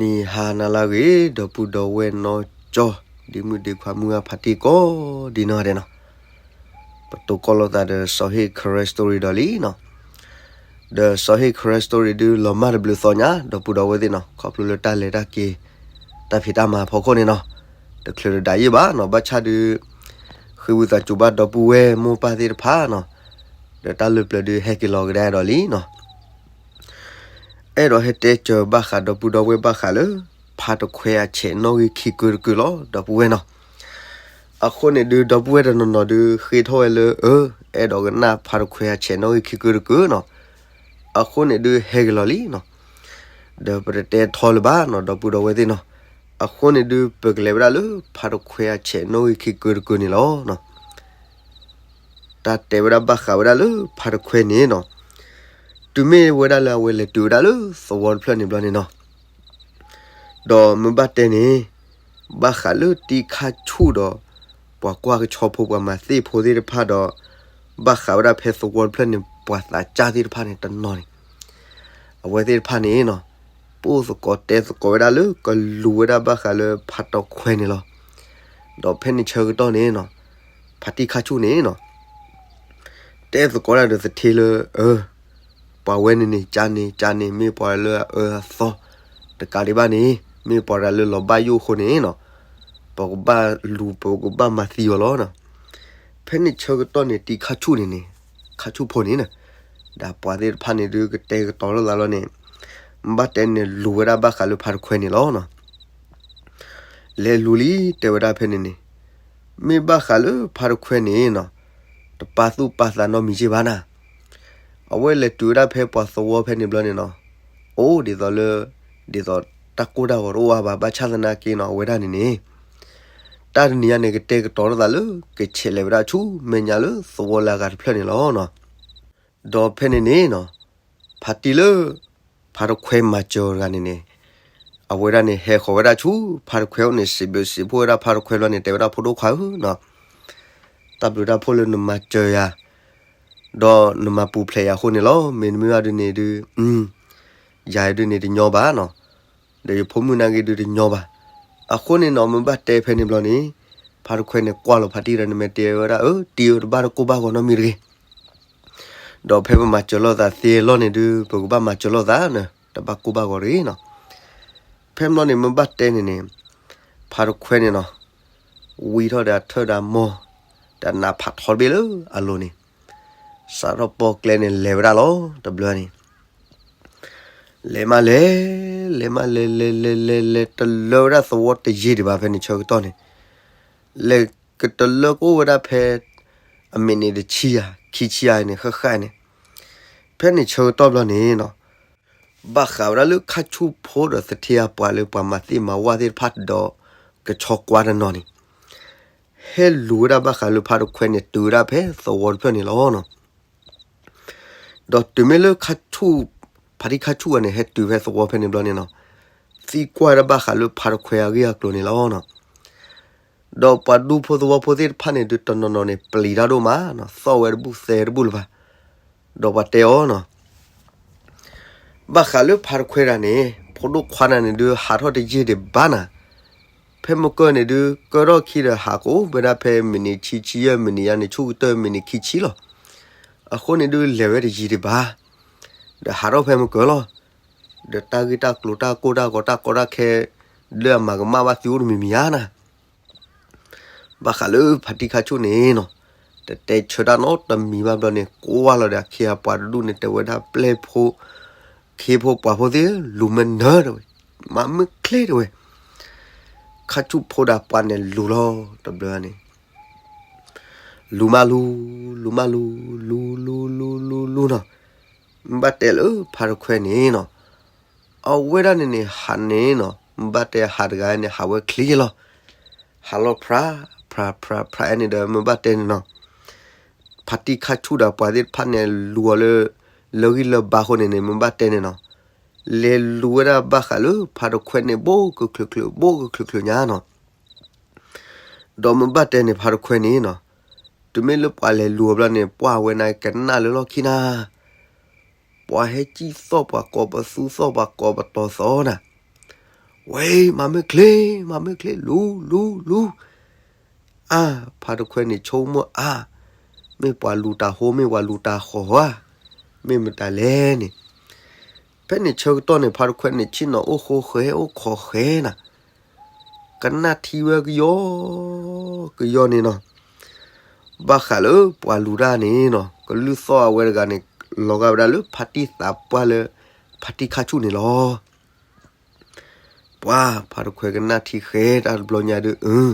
နံၤဟါနၤလၢအဂ့ၤ ဒီပုၢ်ဒီဝဲၢ်နီၢ်ကၠီ ဒ့မုၣ်ဒ့ခွါမုၢ်ဂၢ်ဖါတံၢ်ကိးဒ်နီၢ်ဂၤဒဲးနီၤ, ပတိၢ်ကီၢ်လိာ်သးဒီးစီၤဟ့ၣ် Karen Story ဒီးလံနီၤ, ဒီးစီၤဟ့ၣ် Karen Story ဒုးလီၤမၢ်တဘျုးသီညါ ဒီပုၢ်ဒီဝဲၢ်သ့ၣ်နီၤ, ခီဖျိလၢတၢ်လဲၤတၢ်က့ၤ တၢ်ဖံးတၢ်မၤအဖီခိၣ်န့ၣ်နီၤ, တချုးတဒၣ်ယံၣ်ဘၣ်နီၤ, ဘၣ်ဆၣ်ဒုး ဃ့ဝံသးစူၤဘၣ်ဒီပုၢ်ဝဲၢ်မိၢ်ပၢ်သ့ၣ်တဖၣ်နီၤ, ဒီးတၢ်လၢပျၢၤဒုးဟဲက့ၤလီၤကဒါဒီးလံနီၤ. အဲၣ်ဒိးဟဲတဲစၢၤဘၣ်ဃးဒီပုၢ်ဒီဝဲၢ်ဘၣ်ဃးလၢ ဖါတခွဲအဆဲးနီၣ်ဂံၢ်ခံကုတကုလီၤ ဒီပုၢ်ဝဲၢ်နီၤ. အဃိန့ၣ်ဒုး ဒီပုၢ်ဝဲၢ်တနီၤနီၤဒုး ဃ့ထီၣ်ဝဲလၢ အၢ အဲၣ်ဒိးကနၣ်ဖါတခွဲအဆဲးနီၣ်ဂံၢ်ခံကုတကုနီၤ, အဃိန့ၣ်ဒုးဟဲက့ၤလီၤလံနီၤ. ဒီးပတတဲထီလၢၤဘၣ်နီၤ ဒီပုၢ်ဒီဝဲၢ်သ့ၣ်နီၤ, အဃိန့ၣ်ဒုး ပကလဲၤဝဲဒၣ်လၢ ဖါတခွဲအဆဲးနီၣ်ဂံၢ်ခံကုတကုန့ၣ်လီၤ. တၢ်တဲဝဲဒၣ်ဘၣ်ဃးဝဲဒၣ်လၢဖါတခွဲန့ၣ်နီၤ, တုၤမ့ၢ်ဝဲဒၣ်လၢအဝဲလဲၤတုၤဝဲဒၣ်လၢသဝီတဖျၢၣ်န့ၣ်ဘျီန့ၣ်နီၤ, ဒီးမ့ၢ်ဘၣ်တဲန့ၣ် ဘၣ်ဃးလၢတံၤခါဆူၣ်ဒီး ပှၤကွၢ်ကဆီဖိပှၤမၤသ့ၣ်ဖိသ့ၣ်တဖၣ်ဒီး ဘၣ်ဃးဝဲဒၣ်ဖဲသဝီတဖျၢၣ်န့ၣ် ပှၤသးစၢ်သ့ၣ်တဖၣ်န့ၣ်တနီၤန့ၣ် အဝဲသ့ၣ်တဖၣ်န့ၣ်နီၤ, ပိၢ်သကိးတဲသကိးဝဲဒၣ်လၢကလူၤဝဲဒၣ်ဘၣ်ဃးလၢဖါတခွဲန့ၣ်လီၤ. ဒီးဖဲန့ၣ်ဆၢကတီၢ်န့ၣ်နီၤ, ဖါတံၢ်ခါဆူၣ်န့ၣ်နီၤ, တဲသကိးဒၣ်ဒီးသထ့လၢ အၢ ပှၤဝဲန့ၣ်န့ၣ် ကန့ၣ် ကန့ၣ် မ့ၢ်ပှၤလၢအအၢအသီ တကးဒံးဘၣ်န့ၣ် မ့ၢ်ပှၤတဂၤလၢလီၤဘၣ်ယိၣ်အဃိန့ၣ်နီၤ, ပကဘၣ်လူၤ ပကဘၣ်မၤသံအီၤလီၤနီၤ. ဖဲန့ၣ်ဆၢကတီၢ်န့ၣ် တံၤခါဆူၣ်န့ၣ်န့ၣ်, ခါဆူၣ်ဖိန့ၣ်နီၤ, ဒီးပှၤသ့ၣ်တဖၣ်န့ၣ်ဒုးကတဲာ်ကတီၤလိာ်သးလီၤန့ၣ်, မ့ၢ်ဘၣ်တဲန့ၣ်လူၤဝဲဒၣ်ဘၣ်ဃးလၢဖါတခွဲန့ၣ်လီၤနီၤ. လဲၤလူၤလံ တဲဝဲဒၣ်ဖဲန့ၣ်န့ၣ်, မ့ၢ်ဘၣ်ဃးလၢဖါတခွဲန့ၣ်နီၤ, တပာ်သူၣ်ပာ်သးနီတမံၤက့ဘၣ်နၤ. အဝဲလဲၤတုၤဝဲဒၣ်ဖဲပှၤသဝီဖဲန့ၣ်ဘျီန့ၣ်နီၤ, အိၣ်ဒ်သိးလၢ ဒ်သိးတၢ်ကိၢ်တၢ်ဂီၤတအိၣ်အါဘၣ် ဘၣ်ဆၣ်သနာ်က့နီၤ အဝဲဒၣ်န့ၣ်န့ၣ် တၢ်တနံၤညါန့ၣ် ကတဲာ်ကတီၤလိာ်သးလၢ ကဆဲးလဲၤဝဲဒၣ်ဆူမဲာ်ညါလၢသဝီလၢအဂၤတဖျၢၣ်န့ၣ်လီၤနီၤ. ဒီးဖဲန့ၣ်န့ၣ်နီၤ, ဖါတံၢ်လၢ ဖါတခွဲမၤစၢၤတဂၤန့ၣ်န့ၣ်, အဝဲဒၣ်န့ၣ် ဟဲဃီၤဝဲဒၣ်ဆူဖါတခွဲအိၣ်န့ၣ် စံးဘျုးစံးဖှိၣ်ဝဲဒၣ်ဖါတခွဲဘျီန့ၣ် တဲဝဲဒၣ်ဖိဒိၣ်ခွါဧၢနီၤ, တၢ်ဘျုးတၢ်ဖှိၣ်လၢနမၤစၢၤယၤ ဒီးနမၤပူၤဖျဲးယၤအဃိန့ၣ်လီၤ. မ့တမ့ၢ်ဘၣ်ဒုးန့ၣ်ဒုး ယၤဒုးန့ၣ်တညီဘၣ်နီၤ, ဒီးယဖိမုၣ်နာ်က့ဒုးတညီဘၣ်. အဃိန့ၣ်နီၤ မ့ၢ်ဘၣ်တဲဖဲန့ၣ်ဘျီန့ၣ်, ဖါတခွဲန့ၣ်ကွၢ်လီၤဖါတံၢ်ဒီး နမ့ၢ်တဲဝဲဒၣ် အၢ တံၢ်ဧၢ တဘၣ်တကိၢ်ဘၣ်ဂီၤနီတမံၤတဂ့ၤ ဒီးဖဲပမၤစၢၤလိာ်သးသ့အလီၢ်န့ၣ်ဒုး ပကဘၣ်မၤစၢၤလိာ်သးန့ၣ် တဘၣ်ကိၢ်ဘၣ်ဂီၤတဂ့ၤနီၤ. ဖဲန့ၣ်ဘျီန့ၣ် မ့ၢ်ဘၣ်တဲန့ၣ်န့ၣ်, ဖါတခွဲန့ၣ်နီၤ, ဝံထီၣ်ဒီးအထၢၣ်ဒီးအမိၢ်, ဒီးနးဖးထီတဘ့ၣ်လၢအလိၤန့ၣ်, စးထီၣ်ပိာ်ကျဲန့ၣ် လဲၤဝဲဒၣ်လီၤ တဘျီန့ၣ် လဲၤမးလဲၤ, လဲၤမးလဲၤ လဲၤလဲၤလဲၤလဲၤ တလၢဝဲဒၣ်သဝီတယံာ်ဒံးဘၣ် ဖဲန့ၣ်ဆၢကတီၢ်န့ၣ်, လဲၤကတလၢကအိၣ်ဝဲဒၣ်ဖဲ အမံးနံးတဆံယၤ ခံဆံယၤန့ၣ် ဃၣ်ဃၣ်န့ၣ်, ဖဲန့ၣ်ဆၢကတီၢ်ဘျီန့ၣ်နီၤ, ဘၣ်ဃးဝဲဒၣ်လၢခါဆူၣ်ဖိဒီးသထ့အပှၤလၢပှၤမၤသ့ၣ်မၤဝၣ်သ့ၣ်တဖၣ်ဒီး ကဆီကွၢ်တနီၤန့ၣ် ဟဲလူၤဝဲဒၣ်ဘၣ်ဃးလၢဖါတခွဲန့ၣ် တုၤဝဲဒၣ်ဖဲသဝီတဖျၢၣ်န့ၣ်လီၤနီၤ. ဒီးတုၤမ့ၢ်လၢခါဆူၣ်, ဖါတံၢ်ခါဆူၣ်အန့ၣ် ဟဲတုၤဖဲသဝီဖဲန့ၣ်ဘျီန့ၣ်နီၤ, သံကွၢ်ဝဲဒၣ်ဘၣ်ဃးလၢဖါတခွဲအဂ့ၢ်အကျိၤန့ၣ်လီၤနီၤ. ဒီးပှၤဒူဖိသဝီဖိသ့ၣ်တဖၣ်န့ၣ် ဒုးတနီၤနီၤန့ၣ် ပျံၤတၢ်ဒိၣ်မးနီၤ, သီၣ်ဝဲတဘူၣ်သဲတဘူၣ်လၢၤဘၣ်. ဒီးပှၤတဲအီၤနီၤ, ဘၣ်ဃးလၢဖါတခွဲဒၣ်န့ၣ် ဖိဒိၣ်ခွါနၤန့ၣ်ဒုး ဟးထီၣ်တယံာ်ဒံးဘၣ်နၤ, ဖဲမုၢ်ကၢၢ်န့ၣ်ဒုး ကၢထီၣ်ခံဒီး ဟးကအိၣ်ဝဲဒၣ်ဖဲမံးနံးဆံဆံယဲၢ် မံးနံးယဲၢ်န့ၣ် ဆူၣ်ကတၢၢ်မံးနံးခံဆံလီၤ. အဃိန့ၣ်ဒုး လဲၤဝဲတယံာ်ဒံးဘၣ်, ဒီးဟးထီၣ်ဖဲမုၢ်ကၢၢ်လီၤ. ဒီးတၢ်ဂ့ၢ်တၢ်ကျိၤတၢ်ကိၢ်တၢ်ဂီၤတၢ်ကီတၢ်ခဲ လၢအမၤကမၣ်ဘၣ်သုအိၣ်တမံၤမံၤဧါနၤ. ဘၣ်ဃးလၢဖါတံၢ်ခါဆူၣ်န့ၣ်နီၤ, တတဲဆၢတၢ်နီတမံၤဘၣ်ဘျီန့ၣ် ကွၢ်လီၤဒီးအခ့အပှၤတဒူၣ်န့ၣ် တဲဝဲဒၣ်ပျဲၢ်ဖိ, ခ့ဖိပှၤဖိသ့ၣ် လူၤမ့ၢ်နၢၤတဲဝဲ, မၤမုၢ်ချ့တဲဝဲ, ခါဆူၣ်ဖိဒီးပှၤန့ၣ်လူၤလီၤတဘျီန့ၣ် လူၤမးလူၤ, လူၤမးလူၤ, လူၤလူၤလူၤလူၤလူၤနီၤ, မ့ၢ်ဘၣ်တဲလၢဖါတခွဲန့ၣ်နီၤ, အဝဲဒၣ်န့ၣ်န့ၣ် ဟးန့ၣ်နီၤ, မ့ၢ်ဘၣ်တဲဟးတဂၤန့ၣ် ဟးဝဲချ့လီၤ, ဟးလီၤဖြး, ဖြးဖြးဖြးန့ၣ်ဒီး မ့ၢ်ဘၣ်တဲန့ၣ်နီၤ, ဖါတံၢ်ခါဆူၣ်ဒီးပှၤသ့ၣ်တဖၣ်န့ၣ် လူၤအီၤလၢ လၢဂံၢ်လၢဘါအဃိန့ၣ်န့ၣ် မ့ၢ်ဘၣ်တဲန့ၣ်နီၤ, လဲၤလူၤဝဲဒၣ်ဘၣ်ဃးလၢဖါတခွဲန့ၣ် ဘိၣ်ကချုးချုး ဘိၣ်ကချုးချုးညါနီၤ ဒီးမ့ၢ်ဘၣ်တဲန့ၣ် ဖါတခွဲန့ၣ်နီၤ, တုၤမ့ၢ်လၢပှၤလဲၤလူၤအီၤဘျီန့ၣ် ပှၢ်ဝဲန့ၣ်ကနၣ်လၢလီၢ်ခံနၤ, ပှၤဟဲစံၣ်သီၣ်ပှၤကိးပသူသီၣ်ပှၤကိးပတီၤသီနၤ, ဝဲ မၤမုၢ်ချ့ မၤမုၢ်ချ့ လူၤ လူၤ လူၤ. အါ, ဖါတခွဲန့ၣ်ဆိကမိၣ်အါ, မ့ၢ်ပှၤလူၤတၢ်ဟိ မ့ၢ်ပှၤလူၤတၢ်ဃီဧါ, မ့ၢ်မတၤလဲၣ်န့ၣ်. ဖဲန့ၣ်ဆၢကတီၢ်န့ၣ် ဖါတခွဲန့ၣ် ဆ့ၣ်နီၤအိၣ်ဃိဃဲ အိၣ်ခိးဃဲနၤ, ကနၣ်ထံဝဲကယီ ကယီန့ၣ်နီၤ. ဘၣ်ဃးလၢပှၤလူၤတၢ်န့ၣ်နီၤ, ကလုၢ်သီၣ်အဝဲတဂၤန့ၣ် လီၤဂာ်ဝဲဒၣ်လၢဖါတံၢ်သးပှၢ်လၢ ဖါတံၢ်ခါဆူၣ်န့ၣ်လီၤ. ပှၤဖါတခွဲကနၣ်ထံဃဲတၢ်တဘျီညါဒုး, အၢ,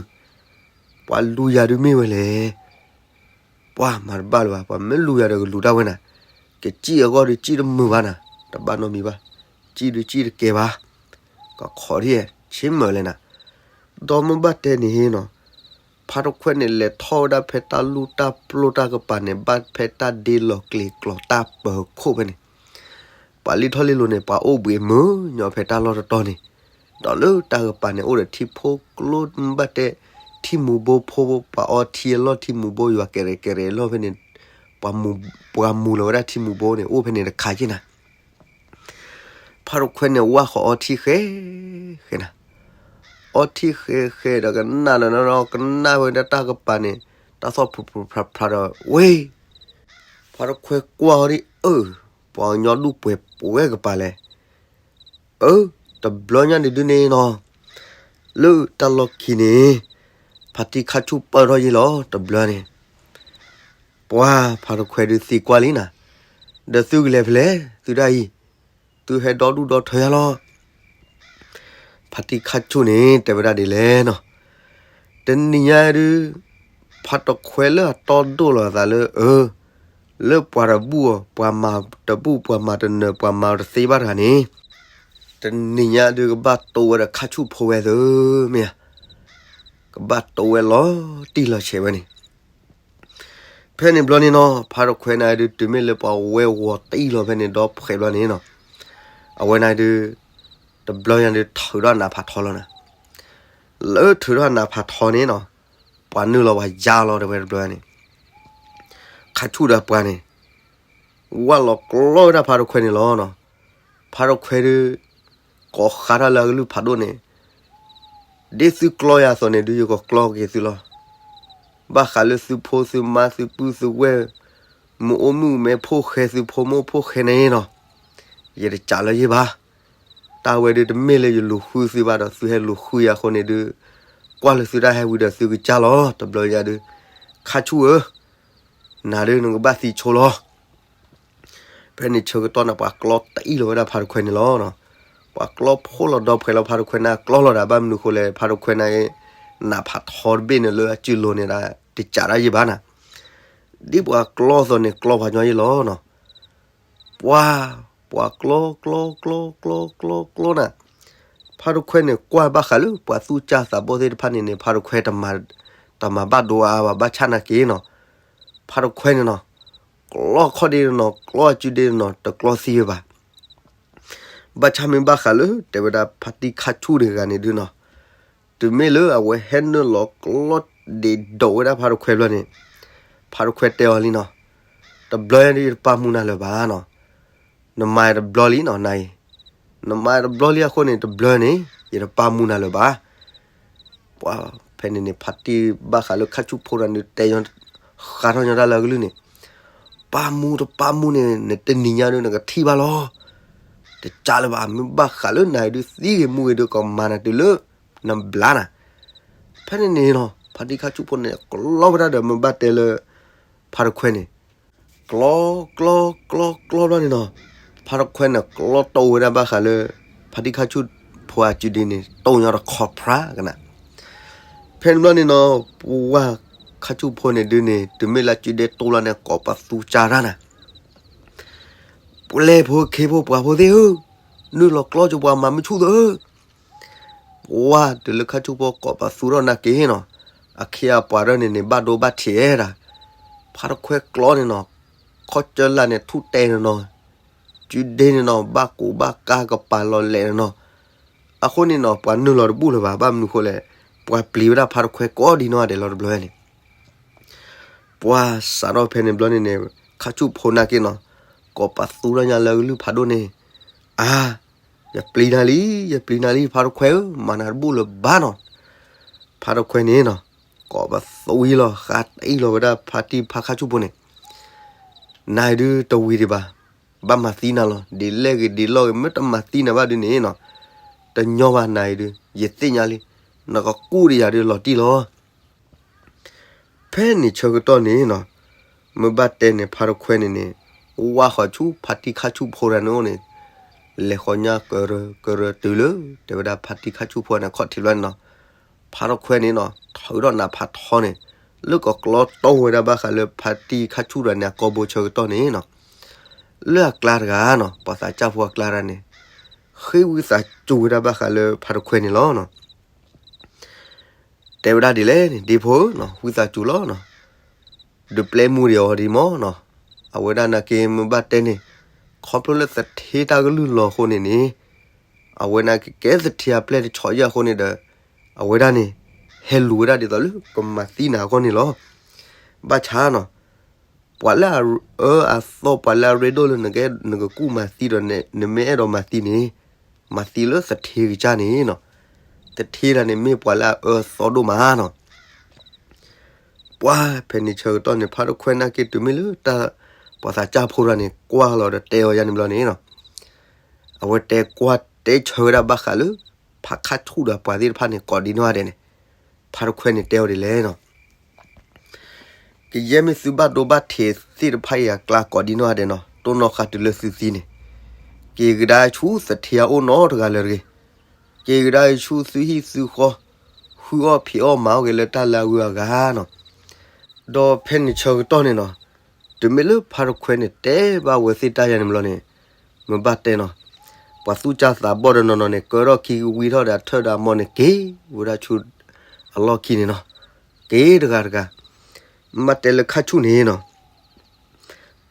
ပှၤလူၤယၤဒုးမ့ၢ်ဝဲလဲၣ်. ပှၤမၤတဘၣ်လၢၤဘၣ်, ပှၤမ့ၢ်လူၤယၤဒီးကလူၤတၢ်ဝဲနၤ, ကစံၣ်အဂီၢ်ဒုးစံၣ်တမုာ်ဘၣ်နၤ, တဘၣ်နီတမံၤဘၣ်, စံၣ်ဒုးစံၣ်တကဲဘၣ်, ကခိးဒ်ဆ့မုာ်လဲၣ်နၤ. ဒီးမ့ၢ်ဘၣ်တဲန့ၣ်နီၤ, ဖါတခွဲန့ၣ် လဲၤထီၣ်ဝဲဒၣ်ဖဲတၢ်လူၢ်တၢ်ပျိၢ်တၢ်ကပၤန့ၣ် ဘၣ်ဖဲတၢ်ဒ့လီၤကျဲၤကျိၤတၢ်ပၢၤခိၣ်ဖဲန့ၣ်, ပှၤလံထီၣ်လံလိၤန့ၣ် ပှၤအိၣ်ဘှံးမုာ်ညီဖဲတၢ်လီၢ်တတီၤန့ၣ်, ဒီးလၢတၢ်ကပၤန့ၣ် အိၣ်ဒီးထံဖိကျိမ့ၢ်ဘၣ်တဲ, ထံမူၤဘိဖိ, ပှၤအီထံအလီၢ်ထံမူၤဘိယွၤကဲရဲၣ်ကဲရဲၣ်လီၢ်ဖဲန့ၣ်, ပှၤမူၤလီၤဝဲဒၣ်ထံမူၤဘိန့ၣ် အိၣ်ဖဲန့ၣ်တခါက့နၤ. ဖါတခွဲန့ၣ် ဝၣ်ဃီၤအီထံဃဲဃဲနၤ, အီထံဃဲဃဲဒီးကနၣ်လီၤနီၤ, ကနၣ်ဝဲဒၣ်တၢ်ကပၤန့ၣ် တၢ်သီၣ်ဖျိဖျိဖျါဖျါဒီး ဝဲ ဖါတခွဲကွၢ်အီၤဒ်အၢ, ပှၤကညီဒူၣ်ပှဲၤပှဲၤကပၤလဲၣ်. အၢ, တဘျီညါန့ၣ်ဒုးန့ၣ်နီၤ, လၢတၢ်လီၢ်ခံန့ၣ် ဖါတံၢ်ခါဆူၣ်ပၢၢ်ထီၣ်ယ့ၢ်လီၤ တဘျီန့ၣ်. ပှၤဖါတခွဲဒုးသံကွၢ်လံနၤ, ဒီးသုကလဲၤဖဲလဲၣ်, သုဒၣ်အံၤ, သုဟဲဒီဒူၣ်ဒီထၢယၤလီၤ. ဖါတံၢ်ခါဆူၣ်န့ၣ် တဲဝဲဒၣ်ဒ်လဲၣ်နီၤ, တနံၤညါဒုး ဖါတခွဲလၢအတီဒိၣ်လီၤအသးလၢ အၢ, လၢပှၤတဘူၣ်အီၤ, ပှၤမၤတဘူၣ်, ပှၤမၤတနၢၤ, ပှၤမၤတသ့ဘၣ်တဂၤန့ၣ်, တနံၤညါဒုးကဘၣ်တိဝဲဒီးခါဆူၣ်ဖိဝဲသၢမ့ၢ်ဧါ, ကဘၣ်တိဝဲလီၤတံၢ်လီၤဆဲးဝဲန့ၣ်. ဖဲန့ၣ်ဘျီန့ၣ်နီၤ, ဖါတခွဲန့ၣ်ဒုး တုၤမ့ၢ်လၢပှၤဝဲဂီၤတံၢ်လီၤဖဲန့ၣ်ဒီးဖှဲးဘျီန့ၣ်နီၤ, အဝဲန့ၣ်ဒုး တဘျီညါဒုးထုးထီၣ်နးဖးထီလီၤနၤ. လၢထုးထီၣ်နးဖးထီန့ၣ်နီၤ, ပှၤနုာ်လီၤပှၤယါလီၤတဲဝဲတဘျီန့ၣ်, ခါဆူၣ်ဒီးပှၤန့ၣ် ဝၣ်လီၤကျီဝဲဒၣ်ဖါတခွဲန့ၣ်လီၤနီၤ. ဖါတခွဲဒုး ကိးဃါထီၣ်လၢအကလုၢ်ဖးဒိၣ်န့ၣ်, ဒ်သုကျီယၤအသိးန့ၣ်ဒုး ယကကျီက့ၤသုလီၤ. ဘၣ်ဃးလၢသုဖိသုမါသုပုၢ်သုဝဲၢ်, မ့ၢ်အိၣ်မုၣ်မ့ၢ်ဖိဃဲသုဖိမ့ၢ်အိၣ်ဖိဃဲန့ၣ်နီၤ, ယတစးလၢယ့ၢ်ဘၣ်. တၢ်ဝဲဒုးတမ့ၢ်လၢယလူၤဃုသုဘၣ်ဒီး သုဟဲလူၤဃုယၤအဃိန့ၣ်ဒုး, ကွၢ်လၢသုတၢ်ဟဲဝံၤဒီးသုကစၢ်လီၤ. တဘျီညါဒုး, ခါဆူၣ်ဧၢ, နၤဒုးနကဘၣ်သံဆိလီၤ. ဖဲန့ၣ်ဆၢကတီၢ်န့ၣ် ပှၤကျီတအံၣ်လီၤဝဲဒၣ်ဖါတခွဲန့ၣ်လီၤ. ပှၤကျီဖိလီၤဒီးဖှဲးလီၤဖါတခွဲန့ၣ် ကျီလီၤဒၣ်ဘၣ်မနုၤဃိလဲၣ်, ဖါတခွဲန့ၣ် နးဖးထီတဘ့ၣ်န့ၣ်လၢအစုလိၤန့ၣ်ဒၣ် တစးဒၣ်ယ့ၢ်ဘၣ်နၤ. ဒ်ပှၤကျီအသိးန့ၣ် ကျီပှၤညီယ့ၢ်လီၤနီၤ. ပှၤ, ပှၤကျီကျီကျီကျီကျီကျီနၤ. ဖါတခွဲန့ၣ် ကွၢ်ဘၣ်ဃးလၢပှၤသူၣ်ကၢ်သးဘီၣ်သ့ၣ်တဖၣ်န့ၣ်န့ၣ် ဖါတခွဲ တမၤဘၣ်ဒိအါဘၣ် ဘၣ်ဆၣ်နာ်က့နီၤ. ဖါတခွဲန့ၣ်နီၤ, ကျီခီၣ်ဒ့နီၤ, ကျီအစုဒ့နီၤ, တကျီသံဝဲဘၣ်. ဘၣ်ဆၣ်မ့ၢ်ဘၣ်ဃးလၢ တဲဝဲဒၣ်ဖါတံၢ်ခါဆူၣ်တဂၤန့ၣ်ဒုးနီၤ, တုၤမ့ၢ်လၢအဝဲဟဲနုာ်လီၤကျီဒ့ဒိးဝဲဒၣ်ဖါတခွဲဘျီန့ၣ်, ဖါတခွဲတဲအီၤလံနီၤ, တဘျီညါဒုးယတပာ်မူနၤလၢၤဘၣ်နီၤ. နမၤတဘျီလံနီၤ, နအံၤ, နမၤတဘျီလံအဃိန့ၣ် တဘျီန့ၣ် ယတပာ်မူနၤလၢၤဘၣ်. ပှၤဖဲန့ၣ်န့ၣ် ဖါတံၢ်ဘၣ်ဃးလၢခါဆူၣ်ဖိတဂၤန့ၣ် တဲဃါထီၣ်ညီတၢ်လၢအကလုၢ်န့ၣ်, ပာ်မူတပာ်မူန့ၣ် နတနံၤညါဒုးနကထံၣ်ဘၣ်လီၤ. တစးလၢၤဘၣ်, မ့ၢ်ဘၣ်ဃးလၢနၤဒုးသံဂ့ၤမူဂ့ၤဒုး ကမၤနၤတုၤလၢနဘျါနၤ. ဖဲန့ၣ်န့ၣ်နီၤ, ဖါတံၢ်ခါဆူၣ်ဖိန့ၣ် ကျီဝဲဒၣ်ဒီးမ့ၢ်ဘၣ်တဲလၢ ဖါတခွဲန့ၣ် ကျီ, ကျီ, ကျီ, ကျီ, ကျီဘျီန့ၣ်နီၤ, ဖါတခွဲန့ၣ် ကျီတိၢ်ဝဲဒၣ်ဘၣ်ဃးလၢ ဖါတံၢ်ခါဆူၣ်ဖိအစုဒ့န့ၣ် တိၢ်ညီတခီဖြါကနၤ. ဖဲန့ၣ်ဘျီန့ၣ်နီၤ, ပှၤခါဆူၣ်ဖိန့ၣ်ဒုးန့ၣ် တုၤမ့ၢ်လၢအစုဒ့တိၢ်လီၤန့ၣ် ကိးပသူစၢ်တၢ်နၤ, ပျဲၢ်ဖိခ့ဖိပှၤဖိသ့ၣ်ဧၢ, နုာ်လီၤကျီကပှၤမၤမုၢ်ဆူၣ်သၢဧၢ. ပှၤတုၤလၢခါဆူၣ်ဖိကိးပသူထီၣ်နာ်က့နီၤ, အခ့အပှၤဒၢန့ၣ်န့ၣ် ဘၣ်ဒိဘၣ်ထံးဝဲဒၣ်, ဖါတခွဲကျီန့ၣ်နီၤ, ခီၣ်ကၢလၢ်န့ၣ် ထူၣ်တဲန့ၣ်နီၤ, စုဒ့န့ၣ်နီၤ ဘၣ်ကူးဘၣ်ကါကပၤလီၤလဲာ်န့ၣ်နီၤ. အဃိန့ၣ်နီၤ ပှၤနုာ်လီၤတဘူၣ်လၢၤဘၣ်, ဘၣ်မနုၤဃိလဲၣ်, ပှၤပျံၤဝဲဒၣ်ဖါတခွဲကိးဒံနီၢ်ဂၤဒဲးလီၤတဘျီန့ၣ်. ပှၤစးထီၣ်ဖဲန့ၣ်ဘျီန့ၣ်န့ၣ် ခါဆူၣ်ဖိနာ်က့နီၤ, ကိးပသူထီၣ်ညါလၢကလုၢ်ဖးဒိၣ်န့ၣ်, အါ, ယပျံၤနၤလံ, ယပျံၤနၤလံ ဖါတခွဲဧၢ, မၤနၤတဘူၣ်လၢၤဘၣ်နီၤ. ဖါတခွဲန့ၣ်နီၤ, ကိးပသူအံၤလီၤ ဃးတအံၤလီၤဝဲဒၣ်ဖါတံၢ်ဖါခါဆူၣ်ဖိန့ၣ်, နၤအံၤဒုးတဝံၤဒံးဘၣ်, ဘၣ်မၤသံနၤလီၤ. ဒ်လဲၣ်ဂ့ၤဒ်လဲၣ်ဂ့ၤ မ့ၢ်တမၤသံနၤဘၣ်ဒုးန့ၣ်နီၤ, တညီဘၣ်နၤအံၤဒုး ယသ့ၣ်ညါလံ, နကကူၣ်ဒီးယၤဒုးလီၤတံၢ်လီၤ. ဖဲန့ၣ်ဆၢကတီၢ်န့ၣ်နီၤ, မ့ၢ်ဘၣ်တဲန့ၣ် ဖါတခွဲန့ၣ်န့ၣ်, ဝၢ်ဃီၤဆူဖါတံၢ်ခါဆူၣ်ဖိတဂၤန့ၣ်အိၣ်န့ၣ်, လဲၤဃီၤညါကရၢကရၢတုၤလၢ တဲဝဲဒၣ်ဖါတံၢ်ခါဆူၣ်ဖိန့ၣ် အခီၣ်ထံးဘျီန့ၣ်နီၤ, ဖါတခွဲန့ၣ်နီၤ ထုးထီၣ်နးဖးထီန့ၣ်, လၢကကျီတီၢ်ဝဲဒၣ်ဘၣ်ဃးလၢဖါတံၢ်ခါဆူၣ်တဂၤန့ၣ် အကိာ်ဘိဆၢကတီၢ်န့ၣ်နီၤ, လၢအကျါတဂၤနီၤ ပှၤသးစၢ်ဖိအကျါတဂၤန့ၣ်, ဃ့ဝံသးစူၤဝဲဒၣ်ဘၣ်ဃးလၢဖါတခွဲန့ၣ်လီၤနီၤ. တဲဝဲဒၣ်ဒ်လဲၣ်န့ၣ် ဒ့ဖိဧၢနီၤ ဝံသးစူၤလီၤနီၤ, ဒုးပျဲမူဒံးအီၤဒံးမၢ်နီၤ. အဝဲဒၣ်နာ်က့မ့ၢ်ဘၣ်တဲန့ၣ်, ခီဖျိလၢသထ့တၢ်ကလုၢ်လီၤအဃိန့ၣ်န့ၣ်, အဝဲနာ်က့ကဲသထ့အပျဲၢ်တဆီးယံာ်အဃိန့ၣ်ဒီး, အဝဲဒၣ်န့ၣ်, ဟဲလူၤဝဲဒၣ်ဒ်သိးလၢကမၤသံနၤအဂီၢ်န့ၣ်လီၤ. ဘၣ်ဆၣ်နီၤ, ပှၤလၢအအၢအသီ ပှၤလၢအရ့ဒိၣ်လၢနကကူၣ်မၤသံဒီး နမ့ၢ်အဲၣ်ဒိးမၤသံန့ၣ်, မၤသံလၢသထ့ကစၢ်န့ၣ်နီၤ. သထ့တဂၤန့ၣ်မ့ၢ်ပှၤလၢအအၢအသီဒိၣ်မးနီၤ. ပှၤဖဲန့ၣ်ဆၢကတီၢ်န့ၣ် ဖါတခွဲနာ်က့တုၤမ့ၢ်လၢတၢ်ပှၤသးစၢ်ဖိတဂၤန့ၣ် ကွၢ်လီၤဒီးတဲအီၤယါန့ၣ်ဘျီန့ၣ်နီၤ, အဝဲတဲကွၢ်တဲဆၢဝဲဒၣ်ဘၣ်ဃးလၢ ဖါခါဆူၣ်ဒီးပှၤသ့ၣ်တဖၣ်န့ၣ် ကိးဒံနီၢ်ဂၤဒဲးန့ၣ်, ဖါတခွဲန့ၣ်တဲအီၤဒ်လဲၣ်နီၤ. ကယဲၢ်မ့ၢ်သုဘၣ်ဒိဘၣ်ထံးသ့ၣ်တဖၣ်အံၤအကျါကိးဒံနီၢ်ဂၤဒဲးနီၤ, တိၢ်နီၣ်ဃာ်တုၤလၢသုသံန့ၣ်, က့ၤကဒါဆူသထ့အအိၣ်နီတဂၤလၢၤတဂ့ၤ, က့ၤကဒါဆူသုဟံၣ်သုဃီ, ဃုအီၣ်ဖံးအီၣ်မၤအီၣ်က့ၤလၢတၢ်လၢအဂုၤအဂၤနီၤ. ဒီးဖဲန့ၣ်ဆၢကတီၢ်န့ၣ်နီၤ, တုၤမ့ၢ်လၢဖါတခွဲန့ၣ်တဲဘၣ်ဝဲသ့ၣ်တၢ်ယါန့ၣ်ဘျီန့ၣ်, မ့ၢ်ဘၣ်တဲနီၤ, ပှၤသူၣ်စၢ်သးဘီၣ်ဒီးနီၢ်နီၢ်န့ၣ် ကၢထီၣ်ခံကဝံထီၣ်ဒီးအထၢၣ်ဒီးအမိၢ်န့ၣ်က့ၤဝဲဒၣ်ဆူအလီၢ်ခံန့ၣ်နီၤ, က့ၤတဂၤတဂၤ, မ့ၢ်ဘၣ်တဲလၢခါဆူၣ်န့ၣ်နီၤ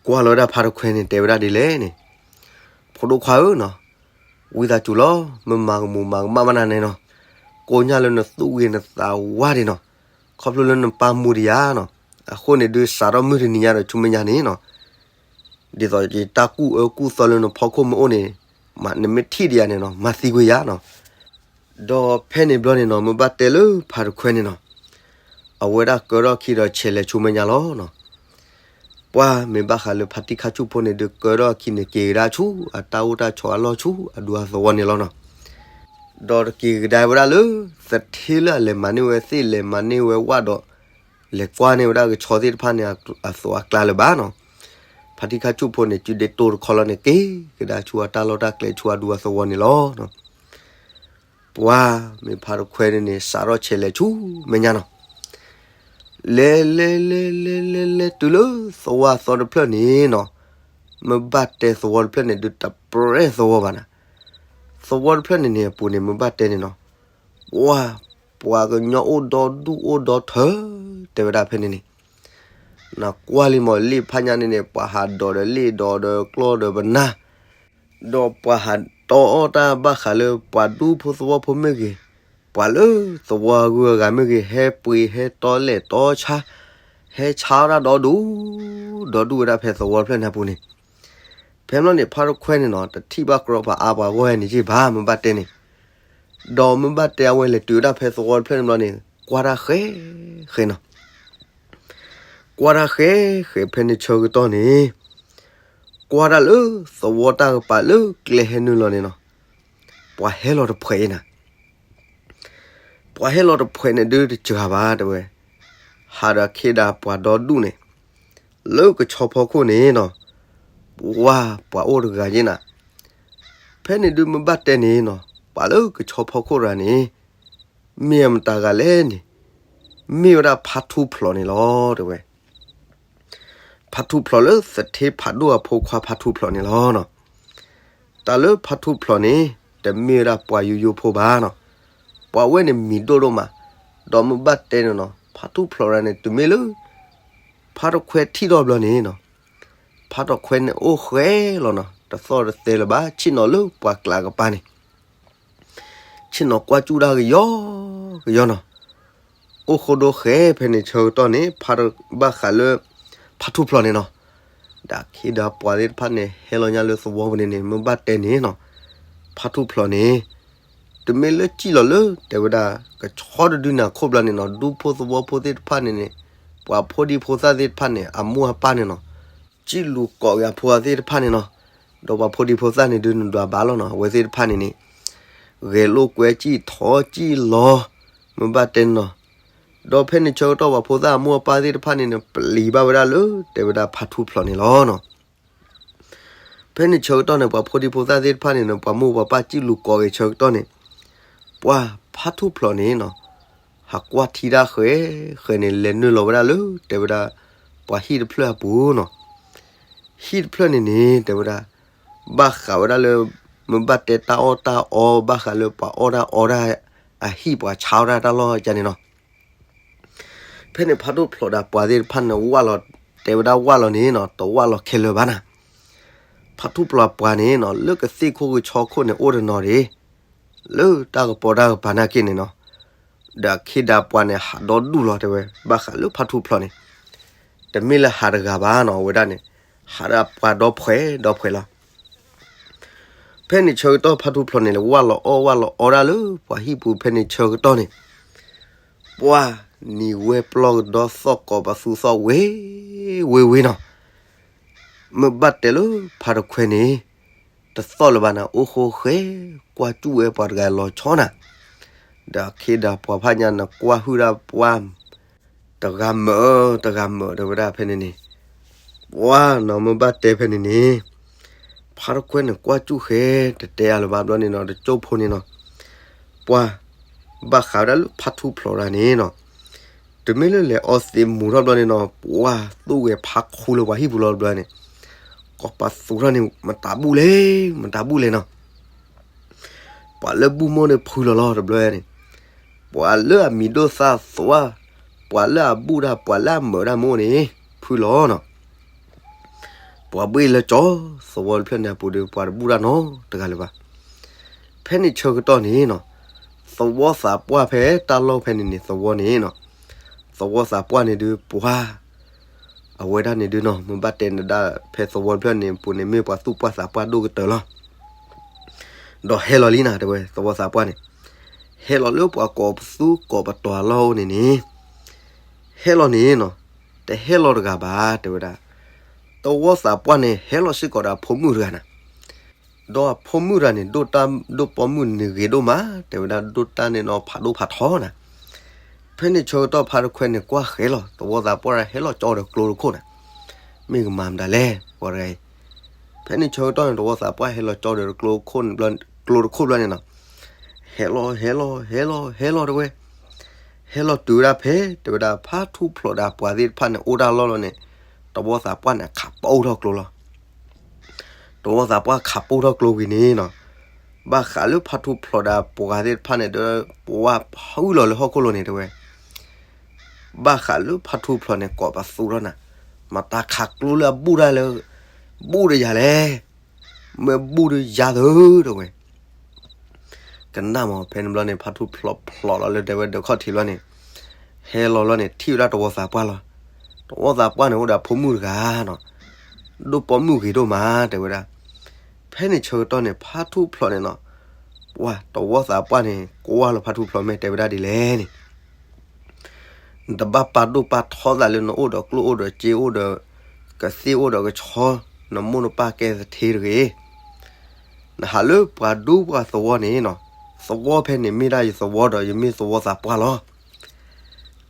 ကွၢ်လီၤဝဲဒၣ်ဖါတခွဲန့ၣ် တဲဝဲဒၣ်ဒ်လဲၣ်န့ၣ်, ဖိဒိၣ်ခွါဧၢနီၤ, ဝံသးစူၤလီၤ, မ့ၢ်မၤကမူၤမၤကမၣ်ဘၣ်နၤန့ၣ်နီၤ, ကိးညါလၢနသူၣ်ဂ့ၤနသးဝါဒံးနီၤ, ခီဖျိလၢနပၢ်မူဒံးယါနီၤ, အဃိန့ၣ်ဒုးစးထီၣ်မုၢ်တနံၤညါဒီးဆူမဲာ်ညါန့ၣ်နီၤ, ဒ်သိးယတၢ်ကူၣ်အၢကူၣ်သီလၢနဖီခိၣ်မ့ၢ်အိၣ်န့ၣ်, နမ့ၢ်ထံၣ်ဒံးယၤန့ၣ်နီၤ မၤသံကွံာ်ယၤနီၤ. ဒီးဖဲန့ၣ်ဘျီန့ၣ်နီၤ မ့ၢ်ဘၣ်တဲလၢဖါတခွဲန့ၣ်နီၤ, အဝဲဒၣ်ကၢထီၣ်ခံဒီးဆဲးလဲၤဆူမဲာ်ညါလီၤနီၤ. ပှၤမ့ၢ်ဘၣ်ဃးလၢဖါတံၢ်ခါဆူၣ်ဖိန့ၣ်ဒုးကၢထီၣ်အခံန့ၣ် က့ၤကဒါဆူအတၢ်အိၣ်တၢ်ဆိးအလီၢ်ဆူအဒူအသဝီန့ၣ်လီၤနီၤ. ဒီးတက့ၤကဒါဝဲဒၣ်လၢ သထ့လၢအလဲၤမၤန့ၢ်ဝဲသ့ၣ်လဲၤမၤန့ၢ်ဝဲဝၣ်ဒီး လဲၤကွၢ်န့ၢ်ဝဲဒၣ်ကဆီသ့ၣ်တဖၣ်န့ၣ် အသိးအကျါလၢၤဘၣ်နီၤ. ဖါတံၢ်ခါဆူၣ်ဖိန့ၣ် စုဒ့တိတခီလီၤန့ၣ် က့ၤကဒါဆူအတၢ်လီၢ်တၢ်ကျဲဆူအဒူအသဝီန့ၣ်လီၤ. ပှၤမ့ၢ်ဖါတခွဲန့ၣ်န့ၣ် စးထီၣ်ဆဲးလဲၤဆူမဲာ်ညါနီၤ. လဲၤလဲၤလဲၤလဲၤလဲၤလဲၤ တုၤလၢသဝီအသီတဖျၢၣ်န့ၣ်နီၤ, မ့ၢ်ဘၣ်တဲသဝီတဖျၢၣ်န့ၣ် ဒုးတပြဲၢ်သဝီဘၣ်နၤ. သဝီတဖျၢၣ်န့ၣ်န့ၣ်အပူၤန့ၣ် မ့ၢ်ဘၣ်တဲန့ၣ်နီၤ, ပှၤ ပှၤကညီအိၣ်ဒီဒူၣ်အိၣ်ဒီထၢ တဲဝဲဒၣ်ဖဲန့ၣ်န့ၣ် နကွၢ်လံမး လ့ၣ်ဖးညါန့ၣ်န့ၣ် ပှၤဟးဒိးဒီးလ့ၣ်ဒီးဒီးကျီၢ်ဒီးပနၢ်, ဒီးပှၤဟးတီအီၣ်တၢ်ဘၣ်ဃးလၢပှၤဒူဖိသဝီဖိမ့ၢ်ဂ့ၤ, ပှၤလၢသဝီအဂုၤအဂၤမ့ၢ်ဂ့ၤ, ဟဲပှ့ၤဟဲတီလဲၣ်တီဆါ, ဟဲဆါအီၣ်တၢ်ဒီဒူၣ်, ဒီဒူၣ်ဝဲဒၣ်ဖဲသဝီတဖျၢၣ်န့ၣ်အပူၤန့ၣ်. ဖဲမ့ၢ်န့ၣ် ဖါတခွဲန့ၣ်နီၤ တထံၣ်ဘၣ်ကြီပှၤအါပှၤဂီၢ်ဟဲန့ၣ်က့ၤဘၣ် မ့ၢ်ဘၣ်တဲန့ၣ် ဒီးမ့ၢ်ဘၣ်တဲအဝဲလဲၤတုၤဝဲဒၣ်ဖဲသဝီတဖျၢၣ်န့ၣ်ဘျီန့ၣ် ကွၢ်တၢ်ဃဲဃဲနီၤ. ကွၢ်တၢ်ဃဲဃဲဖဲန့ၣ်ဆၢကတီၢ်န့ၣ် ကွၢ်တၢ်လၢသဝီတၢ်ကပၤလၢကျဲဟဲနုာ်လီၤန့ၣ်နီၤ, ပှၤဟဲလီၤတဖှဲးအံၤနၤ. ပှၤဟဲလီၤတဖှဲးန့ၣ်ဒုးတစှၤဘၣ်တဲဝဲ, ဟးဒီးခ့ဒီးပှၤဒီဒူၣ်န့ၣ်, လၢကဆီဖီခိၣ်န့ၣ်နီၤ, ပှၤ ပှၤအိၣ်တဂၤယ့ၢ်နၤ. ဖဲန့ၣ်ဒုးမ့ၢ်ဘၣ်တဲန့ၣ်နီၤ ပှၤလၢကဆီဖီခိၣ်တဂၤန့ၣ် မ့ၢ်အမတၤဂၤလဲၣ်န့ၣ်, မ့ၢ်ဝဲဒၣ်ဖါထူဖျိးန့ၣ်လီၤတဲဝဲ. ဖါထူဖျိးလၢသထ့ဖးဒိၣ်အဖိခွါဖါထူဖျိးန့ၣ်လီၤနီၤ. တၢ်လၢဖါထူဖျိးန့ၣ် တမ့ၢ်ဝဲဒၣ်ပှၤယိယိဖိဘၣ်နီၤ. ပှၤဝဲန့ၣ်မံၤဒိၣ်ဒိၣ်မး, ဒီးမ့ၢ်ဘၣ်တဲန့ၣ်နီၤ ဖါထူဖျိးတဂၤန့ၣ် တုၤမ့ၢ်လၢ ဖါတခွဲထံၣ်ထီၣ်ဘျီန့ၣ်နီၤ, ဖါတခွဲန့ၣ်အိၣ်ဃဲလီၤနီၤ, တသီၣ်တသဲလၢၤဘၣ် ဆ့ၣ်နီၤလၢပှၤကျးကပၤန့ၣ် ဆ့ၣ်နီၤကွၢ်စူၣ်တၢ်ကယီကယီနီၤ. အိၣ်ဃိဒိဃဲဖဲန့ၣ်ဆၢကတီၢ်န့ၣ် ဖါတ ဘၣ်ဃးလၢ ဖါထူဖျိးန့ၣ်နီၤ, ဒီးခ့ဒီးပှၤသ့ၣ်တဖၣ်န့ၣ် ဟဲလီၤညါလၢသဝီပူၤန့ၣ်န့ၣ် မ့ၢ်ဘၣ်တဲန့ၣ်နီၤ, ဖါထူၣ်ဖျိးန့ၣ် တမ့ၢ်လၢစံၣ်လီၤလၢ တဲဝဲဒၣ် ကဆီတဒုန့ၣ်အခိၣ်ဘျီန့ၣ်နီၤ, ဒူဖိသဝီဖိသ့ၣ်တဖၣ်န့ၣ်န့ၣ်, ပှၤဖိဒံဖိသၣ်သ့ၣ်တဖၣ်န့ၣ် အမိၢ်အပၢ်န့ၣ်နီၤ, စံၣ်လူၤကိးက့ၤအဖိသ့ၣ်တဖၣ်န့ၣ်နီၤ, ဒီးပှၤဖိဒံဖိသၣ်န့ၣ်ဒုးနဒွးဘၣ်လီၤနီၤ, အဝဲသ့ၣ်တဖၣ်န့ၣ်န့ၣ် ဂဲၤလိာ်ကွဲစံၣ်ထီၣ်စံၣ်လီၤ, မ့ၢ်ဘၣ်တဲနီၤ, ဒီးဖဲန့ၣ်ဆၢကတီၢ်ပှၤဖိသၣ်အမိၢ်အပၢ်သ့ၣ်တဖၣ်န့ၣ်န့ၣ် ပျံၤဘၣ်ဝဲဒၣ်လၢ တဲဝဲဒၣ်ဖါထူၣ်ဖျိးန့ၣ်လီၤနီၤ. ဖဲန့ၣ်ဆၢကတီၢ်န့ၣ် ပှၤဖိဒံဖိသၣ်သ့ၣ်တဖၣ်န့ၣ်န့ၣ် ပှၤမိၢ်ပှၤပၢ်စံၣ်လူၤကိးက့ၤဆၢကတီၢ်န့ၣ်, ပှၤဖါထူၣ်ဖျိးန့ၣ်နီၤ, ဟးကွၢ်ထံတၢ်ဃဲၤဃဲၤန့ၣ် လဲၤနုာ်လီၤဝဲဒၣ်လၢ တဲဝဲဒၣ် ပှၤဟံၣ်တဖျၢၣ်အပူၤနီၤ. ဟံၣ်တဖျၢၣ်န့ၣ်န့ၣ် တဲဝဲဒၣ် ဘၣ်ဃးဝဲဒၣ်လၢ မ့ၢ်ဘၣ်တဲတၢ်အီၣ်တၢ်အီ ဘၣ်ဃးလၢပှၤအီၣ်တၢ်အီတၢ် အဟံၣ်ပှၤဆါအီၣ်တၢ်တၢ်လီၢ်ကန့ၣ်နီၤ. ဖဲန့ၣ်ဖါထူၣ်ဖျိးဒီးပှၤသ့ၣ်တဖၣ်န့ၣ် ဝၢ်လီၤ, တဲဝဲဒၣ်ဝၢ်လီၤန့ၣ်နီၤ, တဝၢ်လီၤခဲလၢာ်ဘၣ်နၤ. ဖါထူၣ်ဖျိးပှၤန့ၣ်နီၤ လၢကသ့ၣ်ခိၣ်ကဆီခိၣ်န့ၣ် အိၣ်တနီၤဒၣ် လၢတၢ်ကပီၤတၢ်ကပၤနာ်က့န့ၣ်နီၤ, ဒီးအခ့ဒီးပှၤန့ၣ် ဟးဒီဒူၣ်လီၤ တဲဝဲ, ဘၣ်ဃးလၢဖါထူၣ်ဖျိးန့ၣ် တမ့ၢ်လၢဟးတဂၤဘၣ်နီၤ, အဝဲဒၣ်န့ၣ် ဟးဒီးပှၤဒီဖှဲးဒီဖှဲးလီၤ. ဖဲန့ၣ်ဆၢကတီၢ်ဖါထူၣ်ဖျိးန့ၣ် ဝၢ်လီၤအီၣ်ဝၢ်လီၤအီတၢ်လၢပှၤဟံၣ်ပူၤ ဖဲန့ၣ်ဆၢကတီၢ်န့ၣ် ပှၤနံၤဝဲပျီကဒီသီၣ်ကိးပသူသီၣ်ဝ့ၤဝ့ၤဝ့ၤနီၤ. မ့ၢ်ဘၣ်တဲလၢဖါတခွဲးန့ၣ် တသီၣ်လၢၤဘၣ်နၤ, အိၣ်ဃိဃဲ ကွၢ်စူၣ်ဝဲပှၤတဂၤလီၤဆီနၤ, ဒီးအခ့ဒီးပှၤဖးညါန့ၣ် ကွၢ်ဟုၣ်ဒၣ်ပှၤ တဂၤမုာ်တဂၤမုာ် တဲဝဲဒၣ်ဖဲန့ၣ်န့ၣ်, ပှၤနီၤ မ့ၢ်ဘၣ်တဲဖဲန့ၣ်န့ၣ် ဖါတခွဲးန့ၣ် ကွၢ်စူၣ်ဃဲ တတဲအါလၢၤဘၣ်ဘျီန့ၣ်နီၤ, တကၠိဖိန့ၣ်နီၤ, ပှၤ ဘၣ်ဃးဝဲဒၣ်လၢဖါထူၣ်ဖျိးဒၣ်န့ၣ်နီၤ, တမ့ၢ်လၢလဲၤအီသံးမူၤထီၣ်ဘျီန့ၣ်နီၤ, ပှၤသူၣ်ဂဲၤဖးခူလၢပှၤဟံၣ်ပူၤလီၤတဘျီန့ၣ်, ကိးပသူထီၣ်န့ၣ် မတၤဘူၣ်လဲၣ် မတၤဘူၣ်လဲၣ်နီၤ. ပှၤလၢဘူၣ်မိၢ်န့ၣ်ဖုလီၤလီၤတဘျီန့ၣ်, ပှၤလၢအမံၤဒိၣ်သၣ်သွါ, ပှၤလၢအဘူၣ်တၢ် ပှၤလၢအမုာ်တၢ်မိၢ်န့ၣ် ဖုလီၤနီၤ. ပှၤဘှ့ၣ်လၢကၠီ သဝီတဖျၢၣ်န့ၣ်အပူၤဒီး ပှၤတဘူၣ်တၢ်နီတဂၤလၢၤဘၣ်. ဖဲန့ၣ်ဆၢကတီၢ်န့ၣ်နီၤ, သဝီသးပှၢ်ဖဲတၢ်လီၢ်ဖဲန့ၣ်န့ၣ် သဝီန့ၣ်နီၤ, သဝီသးပှၢ်န့ၣ်ဒုး ပှၤ အဝဲဒၣ်န့ၣ်ဒုးနီၤ, မ့ၢ်ဘၣ်တဲနဒၣ် ဖဲသဝီတဖျၢၣ်န့ၣ်ပူၤန့ၣ် မ့ၢ်ပှၤသူၣ်ပှၢ်သးပှၢ်ဒိၣ်ကတၢၢ်လီၤ. ဒီးဟဲလီၤလံနၤ တဲဝဲ သဝီသးပှၢ်န့ၣ်, ဟဲလီၤလၢပှၤကိးပသူကိးပတီၤအလီၢ်အိၣ်န့ၣ်န့ၣ်, ဟဲလီၤန့ၣ်နီၤ, တဟဲလီၤတဂၤဘၣ် တဲဝဲဒၣ်, သဝီသးပှၢ်န့ၣ် ဟဲလီၤစ့ၢ်ကီးဒီးအဖိမုၣ်တဂၤနၤ. ဒီးအဖိမုၣ်တဂၤန့ၣ် ဒိၣ်တၢ်ဒိၣ်ပိာ်မုၣ်န့ၣ်ဂ့ၤဒိၣ်မး တဲဝဲဒၣ်, ဒိၣ်တၢ်န့ၣ်နီၤ ဖးဒိၣ်ဖးထီနၤ. ဖဲန့ၣ်ဆၢကတီၢ်ဖါတခွဲးန့ၣ် ကွၢ်ဃဲလီၤ သဝီသးပှၢ်ဟဲလီၤကၠီဒီးကျိတခိၣ်နၤ, မ့ၢ်ကမၤမတၤလဲၣ် ပှၤတဂၤအံၤ. ဖဲန့ၣ်ဆၢကတီၢ်န့ၣ် သဝီသးပှၢ်ဟဲလီၤကၠီဒီးကျိခိၣ်, ကျိတခိၣ်ဘျီန့ၣ်နီၤ, ဟဲလီၤ ဟဲလီၤ ဟဲလီၤ ဟဲလီၤ တဲဝဲ, ဟဲလီၤတုၤဝဲဒၣ်ဖဲ တဲဝဲဒၣ် ဖါထူၣ်ဖျိးဒီးပှၤသ့ၣ်တဖၣ်န့ၣ် အိၣ်တၢ်လီၢ်လီၤန့ၣ်, သဝီသးပှၢ်န့ၣ် ခးပိၢ်ထီၣ်ကျိလီၤ. သဝီသးပှၢ်ခးပိၢ်ထီၣ်ကျိဝံၤန့ၣ်နီၤ, ဘၣ်ဃးလၢဖါထူၣ်ဖျိးဒီးပှၤသ့ၣ်တဖၣ်န့ၣ်ဒီး ပှၤဖုလီၤလၢဟီၣ်ခိၣ်လိၤန့ၣ် တဲဝဲ, ဘၣ်ဃးလၢဖါထူၣ်ဖျိးန့ၣ် ကိးပသူထီၣ်နၤ, မတၤခးကျိလၢအဘူၣ်တၢ်လၢ ဘူၣ်ဒီးယၤလဲၣ်, မ့ၢ်ဘူၣ်ဒီးယၤသၢ တဲဝဲ. ကနၣ်မး ဖဲန့ၣ်ဘျီန့ၣ် ဖါထူၣ်ဖျိးဖျိးလီၤလၢတဲဝဲဒၢးခီၣ်ထံးဘျီန့ၣ်, ဟဲလီၤလီၤန့ၣ် ထံၣ်ဝဲဒၣ်သဝီသးပှၢ်လီၤ. သဝီသးပှၢ်န့ၣ် အိၣ်ဒီးအဖိမုၣ်တဂၤနီၤ, ဒိၣ်ပိာ်မုၣ်ဂ့ၤဒိၣ်မး တဲဝဲဒၣ်. ဖဲန့ၣ်ဆၢကတီၢ်န့ၣ် ဖါထူၣ်ဖျိးန့ၣ်နီၤ, ပှၤသဝီသးပှၢ်န့ၣ် ကွၢ်လီၤဖါထူၣ်ဖျိး မ့ၢ်တဲဝဲဒၣ်ဒ်လဲၣ်န့ၣ် နတဘၣ်ပာ်ဒိၣ်ပာ်ထီသးလၢနအိၣ်ဒီးကျိၣ်အိၣ်ဒီးစ့အိၣ်ဒီး ကသ့ၣ်အိၣ်ဒီးကဆီ, နမိၢ်နပၢ်ကဲသထ့တဂ့ၤ. နဟးလၢပှၤဒူပှၤသဝီန့ၣ်နီၤ, သဝီဖဲန့ၣ်မ့ၢ်ဒၣ်ယသဝီဒီး ယမ့ၢ်သဝီသးပှၢ်လီၤ.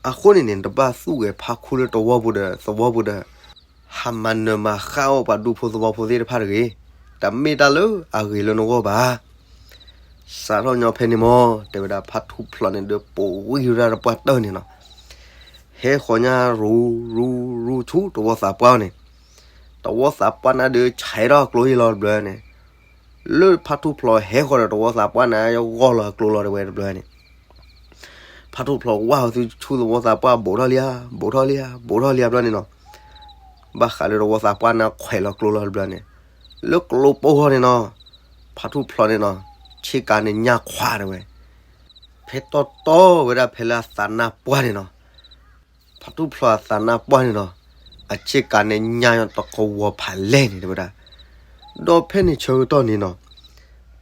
အဃိန့ၣ်န့ၣ် နတဘၣ်သူၣ်ဂဲၤဖးခူလၢသဝီပူၤဒီး သဝီပူၤဒီး ဟးမၤနၢၤမၤဃၣ်အီၣ်ပှၤဒူဖိသဝီဖိသ့ၣ်တဖၣ်တဂ့ၤ, တမ့ၢ်တၢ်လၢအဂ့ၤလၢနဂီၢ်ဘၣ်. စးထီၣ်ညီဖဲန့ၣ်မး တဲဝဲဒၣ် ဖါထူၣ်ဖျိးန့ၣ်ဒီး ပိာ်ဝံၤဝဲဒၣ်တပှၢ်တၢၢ်န့ၣ်နီၤ, ဟဲဃီၤညါရူၤရူၤရူၤဆူသဝီသးပှၢ်န့ၣ်, သဝီသးပှၢ်န့ၣ်ဒီး ဆဲးထီၣ်ကျိဟ့ၣ်လီၤတဘျီန့ၣ်, လၢဖါထူၣ်ဖျိးဟဲဃီၤဒီးသဝီသးပှၢ်န့ၣ် ဂီၢ်လီၤကျိလီၤတဝဲတဘျီန့ၣ် ဖါထူၣ်ဖျိးဝၢ်အီၤဆူသဝီသးပှၢ် ဘူးထီၣ်လံဧါ ဘူးထီၣ်လံဧါ ဘူးထီၣ်လံဧါဘျီန့ၣ်နီၤ, ဘၣ်ဃးလၢသဝီသးပှၢ်န့ၣ် ခွဲးလီၤကျိလီၤတဘျီန့ၣ်, လၢကျိပိၢ်ဃီန့ၣ်နီၤ, ဖါထူၣ်ဖျိးန့ၣ်နီၤ, ဆ့ကၤန့ၣ်ညၣ်ခွါတဝဲ, ဖဲတီတီဝဲဒၣ်ဖဲလၢအသးနါပှၢ်န့ၣ်နီၤ, ဖါထူၣ်ဖျိးအသးနါပှၢ်န့ၣ်နီၤ, အဆ့ကၤန့ၣ်ညၣ်တကဝီၤဖးလဲၢ်န့ၣ်တဲဝဲဒၣ်, ဒီးဖဲန့ၣ်ဆၢကတီၢ်န့ၣ်နီၤ,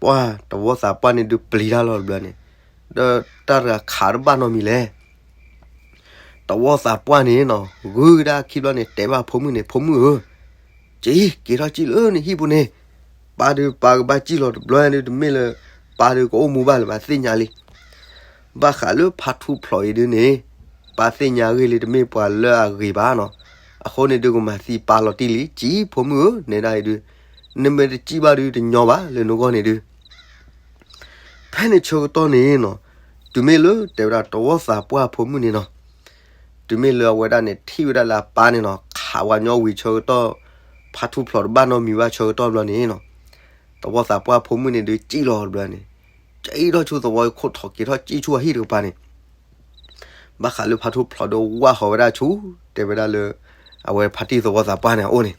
ပှၢ်တဝီသးပှၢ်န့ၣ်ဒုးပျံၤတၢ်လီၤတဘျီန့ၣ်, ဒီးတၢ်တဂၤခးတဘၣ်နီတမံၤလဲၣ်. တဝီသးပှၢ်န့ၣ်နီၤ ဂုာ်ကဒါခံဘျီန့ၣ် တဲဘၣ်ဖိမုၣ်န့ၣ်, ဖိမုၣ်ဧၢ, က့ၤ, က့ၤထီၣ်စံၣ်လၢနဟံၣ်ပူၤန့ၣ်, ပၢ်ဒုးပၢ်ကဘၣ်စံၣ်လီၤတဘျီဒုး တမ့ၢ်လၢ ပၢ်ဒုးကအိၣ်မူဘၣ်လၢၤဘၣ်သ့ၣ်ညါလံ. ဘၣ်ဃးလၢဖါထူၣ်ဖျိးအံၤဒုးန့ၣ်, ပၢ်သ့ၣ်ညါဂ့ၤလံ တမ့ၢ်ပှၤလၢအဂ့ၤဘၣ်နီၤ, အဃိန့ၣ်ဒုးကမၤသံပၢ်လီၤတံၢ်လံ, က့ၤဖိမုၣ်ဧၢ, နဲဒၣ်အံၤဒုး, နမ့ၢ်တစံၣ်ဘၣ်ဒုးတညီဘၣ်လၢနဂီၢ်န့ၣ်ဒုး ဖဲန့ၣ်ဆၢကတီၢ်န့ၣ်နီၤ, တုၤမ့ၢ်လၢတဲဝဲဒၣ်တဝီသးပှၢ်ဖိမုၣ်န့ၣ်နီၤ, တုၤမ့ၢ်လၢအဝဲဒၣ်န့ၣ်ထံၣ်ဝဲဒၣ်လၢအပၢ်န့ၣ်နီၤ ခးဝဲညီဝံၤဆၢကတီၢ်, ဖါထူၣ်ဖျိးတဘၣ်နီတမံၤဘၣ်ဆၢကတီၢ်ဘျီန့ၣ်နီၤ, တဝီသးပှၢ်ဖိမုၣ်န့ၣ်ဒုးစံၣ်လီၤတဘျီန့ၣ်, က့ၤထီၣ်ဆူသဝီခိၣ်ထီၣ်က့ၤထီၣ်စံၣ်ဆူအဟံၣ်တကပၤန့ၣ် ဘၣ်ဃးလၢဖါထူၣ်ဖျိးဒီးဝၢ်ဃီၤဝဲဒၣ်ဆူ, တဲဝဲဒၣ်လၢ, အဝဲဖါတံၢ်သဝီသးပှၢ်န့ၣ်အအိၣ်န့ၣ်,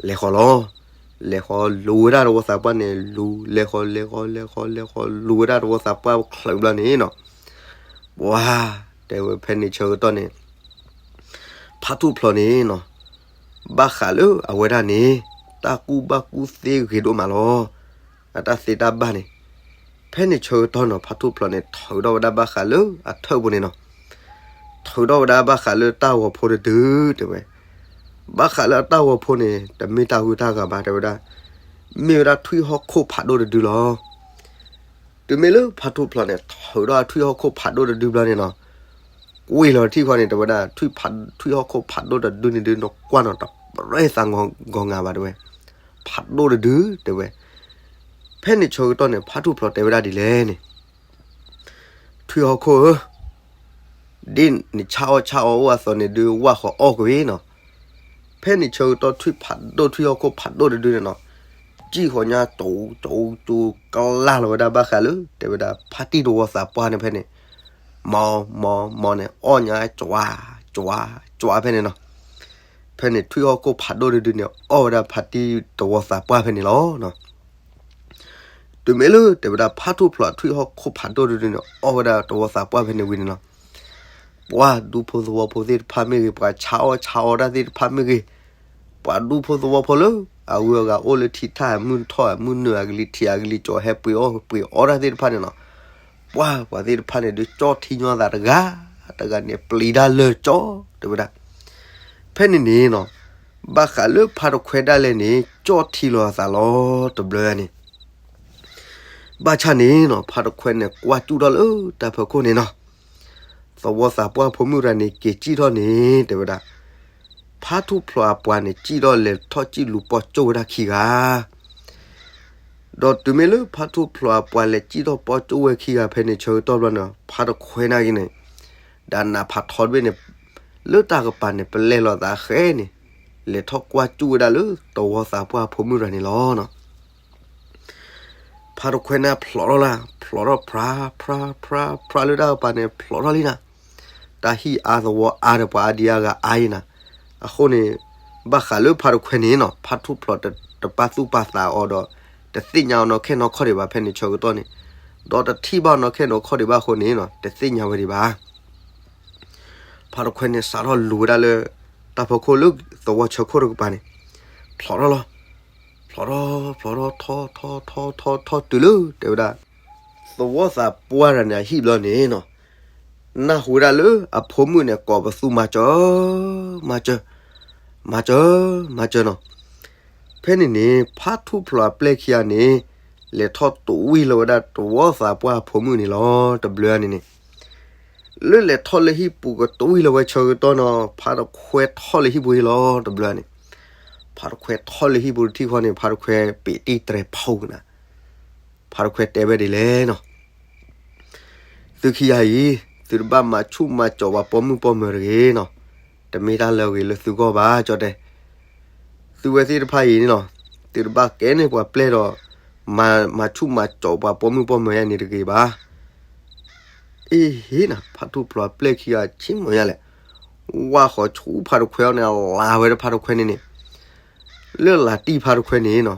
လဲၤဃီၤလီၤ, လဲၤဃီၤလူၤဝဲဒၣ်တဝီသးပှၢ်န့ၣ်လူၤ, လဲၤဃီၤလဲၤဃီၤလဲၤဃီၤလဲၤဃီၤလူၤဝဲဒၣ်တဝီသးပှၢ်ချုးဘျီန့ၣ်နီၤ, ပှၤ, တဲဝဲဖဲန့ၣ်ဆၢကတီၢ်န့ၣ် ဖါထူၣ်ဖျိးန့ၣ်နီၤ, ဘၣ်ဃးလၢအဝဲဒၣ်န့ၣ်, တၢ်ကူၣ်ဘၣ်ကူၣ်သ့ဂ့ၤဒိၣ်မးလီၤ, အတၢ်သ့တၢ်ဘၣ်န့ၣ်, ဖဲန့ၣ်ဆၢကတီၢ်နီၤ ဖါထူၣ်ဖျိးန့ၣ် ထုးထီၣ်ဝဲဒၣ်ဘၣ်ဃးလၢအထၢၣ်ပူၤန့ၣ်နီၤ, ထုးထီၣ်ဝဲဒၣ်ဘၣ်ဃးလၢတၢ်ဂီၤဖိတဒု, တဲဝဲ, ဘၣ်ဃးလၢအတၢ်ဂီၤဖိန့ၣ် တမ့ၢ်တၢ်ဂုၤတၢ်ဂၤဘၣ် တဲဝဲဒၣ်, မ့ၢ်ဝဲဒၣ်ထွံၣ်ဟီၣ်ခိၣ်ဖးဒိၣ်တဒုလီၤ. တုၤမ့ၢ်လၢဖါထူၣ်ဖျိးန့ၣ် ထုးထီၣ်ထွံၣ်ဟီၣ်ခိၣ်ဖးဒိၣ်တဒုဘျီန့ၣ်နီၤ, ကွံာ်လီၤထံၣ်ဃီန့ၣ် တဲဝဲဒၣ်, ထွံၣ်ဟီၣ်ခိၣ်ဖးဒိၣ်တဒုန့ၣ်ဒုး နကွၢ်နီၤတပရဲသးဂီၤငၤဘၣ် တဲဝဲ, ဖးဒိၣ်တဒု တဲဝဲ, ဖဲန့ၣ်ဆၢကတီၢ်န့ၣ် ဖါထူၣ်ဖျိးတဲဝဲဒၣ်ဒ်လဲၣ်န့ၣ်, ထွံၣ်ဟီၣ်ခိၣ်ဧၢ, ဒ်နဆါအီၣ်ဆါအီအိၣ်အသိးန့ၣ်ဒုး ဝၢ်ဃီၤအီၣ်ကွံာ်နီၤ, ဖဲန့ၣ်ဆၢကတီၢ်ထွံၣ်ဖးဒိၣ်ထွံၣ်ဟီၣ်ခိၣ်ဖးဒိၣ်တဒုန့ၣ်နီၤ, စံၣ်ဃီၤညါကၠိကၠိကလၢ်လီၤဝဲဒၣ်ဘၣ်ဃးလၢ တဲဝဲဒၣ်ဖါတံၢ်တဝီသးပှၢ်န့ၣ်ဖဲန့ၣ်, မီၤမီၤမီၤန့ၣ် အီၣ်ညါကၠွါ, ကၠွါ, ကၠွါဖဲန့ၣ်နီၤ, ဖဲန့ၣ်ထွံၣ်ဟီၣ်ခိၣ်ဖးဒိၣ်တဒုန့ၣ် အီၣ်ဝဲဒၣ်ဖါတံၢ်တဝီသးပှၢ်ဖဲန့ၣ်လီၤ. တုၤမ့ၢ်လၢတဲဝဲဒၣ်ဖါထူၣ်ဖျိးထွံၣ်ဟီၣ်ခိၣ်ဖးဒိၣ်တဒုန့ၣ် အီၣ်ဝဲဒၣ်တဝီသးပှၢ်ဖဲန့ၣ်ဝံၤန့ၣ်နီၤ, ပှၤဒူဖိသဝီဖိသ့ၣ်တဖၣ်မ့ၢ်ဂ့ၤ, ပှၤဆါအီၣ်ဆါအီတၢ်သ့ၣ်တဖၣ်မ့ၢ်ဂ့ၤ, ပှၤဒူဖိသဝီဖိလၢ အဂုၤအဂၤအိၣ်လၢထံထၣ် မုၢ်ထီၣ်မုၢ်နုာ်အကလံၤထံးအကလံၤကၠီၤ ဟဲပှ့ၤအီၣ်ပှ့ၤအီတၢ်သ့ၣ်တဖၣ်န့ၣ်နီၤ, ပှၤပှၤသ့ၣ်တဖၣ်န့ၣ်ဒုး ကၠီၣ်ထံညီသးတဂၤ, တဂၤန့ၣ် ပျံၤတၢ်လၢာ်ကၠီ, တဲဝဲဒၣ်, ဖဲန့ၣ်န့ၣ်နီၤ, ဘၣ်ဃးလၢဖါတခွဲဒၣ်လဲာ်န့ၣ် ကၠီၣ်ထံလီၤအသးလီၤတဘျီန့ၣ် ဘၣ်ဆၣ်န့ၣ်နီၤ ဖါတခွဲန့ၣ် ကွၢ်စူၣ်ထီၣ်လၢတၢ်ဖီခိၣ်န့ၣ်နီၤ, သဝီသးပှၢ်ဖိမုၣ်တဂၤန့ၣ် က့ၤစံၣ်ထီၣ်န့ၣ် တဲဝဲဒၣ်, ဖါထူၣ်ဖျိးအပှၤန့ၣ် စံၣ်ထီၣ်လဲၤထီၣ်စံၣ်လူၤပိာ်ကၠိၣ်ဝဲဒၣ်ခံဂၤ, ဒီးတုၤမ့ၢ်လၢဖါထူၣ်ဖျိးအပှၤလဲၤစံၣ်ထီၣ်ပိာ်ကၠိၣ်ဝဲခံဂၤဖဲန့ၣ် ဆၢကတီၢ်ဘျီန့ၣ် ဖါတခွဲနာ်က့န့ၣ်, ဒီးနးဖးထီတဘ့ၣ်န့ၣ်, လၢတၢ်ကပၤန့ၣ် ပလဲၢ်လိာ်သးဃဲန့ၣ်, လဲၤထီၣ်ကွၢ်စူၣ်ဝဲဒၣ်လၢသဝီသးပှၢ်ဖိမုၣ်တဂၤန့ၣ်လီၤ. ဖါတခွဲန့ၣ်ဖျိးထီၣ်လၢ, ဖျိးထီၣ်ဖြါဖြါဖြါဖြါလၢတၢ်ကပၤန့ၣ် ဖျိးထီၣ်လံနၤ, တၢ်ဟံၣ်အါသဝီအါဒီးပှၤအါဒံအါဂၤအါအံၤနၤ, အဃိန့ၣ်, ဘၣ်ဃးလၢဖါတခွဲန့ၣ်နီၤ ဖါထူၣ်ဖျိးတပာ်သူၣ်ပာ်သးအီၤဒီး, တသ့ၣ်ညါအီၤနီၢ်ခဲနီၢ်ခီၣ်ဒံးဘၣ်ဖဲန့ၣ်ဆၢကတီၢ်န့ၣ်, ဒီးတထံၣ်ဘၣ်အီၤနီၢ်ခဲနီၢ်ခီၣ်ဒံးဘၣ်အဃိန့ၣ်နီၤ တသ့ၣ်ညါဝဲဒံးဘၣ် ဖါတခွဲန့ၣ် စးထီၣ်လူၤဝဲဒၣ်လၢ တၢ်ဖီခိၣ်လၢသဝီဆၢခိၣ်တကပၤန့ၣ်, ဖျိးထီၣ်လီၤ, ဖျိးထီၣ်, ဖျိးထီၣ်ထီထီထီထီထီတုၤလၢ တဲဝဲဒၣ်, သဝီသးပှၢ်တဂၤန့ၣ်အဟံၣ်ဘျီန့ၣ်နီၤ, နၢ်ဟူဝဲဒၣ်လၢအဖိမုၣ်န့ၣ် ကိးပသူမၤစၢၤ, မၤစၢၤ, မၤစၢၤ, မၤစၢၤနီၤ, ဖဲန့ၣ်န့ၣ် ဖါထူၣ်ဖျိးအပျဲၢ်ခံဂၤန့ၣ်, လဲၤထီၣ်တဝံၢ်လီၤဝဲဒၣ်သဝီသးပှၢ်အဖိမုၣ်န့ၣ်လီၤ တဘျီန့ၣ်န့ၣ် လၢလဲၤထီၣ်လၢဟံၣ်ပူၤကတဝံၢ်လီၤဝဲဆၢကတီၢ်နီၤ ဖါတခွဲထီၣ်လၢဟံၣ်ပူၤဟံၣ်လီၤတဘျီန့ၣ်, ဖါတခွဲထီၣ်လၢဟံၣ်ပူၤတထံၣ်ဃီန့ၣ် ဖါတခွဲပ့းတံၢ်တြဲၤဖီနၤ, ဖါတခွဲတဲဝဲဒ်လဲၣ်နီၤ, သုခံဂၤအံၤ, သုတဘၣ်မၤဆူၣ်မၤစိးပှၤပိာ်မုၣ်ပိာ်မၢၤတဂ့ၤနီၤ, တမ့ၢ်တၢ်လၢအဂ့ၤလၢသုဂီၢ်ဘၣ် ကၠီတဲ သုဝဲသ့ၣ်တဖၣ်အံၤနီၤ, သုတဘၣ်ကဲန့ၢ်ပှၤပျဲၢ်ဒီး, မၤဆူၣ်မၤစိးပှၤပိာ်မုၣ်ပိာ်မၢၤယါန့ၣ်တဂ့ၤဘၣ်. အ့ဟ့နၤ ဖါထူၣ်ဖျိးအပျဲၢ်ခံဂၤဆ့ၣ်နီၤယါလဲၣ်, ဝၢ်ဃီၤဆူဖါတခွဲအီၤန့ၣ် လါဝဲဒၣ်ဖါတခွဲန့ၣ်န့ၣ်, လၢလါတံၢ်ဖါတခွဲန့ၣ်နီၤ,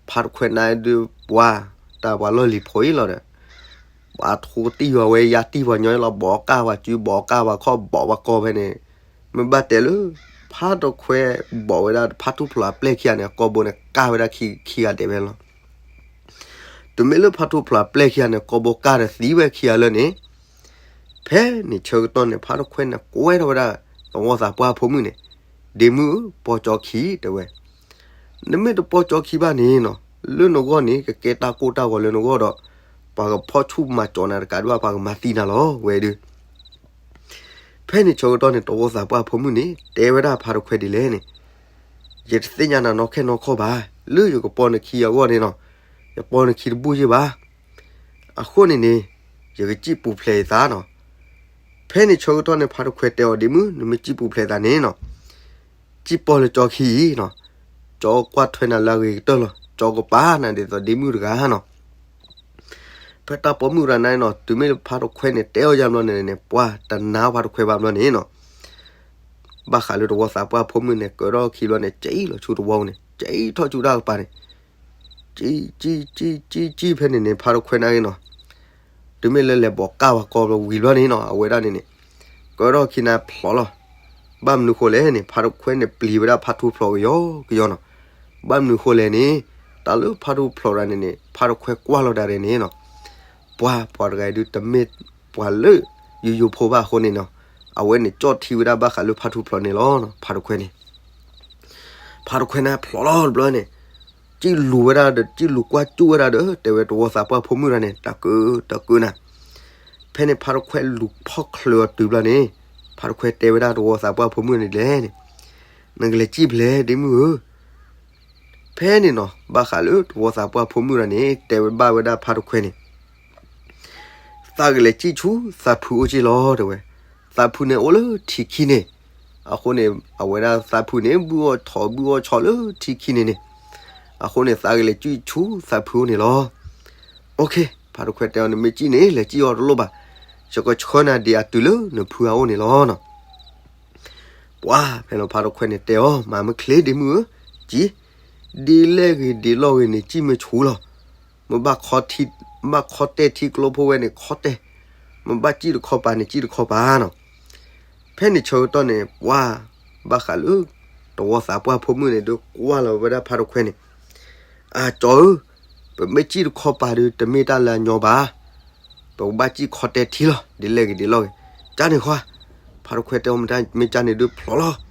ဖါတခွဲန့ၣ်ဒုးပှၤ, တၢ်ပှၤလီၢ်လံၤဖိအံၤလီၤဒီး ပှၤထိတံၢ်ယွၤဝဲယါတံၢ်ပှၤညီလီၤ ဘိးကၢ်ပှၤစု ဘိးကၢ်ပှၤခီၣ်ဘိးပှၤကီၢ်ဖဲန့ၣ်, မ့ၢ်ဘၣ်တဲလၢ, ဖါတခွဲဘိးဝဲဒၣ်ဖါထူၣ်ဖျိးအပျဲၢ်ခံဂၤန့ၣ် အကိာ်ဘိန့ၣ်ကၢ်ဝဲဒၣ်ခံဂၤဒဲးဖဲန့ၣ်လီၤ. တုၤမ့ၢ်လၢဖါထူဖျိးပျဲၢ်ခံဂၤန့ၣ် ကိာ်ဘိကၢ်ဒီးသံဝဲခံဂၤလၢာ်န့ၣ်, ဖဲန့ၣ်ဆၢကတီၢ်န့ၣ် ဖါတခွဲန့ၣ်ကွဲထီၣ်ဝဲဒၣ် သဝီသးပှၢ်ဖိမုၣ်န့ၣ်, ဒ့မုၣ်ဧၢ, ပိာ်ကၠီခံ တဲဝဲ, နမ့ၢ်တပိာ်ကၠီခံဘၣ်န့ၣ်နီၤ, လၢနဂီၢ်န့ၣ် ကကဲတၢ်ကိၢ်တၢ်ဂီၤလၢနဂီၢ်ဒီး ပှၤကဖီၣ်ဆူၣ်မၤကၠီနၤတကးဒံးဘၣ် ပှၤကမၤသံနၤလီၤ ဝဲဒုး ဖဲန့ၣ်ဆၢကတီၢ်န့ၣ် သဝီသးပှၢ်ဖိမုၣ်န့ၣ် တဲဝဲဒၣ်ဖါတခွဲဒ်လဲၣ်န့ၣ်, ယတသ့ၣ်ညါနၤနီၢ်ခဲနီၢ်ခီၣ်ဘၣ်, လၢယကပိာ်နခံအဂီၢ်န့ၣ်နီၤ, ယပိာ်နခံတဘူၣ်ယ့ၢ်ဘၣ်. အဃိန့ၣ်န့ၣ် ယကစံၣ်ပူၤဖျဲးယသးနီၤ. ဖဲန့ၣ်ဆၢကတီၢ်န့ၣ် ဖါတခွဲတဲအီၤ ဒ့မုၣ် နမ့ၢ်စံၣ်ပူၤဖျဲးသးန့ၣ်နီၤ, စံၣ်ပိာ်လၢကၠီခံအံၤနီၤ, ကၠီကွၢ်ထွဲနၤလၢအဂ့ၤကတၢၢ်လီၤ, ကၠီကပာ်နၤဒ်သိးဒ့မုၣ်တဂၤနီၤ. ဖဲတၢ်ပိာ်မုၣ်ရၤနါနီၤ တုၤမ့ၢ်လၢဖါတခွဲန့ၣ် တဲအီၤယါဘျီန့ၣ်န့ၣ် ပှၤတနာ်ဖါတခွဲဘၣ်ဘျီန့ၣ်နီၤ, ဘၣ်ဃးလၢသဝီသးပှၢ်ဖိမုၣ်န့ၣ် ကၢထီၣ်ခံဘျီန့ၣ် ကၠံၣ်လီၤဆူသဝီပူၤန့ၣ် ကၠံၣ်ထီၣ်ဆူတၢ်ကပၤန့ၣ်, ကၠံၣ်ကၠံၣ်ကၠံၣ်ကၠံၣ်ဖဲန့ၣ်န့ၣ် ဖါတခွဲနါဂ့ၤနီၤ, တုၤမ့ၢ်လၢလဲၤဘိးကၢ်ဝဲကီဘျီဝံၤဘျီန့ၣ်နီၤ အဝဲဒၣ်န့ၣ်န့ၣ် ကၢထီၣ်ခံနါဖျိးလီၤ. ဘၣ်မနုၤဃိလဲၣ်န့ၣ် ဖါတခွဲန့ၣ်ပျံၤဝဲဒၣ်ဖါထူဖျိးကယီကယီနီၤ. ဘၣ်မနုၤဃိလဲၣ်န့ၣ် တၢ်လၢဖါထူဖျိးတၢ်န့ၣ်န့ၣ် ဖါတခွဲကွၢ်လီၤတၢ်ရဲၣ်န့ၣ်နီၤ, ပှၤ ပှၤတဂၤအံၤဒုး တမ့ၢ်ပှၤလၢယိယိဖိဘၣ်အဃိန့ၣ်နီၤ, အဝဲန့ၣ်ကၠီၣ်ထံဝဲဒၣ်ဘၣ်ဃးလၢဖါထူဖျိးန့ၣ်လီၤ. ဖါတခွဲန့ၣ် ဖါတခွဲန့ၣ်ဖျိးလီၤတဘျီန့ၣ် စံၣ်လူၤဝဲဒၣ်ဒီး စံၣ်လူၤကွၢ်ကၠူၣ်ဝဲဒၣ်ဒီး တဲဝဲသဝီသးပှၢ်ဖိမုၣ်တဂၤန့ၣ် တၢ်ကၢတၢ်ကၢနၤ. ဖဲန့ၣ်ဖါတခွဲလူၤဖီၣ်ချုးအီၤတုၤဘျီန့ၣ် ဖါတခွဲတဲဝဲဒၣ်သဝီသးပှၢ်ဖိမုၣ်န့ၣ်လဲၣ်န့ၣ်, နကလဲၤစံၣ်ဖဲလဲၣ် ဒ့မုၣ်ဧၢ. ဖဲန့ၣ်နီၤ ဘၣ်ဃးလၢသဝီသးပှၢ်ဖိမုၣ်တဂၤန့ၣ် တဲဝဲဘၣ်ဝဲဒၣ်ဖါတခွဲန့ၣ် သးကလဲၤစံၣ်ဆူသးဖုအိၣ်က့ၢ်လီၤ တဲဝဲ. သးဖုန့ၣ်အိၣ်လၢထံခံန့ၣ်, အဃိန့ၣ် အဝဲဒၣ်သးဖုန့ၣ် ဘုၣ်အီၣ်ထိးဘုၣ်အီၣ်ဆီလၢထံခံန့ၣ်န့ၣ်, အဃိန့ၣ် သးကလဲၤစံၣ်ဆူသးဖုအိၣ်န့ၣ်လီၤ. OK, ဖါတခွဲတဲအီၤ နမ့ၢ်စံၣ်န့ၣ် လဲၤစံၣ်အီၤတလိၣ်ဘၣ်, ယကဆှၢနၤဒံးအတုၤလၢနဖုအအိၣ်န့ၣ်လီၤနီၤ. ပှၤဖဲလီၤဖါတခွဲန့ၣ်တဲအီၤ မၤမ့ၢ်ချ့ဒ့မုၣ်ဧၢ, စံၣ်, ဒ်လဲၣ်ဂ့ၤဒ်လဲၣ်ဂ့ၤန့ၣ် စံၣ်မ့ၢ်ဆူၣ်လီၤ. မ့ၢ်ဘၣ်ခီတဲာ်ထံကျိဖိဝဲန့ၣ် ခီတဲာ်, မ့ၢ်ဘၣ်စံၣ်တခီပၤန့ၣ် စံၣ်တခီပၤနီၤ. ဖဲန့ၣ်ဆၢကတီၢ်န့ၣ် ပှၤဘၣ်ဃးလၢ သဝီသးပှၢ်ဖိမုၣ်န့ၣ် ဒုးကွၢ်လီၤဝဲဒၣ်ဖါတခွဲန့ၣ်, အကၠီဧၢ, ပမ့ၢ်စံၣ်တခီပၤဒုး တမ့ၢ်တၢ်လၢအညီဘၣ်, ပကဘၣ်စံၣ်ခီတဲာ်ထံလီၤ ဒ်လဲၣ်ဂ့ၤဒ်လဲၣ်ဂ့ၤ, ကန့ၣ်ဃီ, ဖါတခွဲတဲအီၤ မ့ၢ်ကန့ၣ်ဒုးဖျိးလီၤ.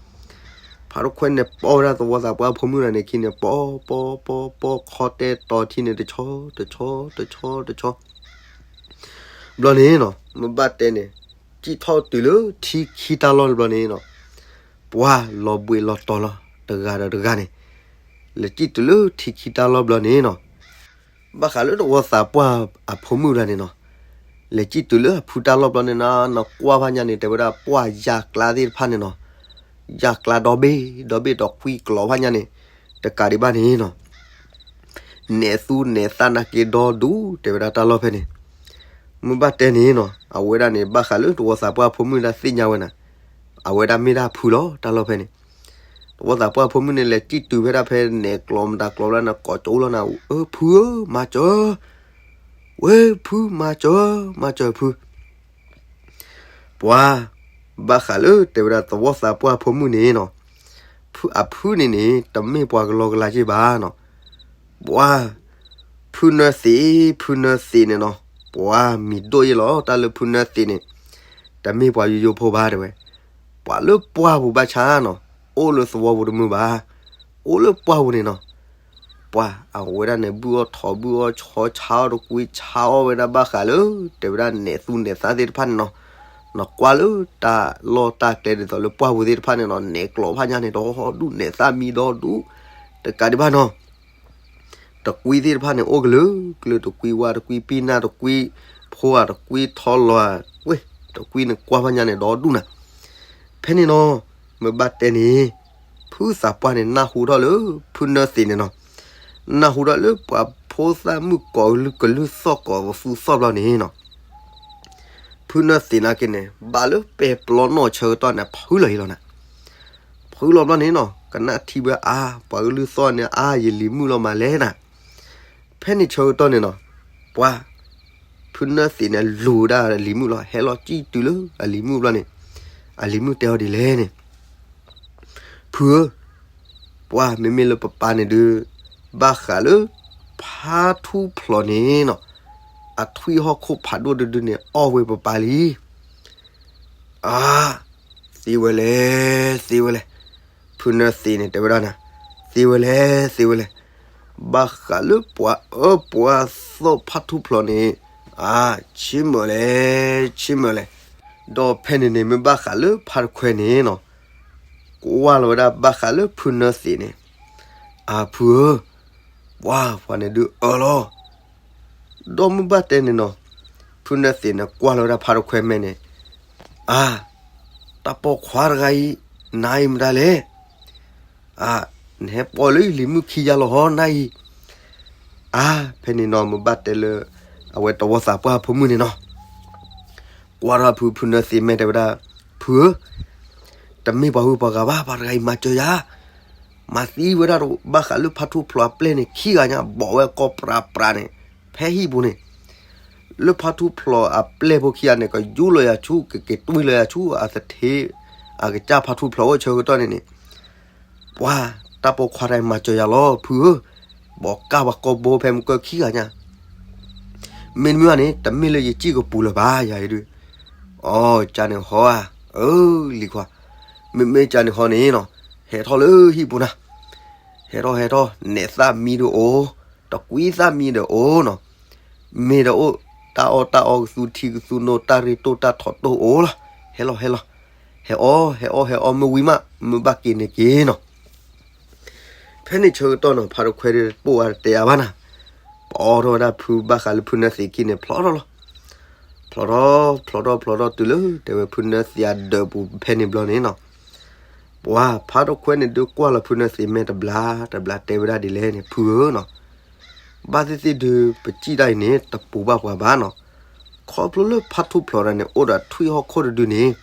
ဖါတခွဲန့ၣ်ပိာ်ဝဲဒၣ်သဝီသးပှၢ်ဖိမုၣ်တဂၤန့ၣ်ခံန့ၣ် ပိာ်ပိာ်ပိာ်ပိာ်ခီတဲာ်တီၤထံန့ၣ် တဆီတဆီတဆီတဆီ ဘျီန့ၣ်နီၤ မ့ၢ်ဘၣ်တဲန့ၣ် စံၣ်ထီၣ်တုၤလၢထံခံတၢ်လီၢ်တဘျီန့ၣ်နီၤ, ပှၤလီၤဘှံးလီၤတီၤလီၤ တဂၤဒီးတဂၤန့ၣ်, လဲၤစံၣ်တုၤလၢထံခံတၢ်လီၢ်ဘျီန့ၣ်နီၤ, ဘၣ်ဃးလၢသဝီသးပှၢ်အဖိမုၣ်တဂၤန့ၣ်နီၤ, လဲၤစံၣ်တုၤလၢအဖုတၢ်လီၢ်ဘျီန့ၣ်နီၤ နကွၢ်ဖးညါန့ၣ် တဲဝဲဒၣ်ပှၢ်ယၢ်ကျါသ့ၣ်တဖၣ်န့ၣ်နီၤ, ယၢ်ကျါဒီဘ့ၣ် ဒီဘ့ၣ်ဒီးကွံကျိးဖးညါန့ၣ်, တကးဒံးဘၣ်န့ၣ်နီၤ နဲၣ်သူနဲၣ်သၣ်နာ်က့ဒီဒူၣ် တဲဝဲဒၣ်တၢ်လီၢ်ဖဲန့ၣ်, မ့ၢ်ဘၣ်တဲန့ၣ်နီၤ အဝဲဒၣ်န့ၣ် ဘၣ်ဃးလၢသဝီသးပှၢ်ဖိမုၣ်ဒၣ်သ့ၣ်ညါဝဲနၤ, အဝဲဒၣ်မ့ၢ်ဒၣ်ဖုလီၤ တၢ်လီၢ်ဖဲန့ၣ်, သဝီသးပှၢ်ဖိမုၣ်န့ၣ် လဲၤစံၣ်တုၤဖဲဒၣ်ဖဲနဲၣ်ကျိးမတၤကျိးလၢနကိးကၠိလီၤနၤ, အၢ ဖုဧၢ မၤစၢၤ, ဝဲဖု မၤစၢၤ, မၤစၢၤဖု ပှၤ ဘၣ်ဃးလၢတဲဝဲဒၣ်သဝီသးပှၢ်ဖိမုၣ်န့ၣ်နီၤ, ဖုအဖုန့ၣ်န့ၣ် တမ့ၢ်ပှၤကလီကလီက့ၢ်ဘၣ်နီၤ, ပှၤ ဖုနၢသ့ၣ် ဖုနၢသ့ၣ်န့ၣ်နီၤ, ပှၤမံၤဒိၣ်ယ့ၢ်လီၤ တၢ်လၢဖုနၢသ့ၣ်န့ၣ်, တမ့ၢ်ပှၤယိယိဖိဘၣ်တဲဝဲ, ပှၤလၢပှၢ်ပူၤဘၣ်ဆၣ်နီၤ, အိၣ်လၢသဝီပူၤတမုာ်ဘၣ်, အိၣ်လၢပှၢ်ပူၤန့ၣ်နီၤ ပှၤအဝဲဒၣ်န့ၣ် ဘုၣ်အီၣ်ထိးဘုၣ်အီၣ်ဆီ ဆါအီၣ်တကွံ ဆါအီၣ်ဝဲဒၣ်ဘၣ်ဃးလၢ တဲဝဲဒၣ်နဲၣ်သူနဲၣ်သၣ်သ့ၣ်တဖၣ်န့ၣ်နီၤ, နကွၢ်လၢတၢ်လီၢ်တၢ်ကျဲဒ်သိးလၢပှၢ်ပူၤသ့ၣ်တဖၣ်န့ၣ်နီၤ နဲၣ်ကျိးဖးညါန့ၣ် ဒီဒူၣ် နဲၣ်သၣ်မံဒီဒူၣ် တကးဒံးဘၣ်နီၤ တကွံသ့ၣ်တဖၣ်န့ၣ် အိၣ်ကလုာ်ကလုာ် တကွံဝါ တကွံပံနၢ် တကွံဖိဧါ တကွံထီလီၤဧါ, ဝဲ တကွံန့ၣ်ကွၢ်ဖးညါန့ၣ် ဒီဒူၣ်နၤ ဖဲန့ၣ်နီၤ မ့ၢ်ဘၣ်တဲန့ၣ် ဖုသးပှၢ်န့ၣ် နၢ်ဟူထီၣ်လၢ ဖုနၢသ့ၣ်န့ၣ်နီၤ, နၢ်ဟူထီၣ်လၢပှၤဖိသၣ်မုၣ်ကိးကလုာ်ကလုာ်သီၣ်ကိးသူသီၣ်ဘျီန့ၣ်နီၤ, ဖုနၢသ့ၣ်နာ်က့န့ၣ် ဘၣ်လၢပဲာ်ပျီနီၣ်ဆၢကတီၢ်န့ၣ် ဖုလီၤဟံၣ်လီၤနၤ ဖုလီၤဘျီန့ၣ်နီၤ ကနၣ်ထံဘၣ်အါ ပှၤကလုာ်သီၣ်န့ၣ်အါ ယလံၤမုၣ်လီၤမးလဲၣ်နၤ, ဖဲန့ၣ်ဆၢကတီၢ်န့ၣ်နီၤ ပှၤ ဖုနၢသ့ၣ်န့ၣ် လူၤဝဲဒၣ်အလံၤမုၣ်လီၤ ဟဲလီၤစံၣ်တုၤလၢအလံၤမုၣ်ဘျီန့ၣ်, အလံၤမုၣ်တဲအီၤဒ်လဲၣ်န့ၣ် ဖုဧၢ, ပှၤမ့မ့ၢ်လၢပပၢ်န့ၣ်ဒုး ဘၣ်ဃးလၢ ဖါထူဖျိးန့ၣ်နီၤ, အထွံၣ်ဟီၣ်ခိၣ်ဖးဒိၣ်တဒုန့ၣ် အီၣ်ဝဲပပၢ်လံ. အါ, သ့ဝဲလဲၣ်, သ့ဝဲလဲၣ်, ဖုနၢသံးန့ၣ် တဲဝဲဒၣ်န့ၣ်, သ့ဝဲလဲၣ်, သ့ဝဲလဲၣ်, ဘၣ်ဃးလၢပှၤအၢပှၤသီဖါထူဖျိးန့ၣ်, အါ, ဆံးမုာ်လဲၣ်, ဆံးမုာ်လဲၣ်. ဒီးဖဲန့ၣ်န့ၣ် မ့ၢ်ဘၣ်ဃးလၢဖါတခွဲန့ၣ်နီၤ, ကွၢ်လီၤဝဲဒၣ်ဘၣ်ဃးလၢဖုနၢသံးန့ၣ်, အါ, ဖုဧၢ, ပှၤ, ပှၤန့ၣ်ဒုးအၢလီၤ. ဒီးမ့ၢ်ဘၣ်တဲန့ၣ်နီၤ, ဖုနၢသံးန့ၣ် ကွၢ်လီၤဝဲဒၣ်ဖါတခွဲမဲာ်န့ၣ်, အါ, တၢ်ပိာ်ခွါတဂၤအံၤ, နၤအံၤမတၤလဲၣ်. အါ, နဟဲပိာ်လၢယလံၤမုၣ်ခံယါလီၤဟီနၤအံၤ. အါ, ဖဲန့ၣ်နီၤ မ့ၢ်ဘၣ်တဲလၢ အဝဲသဝီသးပှၢ်ဖိမုၣ်န့ၣ်နီၤ, ကွၢ်ထီၣ်ဖု ဖုနၢသံးမဲာ် တဲဝဲဒၣ်, ဖုဧၢ, တမ့ၢ်ပှၤဂုၤပှၤဂၤဘၣ်, ပှၤတဂၤအံၤမၤစၢၤယၤ, မၤသံဝဲဒၣ်ဘၣ်ဃးလၢဖါထူဖျိးအပျဲၢ်န့ၣ် ခံဂၤညါ ဘိးဝဲကိးပြးပြးန့ၣ်, ဖဲဟံၣ်ပူၤန့ၣ် လၢဖါထူဖျိးအပျဲၢ်ဖိခံဂၤန့ၣ် ကယူလီၤယၤဆူ ကက့ၤတွံၢ်လီၤယၤဆူ အသထ့ အကစၢ်ဖါထူဖျိးအိၣ်ဆၢကတီၢ်န့ၣ်န့ၣ်, ပှၤ, တၢ်ပိာ်ခွါတဂၤအံၤမၤစၢၤယၤလီၤ ဖုဧၢ, ဘိးကၢ်ပှၤကိးဘိဖဲမုၢ်ကၢၢ်ခံဂၤညါ, မ့တမ့ၢ်ဘၣ်န့ၣ် တမ့ၢ်လၢယစံၣ်ကပူၤလၢၤဘၣ် ယၤအံၤဒုး, အိ, ကန့ၣ်ဟီဧါ, အၢ, လံၤခွါ, မ့မ့ၢ်ကန့ၣ်ဟီန့ၣ်နီၤ, ဟဲထီၣ်လၢဟံၣ်ပူၤနၤ, ဟဲထီၣ်ဟဲထီၣ် နဲးသၣ်မံဒီးအိၣ်, တကွံသၣ်မံဒီးအိၣ်နီၤ, မ့ၢ်ဒီးအိၣ်, တၢ်အီၣ်တၢ်အီကသူထံကသူနိ တၢ်ရ့တိၢ်တၢ်ထီၣ်တိၢ်အိၣ်လီၤ, ဟဲလီၤဟဲလီၤ, ဟဲအီၣ်ဟဲအီၣ်ဟဲအီၣ်မ့ၢ်ဝံၤမး မ့ၢ်ဘၣ်က့ၤန့ၣ်က့ၤနီၤ. ဖဲန့ၣ်ဆၢကတီၢ်နီၤ ဖါတခွဲဒီးပိာ်အါတတဲအါဘၣ်နၤ, ပအီၣ်ထီၣ်ဝဲဒၣ်ဖုဘၣ်ဃးလၢဖုနၢသံးခံန့ၣ် ဖျိးထီၣ်လီၤ, ဖျိးထီၣ်, ဖျိးထီၣ်ဖျိးထီၣ်တုၤလၢ တဲဝဲဖုနၢသံးအဒၢးပူၤဖဲန့ၣ်ဘျီန့ၣ်နီၤ, ပှၤဖါတခွဲန့ၣ်ဒုးကွၢ်လီၤဖုနၢသံးမဲာ်တဘျါ, တဘျါတဲဝဲဒၣ်ဒ်လဲၣ်န့ၣ် ဖုဧၢနီၤ, ဘၣ်သ့ၣ်သ့ၣ်ဒုး ပစံၣ်တၢ်အံၤန့ၣ် တပူၤဘၣ်ပှၤဘၣ်နီၤ, ခီဖျိလၢဖါထူဖျိးတၢ်န့ၣ် အိၣ်ဒီးထွံၣ်ဟီၣ်ခိၣ်တဒုန့ၣ်,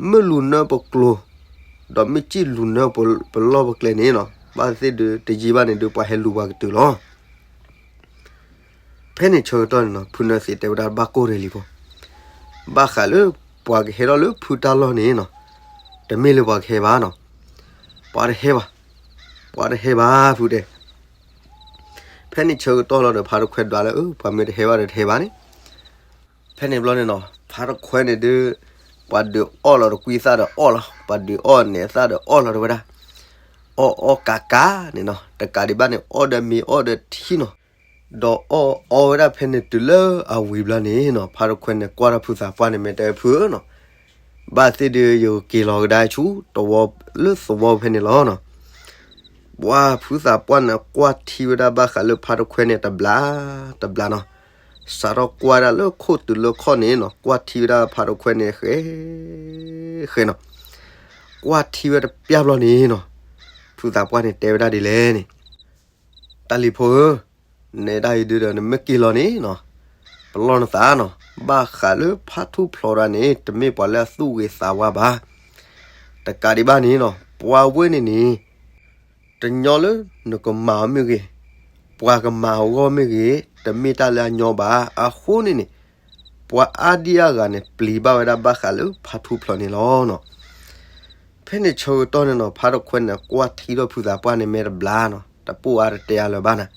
မ့ၢ်လူၤနၢပကျိၤ, ဒီးမ့ၢ်စံၣ်လူၤနၢပလီၢ်ပကျဲန့ၣ်နီၤ, ဘၣ်သ့ၣ်သ့ၣ်ဒုး တယံာ်ဘၣ်န့ၣ်ဒုး ပှၤဟဲလူၤပှၤကတုၤလီၤ. ဖဲန့ၣ်ဆၢကတီၢ်န့ၣ်နီၤ ဖုနၢသံးတဲဝဲဒၣ်ဘၣ်ကိၢ်ရ့ၣ်လံဖိ, ဘၣ်ဃးလၢပှၤကဟဲထီၣ်လၢဖုတၢ်လီၢ်န့ၣ်နီၤ, တမ့ၢ်လၢပှၤကဟဲဘၣ်နီၤ, ပှၤတဟဲဘၣ်, ပှၤတဟဲဘၣ်ဖုတဲ, ဖဲန့ၣ်ဆၢကတီၢ်လီၤဒီး ဖါတခွဲဒွးလၢ အၢ ပှၤမ့ၢ်တဟဲဘၣ်ဒီးတဟဲဘၣ်န့ၣ်, ဖဲန့ၣ်ဘျီန့ၣ်နီၤ ဖါတခွဲန့ၣ်ဒုး, ပှၤဒုးအီၣ်လီၤတကွံသၣ်ဒီးအီၣ်လီၤ, ပှၤဒုးအီၣ်နဲးသၣ်ဒီးအီၣ်လီၤတဲဝဲဒၣ်, အီၣ်အီၣ်ကးကးန့ၣ်နီၤ, တကးဒံးဘၣ်န့ၣ် အီၣ်ဒီးမ့ၤအီၣ်ဒီးထံနီၤ, ဒီးအီၣ်အီဝဲဒၣ်ဖဲန့ၣ်တုၤလၢအဝံၤဘျီန့ၣ်နီၤ ဖါတခွဲန့ၣ်ကွၢ်ထီၣ်ဖုသးပှၢ်န့ၣ် မဲာ်တဲဖုဧၢနီၤ, ဘၣ်သ့ၣ်ဒုးယက့ၤလီၤကဒါဆူ သဝီလၢသဝီဖဲန့ၣ်လီၤနီၤ. ပှၤဖုသးပှၢ်န့ၣ်ကွၢ်ထံဝဲဒၣ်ဘၣ်ဃးလၢဖါတခွဲန့ၣ်တဘျီ, တဘျီနီၤ, စးထီၣ်ကွၢ်ဒၣ်လၢခိၣ်တုၤလၢခီၣ်န့ၣ်နီၤ ကွၢ်ထံဝဲဒၣ်ဖါတခွဲန့ၣ်ဃဲ, ဃဲနီၤ, ကွၢ်ထံဝဲတပျၢ်ဘျီန့ၣ်နီၤ, ဖုသးပှၢ်န့ၣ်တဲဝဲဒၣ်ဒ်လဲၣ်န့ၣ်, တၢ်လံၤဖိဧၢ, နဲဒၣ်အံၤဒုးဒီးနမ့ၢ်က့ၤလီၤန့ၣ်နီၤ, ပလီၢ်နသးနီၤ, ဘၣ်ဃးလၢဖါထူၣ်ဖျိးတၢ်န့ၣ် တမ့ၢ်ပှၤလၢအသူၣ်ဂ့ၤသးဝါဘၣ်. တကးဒံးဘၣ်န့ၣ်နီၤ ပှၤဝဲန့ၣ်န့ၣ် တညီလၢနကမၤအီၤမ့ၢ်ဂ့ၤ, ပှၤကမၤအဂီၢ်မ့ၢ်ဂ့ၤ, တမ့ၢ်တၢ်လၢအညီဘၣ်. အဃိန့ၣ်န့ၣ် ပှၤအါဒံအါဂၤန့ၣ် ပျံၤဘၣ်ဝဲဒၣ်ဘၣ်ဃးလၢဖါထူၣ်ဖျိးန့ၣ်လီၤနီၤ. ဖဲန့ၣ်ဆၢကတီၢ်န့ၣ်နီၤ ဖါတခွဲန့ၣ် ကွၢ်ထံထီၣ်ဖုသးပှၢ်န့ၣ် မဲာ်တဘျါနီၤ, တပိၢ်အါတတဲအါလၢၤဘၣ်နၤ.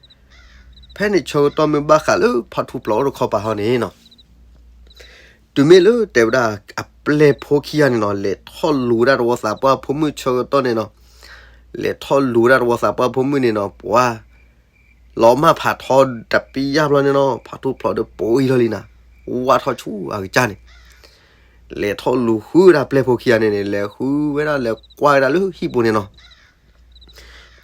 ဖဲန့ၣ်ဆၢကတီၢ်မ့ၢ်ဘၣ်ဃးလၢဖါထူၣ်ဖျိးအိၣ်တခီပၤဟီန့ၣ်နီၤ တုၤမ့ၢ်လၢတဲဝဲဒၣ် အပျဲၢ်ဖိခံဂၤန့ၣ်နီၤ လဲၤထီၣ်လူၤဝဲဒၣ်သဝီသးပှၢ်ဖိမုၣ်ဆၢကတီၢ်န့ၣ်နီၤ, လဲၤထီၣ်လူၤဝဲဒၣ်သဝီသးပှၢ်ဖိမုၣ်န့ၣ်နီၤ ပှၤ လီၤမၢ်ဖးထီတပံယၢ်ဘျီန့ၣ်နီၤ ဖါထူၣ်ဖျိးဒီးပိာ်အံၤထီၣ်လံနၤ, ဝၢ်ထီၣ်ဆူအကစၢ်န့ၣ် လဲၤထီၣ်လူၤဃုဝဲဒၣ်ပျဲၢ်ဖိခံဂၤန့ၣ်န့ၣ် လဲၤဃုဝဲဒၣ်လဲၤကွၢ်ဝဲဒၣ်လၢဟံၣ်ပူၤန့ၣ်နီၤ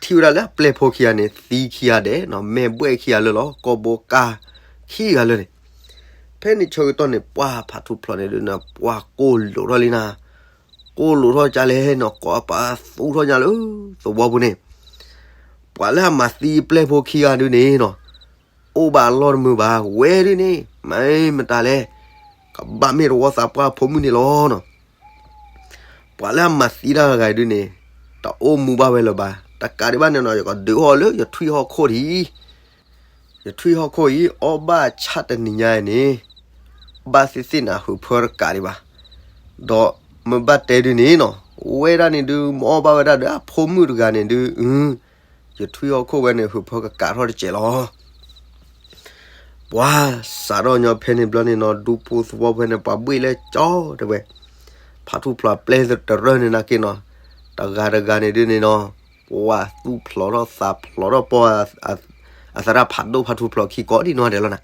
ထံၣ်ဝဲဒၣ်လၢအပျဲၢ်ဖိခံဂၤန့ၣ် သံခံဂၤဒဲးနီၤ, မဲာ်ဘှဲၣ်ခံဂၤလၢာ်လီၤ, ကိာ်ဘိကါခံဂၤလၢာ်န့ၣ်. ဖဲန့ၣ်ဆၢကတီၢ်န့ၣ် ပှၤဖါထူၣ်ဖျိးန့ၣ်ဒုးန့ၣ် ပှၤကိၢ်လိာ်ထီၣ်လံနၤ, ကိၢ်လိာ်ထီၣ်ကလဲၣ်နီၤ, ကိးပသူထီၣ်ညါလၢသဝီပူၤန့ၣ် ပှၤလၢအမၤသံအပျဲၢ်ဖိခံဂၤဒုးန့ၣ်နီၤ အိၣ်ဘၣ်အလီၢ်တမုာ်ဘၣ်, ဝဲဒုးန့ၣ် မ့ၢ်မတၤလဲၣ်, ကဘၣ်မ့ၢ်သဝီသးပှၢ်ဖိမုၣ်န့ၣ်လီၤနီၤ. ပှၤလၢအမၤသံတၢ်တဂၤအံၤဒုးန့ၣ် တအိၣ်မူဘၣ်ဝဲလၢၤဘၣ်. တကးဒံးဘၣ်န့ၣ်နီၤ ယကဒုးအီၣ်လၢယထွံၣ်ဟီၣ်ခိၣ်ဒံး, ယထွံၣ်ဟီၣ်ခိၣ်အံၤ အီၣ်ဘၣ်ဆၣ်တနံၤညါအံၤန့ၣ် ဘၣ်သ့ၣ်သ့ၣ်န့ၣ် ဟုးဖၢတကးဒံးဘၣ်. ဒီးမ့ၢ်ဘၣ်တဲဒုးန့ၣ်နီၤ ဝဲဒၣ်န့ၣ်ဒုး မ့ၢ်အီၣ်ဘၣ်ဝဲဒၣ်ဒီးအဖိမုၣ်တဂၤန့ၣ်ဒုး အု ယထွံၣ်ဟီၣ်ခိၣ်ဝဲန့ၣ် ဟုးဖၢကကးထီၣ်တစဲးလီၤ. ပှၤစးထီၣ်ညီဖဲန့ၣ်ဘျီန့ၣ်နီၤ ဒူဖိသဝီဖဲန့ၣ် ပှၤဘှ့ၣ်လၢကၠီတဲဝဲ, ဖးထူၣ်ဖျိးအပျဲၢ်တရၢၢ်န့ၣ်နာ်က့နီၤ, တဂၤတဂၤန့ၣ်ဒုးန့ၣ်နီၤ, ပှၤသူၣ်ဖျိးထီၣ်သးဖျိးထီၣ်ပီၢ် အသရၣ်ဖးဒိၣ်ဖးထူၣ်ဖျိးခံကိးဒံးနီၤဒဲးလီၤနၤ.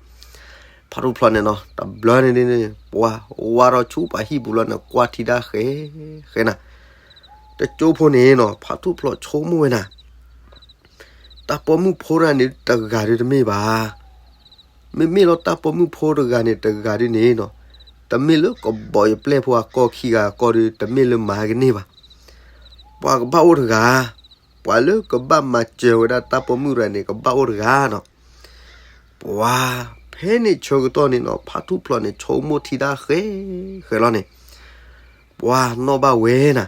ဖးထူၣ်ဖျိးန့ၣ်နီၤ တဘျီန့ၣ်ဒုးန့ၣ် ပှၤဝါထီၣ်ဆူပှၤဟံၣ်ပူၤလီၤန့ၣ် ကွၢ်ထံတၢ်ဃဲဃဲနၤ. တကၠိဖိန့ၣ်နီၤ ဖးထူၣ်ဖျိးဆိကမိၣ်ဝဲနၤ တၢ်ပိာ်မုၣ်ဖိတဂၤန့ၣ် တဂၤဒုးတမ့ၢ်ဘၣ်. မ့မ့ၢ်လီၤတၢ်ပိာ်မုၣ်ဖိတဂၤန့ၣ် တဂၤဒုးန့ၣ်နီၤ, တမ့ၢ်လၢကဘီးယပျဲၢ်ဖိအကီၢ်ခံဂၤအကီၢ်ဒုး တမ့ၢ်လၢမၤကန့ၢ်ဘၣ်. ပှၤကဘၣ်အိၣ်တဂၤ, ပှၤလၢကဘၣ်မၤစၢၤဝဲဒၣ်တၢ်ပိာ်မုၣ်တဂၤန့ၣ် ကဘၣ်အိၣ်တဂၤနီၤ. ပှၤဖဲန့ၣ်ဆၢကတီၢ်န့ၣ်နီၤ ဖးထူၣ်ဖျိးန့ၣ် ဆိကမိၣ်ထံတၢ်ဃဲဃဲလီၤန့ၣ်, ပှၤနီၣ်ဘၣ်ဝဲနၤ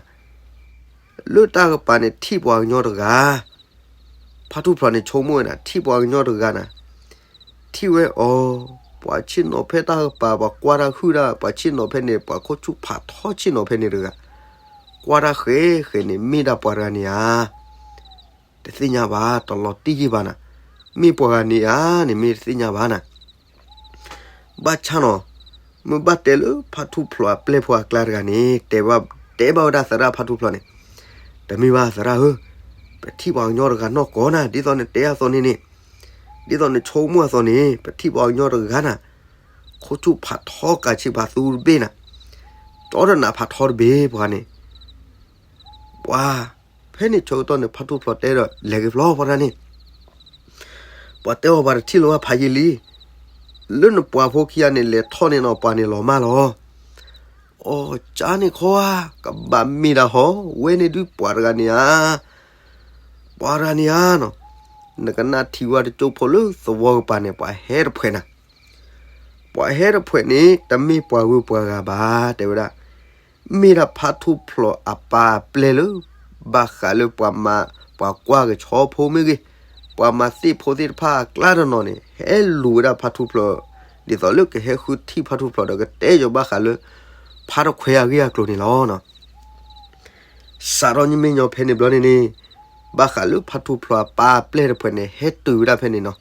လၢတၢ်ကပၤန့ၣ် ထံၣ်ပှၤကညီတဂၤ, ဖးထူၣ်ဖျိးန့ၣ်ဆိကမိၣ်ဝဲနၤ ထံၣ်ပှၤကညီတဂၤနၤ, ထံၣ်ဝဲအီၤ, ပှၤဆ့ၣ်နီၤဖဲတၢ်ကပၤ ပှၤကွၢ်တၢ်ဟုၣ်ဒၣ် ပှၤဆ့ၣ်နီၤဖဲန့ၣ် ပှၤခိၣ်ဆူၣ်ဖးထီဆ့ၣ်နီၤဖဲန့ၣ်တဂၤ, ကွၢ်တၢ်ဃဲဃဲန့ၣ် မ့ၢ်ဒၣ်ပှၤတဂၤန့ၣ်ဧါ တသ့ၣ်ညါဘၣ် တလီၤတံၢ်ယံာ်ဘၣ်နၤ, မ့ၢ်ပှၤဂၤန့ၣ်ဧါန့ၣ် မ့ၢ်တသ့ၣ်ညါဘၣ်နၤ. ဘၣ်ဆၣ်နီၤ, မ့ၢ်ဘၣ်တဲလၢဖးထူၣ်ဖျိးအပျဲၢ်ဖိအကျါတဂၤန့ၣ် တဲဘၣ်ဝဲဒၣ်သရၣ်ဖးထူၣ်ဖျိးန့ၣ်, တမ့ၢ်ဘၣ်သရၣ်ဧၢ, ပထံၣ်ပှၤကညီတဂၤနီၢ်ကီၢ်နၤ ဒ်သိးနတဲအသိးန့ၣ်န့ၣ်, ဒ်သိးနဆိကမိၣ်အသိးန့ၣ် ပထံၣ်ပှၤကညီတဂၤနၤ, ခိၣ်ဆူၣ်ဖးထီကးဆ့ဖးသူတဘ့ၣ်နၤ, ကၠီတနးဖးထီတဘ့ၣ်ပှၤန့ၣ် ပှၤဖဲန့ၣ်ဆၢကတီၢ်န့ၣ် ဖးထူၣ်ဖျိးတဲဒီး လဲၤက့ၤဖျီပှၤတဂၤန့ၣ်, ပှၤတဲအီၤပှၤတထံၣ်လၢၤဘၣ်ဖးယံာ်လံ, လၢနပှၤဖိခံဂၤန့ၣ် လဲၤထီၣ်န့ၣ်နီၤ ပှၤန့ၣ်လီၤမၢ်လီၤ. အီၤ ကၠါန့ၣ်ခီဧါ, ကဘၣ်မ့ၢ်ဒၣ်ဟီ, ဝဲန့ၣ်ဒုးပှၤတဂၤန့ၣ်ဧါ, ပှၤတဂၤန့ၣ်ဧါနီၤ, နကနၣ်ထံၣ်ဝဲတကၠိဖိလၢသဝီကပၤန့ၣ် ပှၤဟဲတဖှဲးနၤ ပှၤဟဲတဖှဲးန့ၣ် တမ့ၢ်ပှၤဂုၤပှၤဂၤဘၣ် တဲဝဲဒၣ်, မ့ၢ်ဒၣ်ဖးထူၣ်ဖျိးအပၢ်အပျဲၢ်လၢ ဘၣ်ဃးလၢပှၤမၤ ပှၤကွၢ်ကဆီဖိမ့ၢ်ဂ့ၤ, ပှၤမၤသ့ၣ်ဖိသ့ၣ်တဖၣ်အကျါတနီၤန့ၣ် ဟဲလူၤဝဲဒၣ်ဖးထူၣ်ဖျိး, ဒ်သိးလၢကဟဲဃုထံၣ်ဖးထူၣ်ဖျိးဒီးကတဲယီၤဘၣ်ဃးလၢ ဖးတခွဲးအဂ့ၢ်အကျိၤန့ၣ်လီၤ. စးထီၣ်ညီမ့ၢ်ညီဖဲန့ၣ်ဘျီန့ၣ်န့ၣ်, ဘၣ်ဃးလၢဖးထူၣ်ဖျိးအပၢ်အပျဲၢ်တဖှဲးန့ၣ် ဟဲတုၤဝဲဒၣ်ဖဲန့ၣ်နီၤ,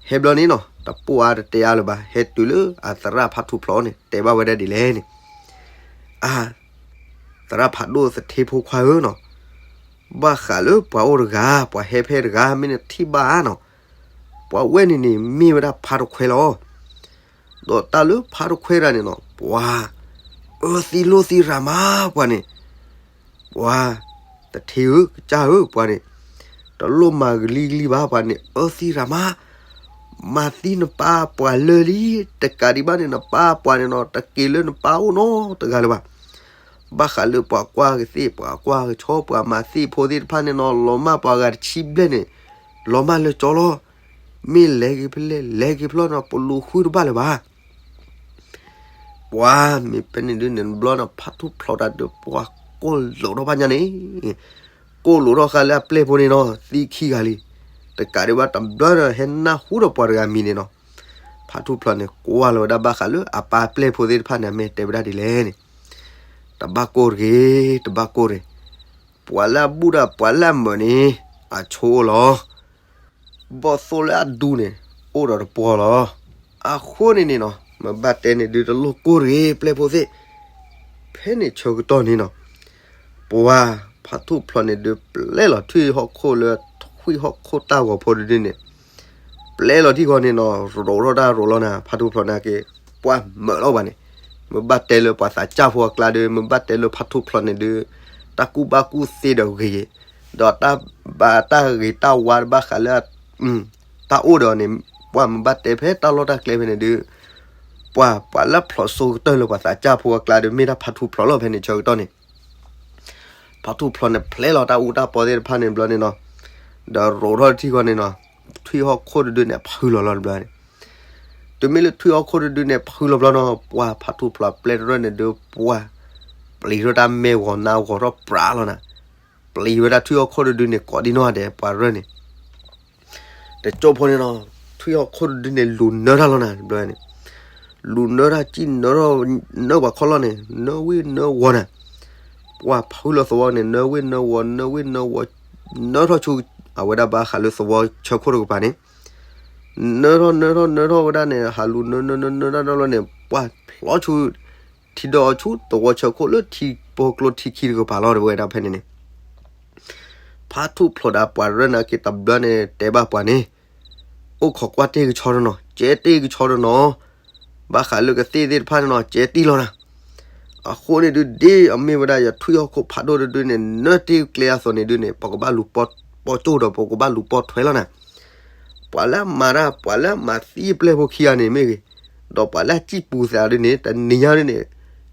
ဟဲဘျီန့ၣ်နီၤ တပိၢ်အါတတဲအါလၢၤဘၣ် ဟဲတုၤလၢအသရၣ်ဖးထူၣ်ဖျိးန့ၣ် တဲဘၣ်ဝဲဒၣ်ဒ်လဲၣ်န့ၣ်, အါ, သရၣ်ဖးဒိၣ်သထ့ဖိခွါဧၢနီၤ, ဘၣ်ဃးလၢပှၤအိၣ်တဂၤ ပှၤဟဲဖဲတဂၤ မ့ၢ်နထံၣ်ဘၣ်ဧါနီၤ, ပှၤဝဲန့ၣ်န့ၣ် မ့ၢ်ဝဲဒၣ်ဖးတခွဲးလီၤ. ဒီးတၢ်လၢဖးတခွဲးတဂၤန့ၣ်နီၤ ပှၤ အၢသံလိၣ်သံရၤမး ပှၤန့ၣ်, ပှၤ သထ့ဧၢ ကစၢ်ဧၢ ပှၤန့ၣ်, တလိၣ်မၤကလံကလံဘၣ် ပှၤန့ၣ် အၢသံရၤမး, မၤသံနပၢ်ပှၤလၢာ်လံ, တကးဒံးဘၣ်န့ၣ် နပၢ်ပှၤန့ၣ်နီၤ တက့ၤလၢနပၢ်အိၣ်နီတဂၤလၢၤဘၣ်. ဘၣ်ဃးလၢပှၤကွၢ်ကသ့ၣ် ပှၤကွၢ်ကဆီ ပှၤမၤသ့ၣ်ဖိသ့ၣ်တဖၣ်န့ၣ်နီၤ လီၤမၢ်ပှၤဂၤတဆံဘျဲၣ်န့ၣ် လီၤမၢ်လၢကၠီလီၤ. မ့ၢ်လဲၤက့ၤဖဲလဲၣ် လဲၤက့ၤဖျီနီၤ ပလူၤဃုတဘၣ်လၢၤဘၣ်. ပှၤမ့ၢ်ဖဲန့ၣ်ဒုးန့ၣ် ဘျီန့ၣ် ဖးထူၣ်ဖျိးတၢ်ဒုး ပှၤကိၢ်လိာ်ထီၣ်ဘၣ်ညါန့ၣ်, ကိၢ်လိာ်ထီၣ်ဃာ်လၢအပျဲၢ်ဖိန့ၣ်နီၤ သံခံဂၤလံ. တကးဒံးဘၣ်တဘျီဒီး ဟဲနၢ်ဟူဒီးပှၤတဂၤမံၤန့ၣ်နီၤ, ဖးထူၣ်ဖျိးန့ၣ် ကွၢ်လီၤဝဲဒၣ်ဘၣ်ဃးလၢအပၢ်အပျဲၢ်ဖိသ့ၣ်တဖၣ်န့ၣ် အမ့ၢ်တဲဝဲဒၣ်ဒ်လဲၣ်န့ၣ်, တဘၣ်ကိၢ်တဂ့ၤ တဘၣ်ကိၢ်တဂ့ၤ, ပှၤလၢအဘူၣ်တၢ်ပှၤလၢအမၢာ်န့ၣ် အဆိအိၣ်လီၤ. ဘီၣ်သိၣ်လၢအဒူန့ၣ် အိၣ်ဒီးတပှီၤလီၤ. အဃိန့ၣ်န့ၣ်နီၤ မ့ၢ်ဘၣ်တဲန့ၣ်ဒုးတလိၣ်ကိၢ်တဂ့ၤ ပျဲၢ်ဖိသ့ၣ်. ဖဲန့ၣ်ဆၢကတီၢ်န့ၣ်နီၤ ပှၤဖးထူၣ်ဖျိးန့ၣ်ဒုး ပျဲလီၤထွံၣ်ဟီၣ်ခိၣ်လၢထွံၣ်ဟီၣ်ခိၣ်တၢ်ဂီၤဖိတဒုန့ၣ် ပျဲလီၤထံၣ်ဃီန့ၣ်နီၤ ရိးထီၣ်တၢ်ရိးလီၤနၤ ဖးထူၣ်ဖျိးန့ၣ်က့ၤ ပှၤမၢာ်လီၤဘၣ်န့ၣ်, မ့ၢ်ဘၣ်တဲလၢပှၤသးစၢ်ဖိအကျါဒုး မ့ၢ်ဘၣ်တဲလၢဖးထူၣ်ဖျိးန့ၣ်ဒုး တၢ်ကူၣ်ဘၣ်ကူၣ်သ့ဒီးဂ့ၤ, ဒီးတၢ်ဘၣ်တၢ်ဂ့ၤတၢ်ဝါတဘၣ်ဃးလၢ တၢ်အိၣ်ဒီးန့ၣ် ပှၤမ့ၢ်ဘၣ်တဲဖဲတၢ်လီၢ်တၢ်ကျဲဖဲန့ၣ်ဒုး ပှၤ ပှၤလၢဖျိးစိကတၢၢ်လၢပှၤသးစၢ်ဖိအကျါဒုး မ့ၢ်ဒၣ်ဖးထူၣ်ဖျိးလီၤ ဖဲန့ၣ်ဆၢကတီၢ်န့ၣ် ဖးထူၣ်ဖျိးန့ၣ် ဖျဲလီၤတၢ်အူတၢ်ပီသ့ၣ်တဖၣ်န့ၣ်ဘျီန့ၣ်နီၤ, ဒီးရိးထီၣ်ထံၣ်ဃီန့ၣ်နီၤ, ထွံၣ်ဟီၣ်ခိၣ်တဒုန့ၣ် ဖုလီၤလီၤတဘျီန့ၣ်, တုၤမ့ၢ်လၢထွံၣ်ဟီၣ်ခိၣ်တဒုန့ၣ် ဖုလီၤဘျီနီၤ ပှၤဖးထူၣ်ဖျိးပျဲတရၢၢ်န့ၣ်ဒုး ပှၤ ပျံၤထီၣ်တၢ်မဲာ်ဂီၤနါဂီၤထီၣ်ပြးလီၤနၤ, ပျံၤဝဲဒၣ်ထွံၣ်ဟီၣ်ခိၣ်တဒုန့ၣ် ကိးဒံနီၢ်ဂၤဒဲး ပှၤရၢၢ်န့ၣ် တကၠိဖိန့ၣ်နီၤ, ထွံၣ်ဟီၣ်ခိၣ်တဒုန့ၣ် လူၤနၢတၢ်လီၤနၤ တဘျီန့ၣ်, လူၤနၢတၢ်စံၣ်နၢထီၣ် နၢပှၤခီလီၤန့ၣ် နၢဝ့ၢ်နၢဝီၤနၤ, ပှၤဖုလီၤသဝီန့ၣ် နၢဝ့ၢ်နၢဝီၤ နၢဝ့ၢ်နၢဝီၤ နၢထီၣ်ဆူ အဝဲဒၣ်ဘၣ်ဃးလၢသဝီဆၢခိၣ်တကပၤန့ၣ်, နၢထီၣ်နၢထီၣ်နၢထီၣ်ဝဲဒၣ်န့ၣ် ဟးလူၤနၢနၢနၢနၢတၢ်ဒီဘျီန့ၣ် ပှၢ်ဖျီဆူ ထံဒီးအီၤဆူသဝီဆၢခိၣ်လၢထံဖိကျိထံခံတကပၤလီၤ တဲဝဲဒၣ်ဖဲန့ၣ်န့ၣ် ဖါထူၣ်ဖျိးဒီးပှၤရၢနာ်က့ၤတဘျီန့ၣ် တဲဘၣ်ပှၤန့ၣ် အိၣ်ခိးကွၢ်တ့ၢ်ကဆီတနီၤ ကဲတ့ၢ်ကဆီတနီၤ ဘၣ်ဃးလၢကသ့ၣ်သ့ၣ်တဖၣ်န့ၣ်နီၤ ကဲတ့ၢ်လီၤနၤ. အဃိန့ၣ်ဒုး ဒ်အမ့ၢ်ဝဲဒၣ်ယထွံၣ်ဟီၣ်ခိၣ်ဖးဒိၣ်တဒုန့ၣ် နၢတ့ၢ်ကျဲအသိးန့ၣ်ဒုးန့ၣ် ပကဘၣ်လူၤပိာ်ကၠိၣ်ဒီး ပကဘၣ်လူၤပိာ်ထွဲလီၤနၤ. ပှၤလၢအမၤတၢ် ပှၤလၢအမၤသံအပျဲၢ်ဖိခံဂၤန့ၣ်မ့ၢ်ဂ့ၤ, ဒီးပှၤလၢအစံၣ်ပူၤသးဒုးန့ၣ် တနံၤညါဒုးန့ၣ်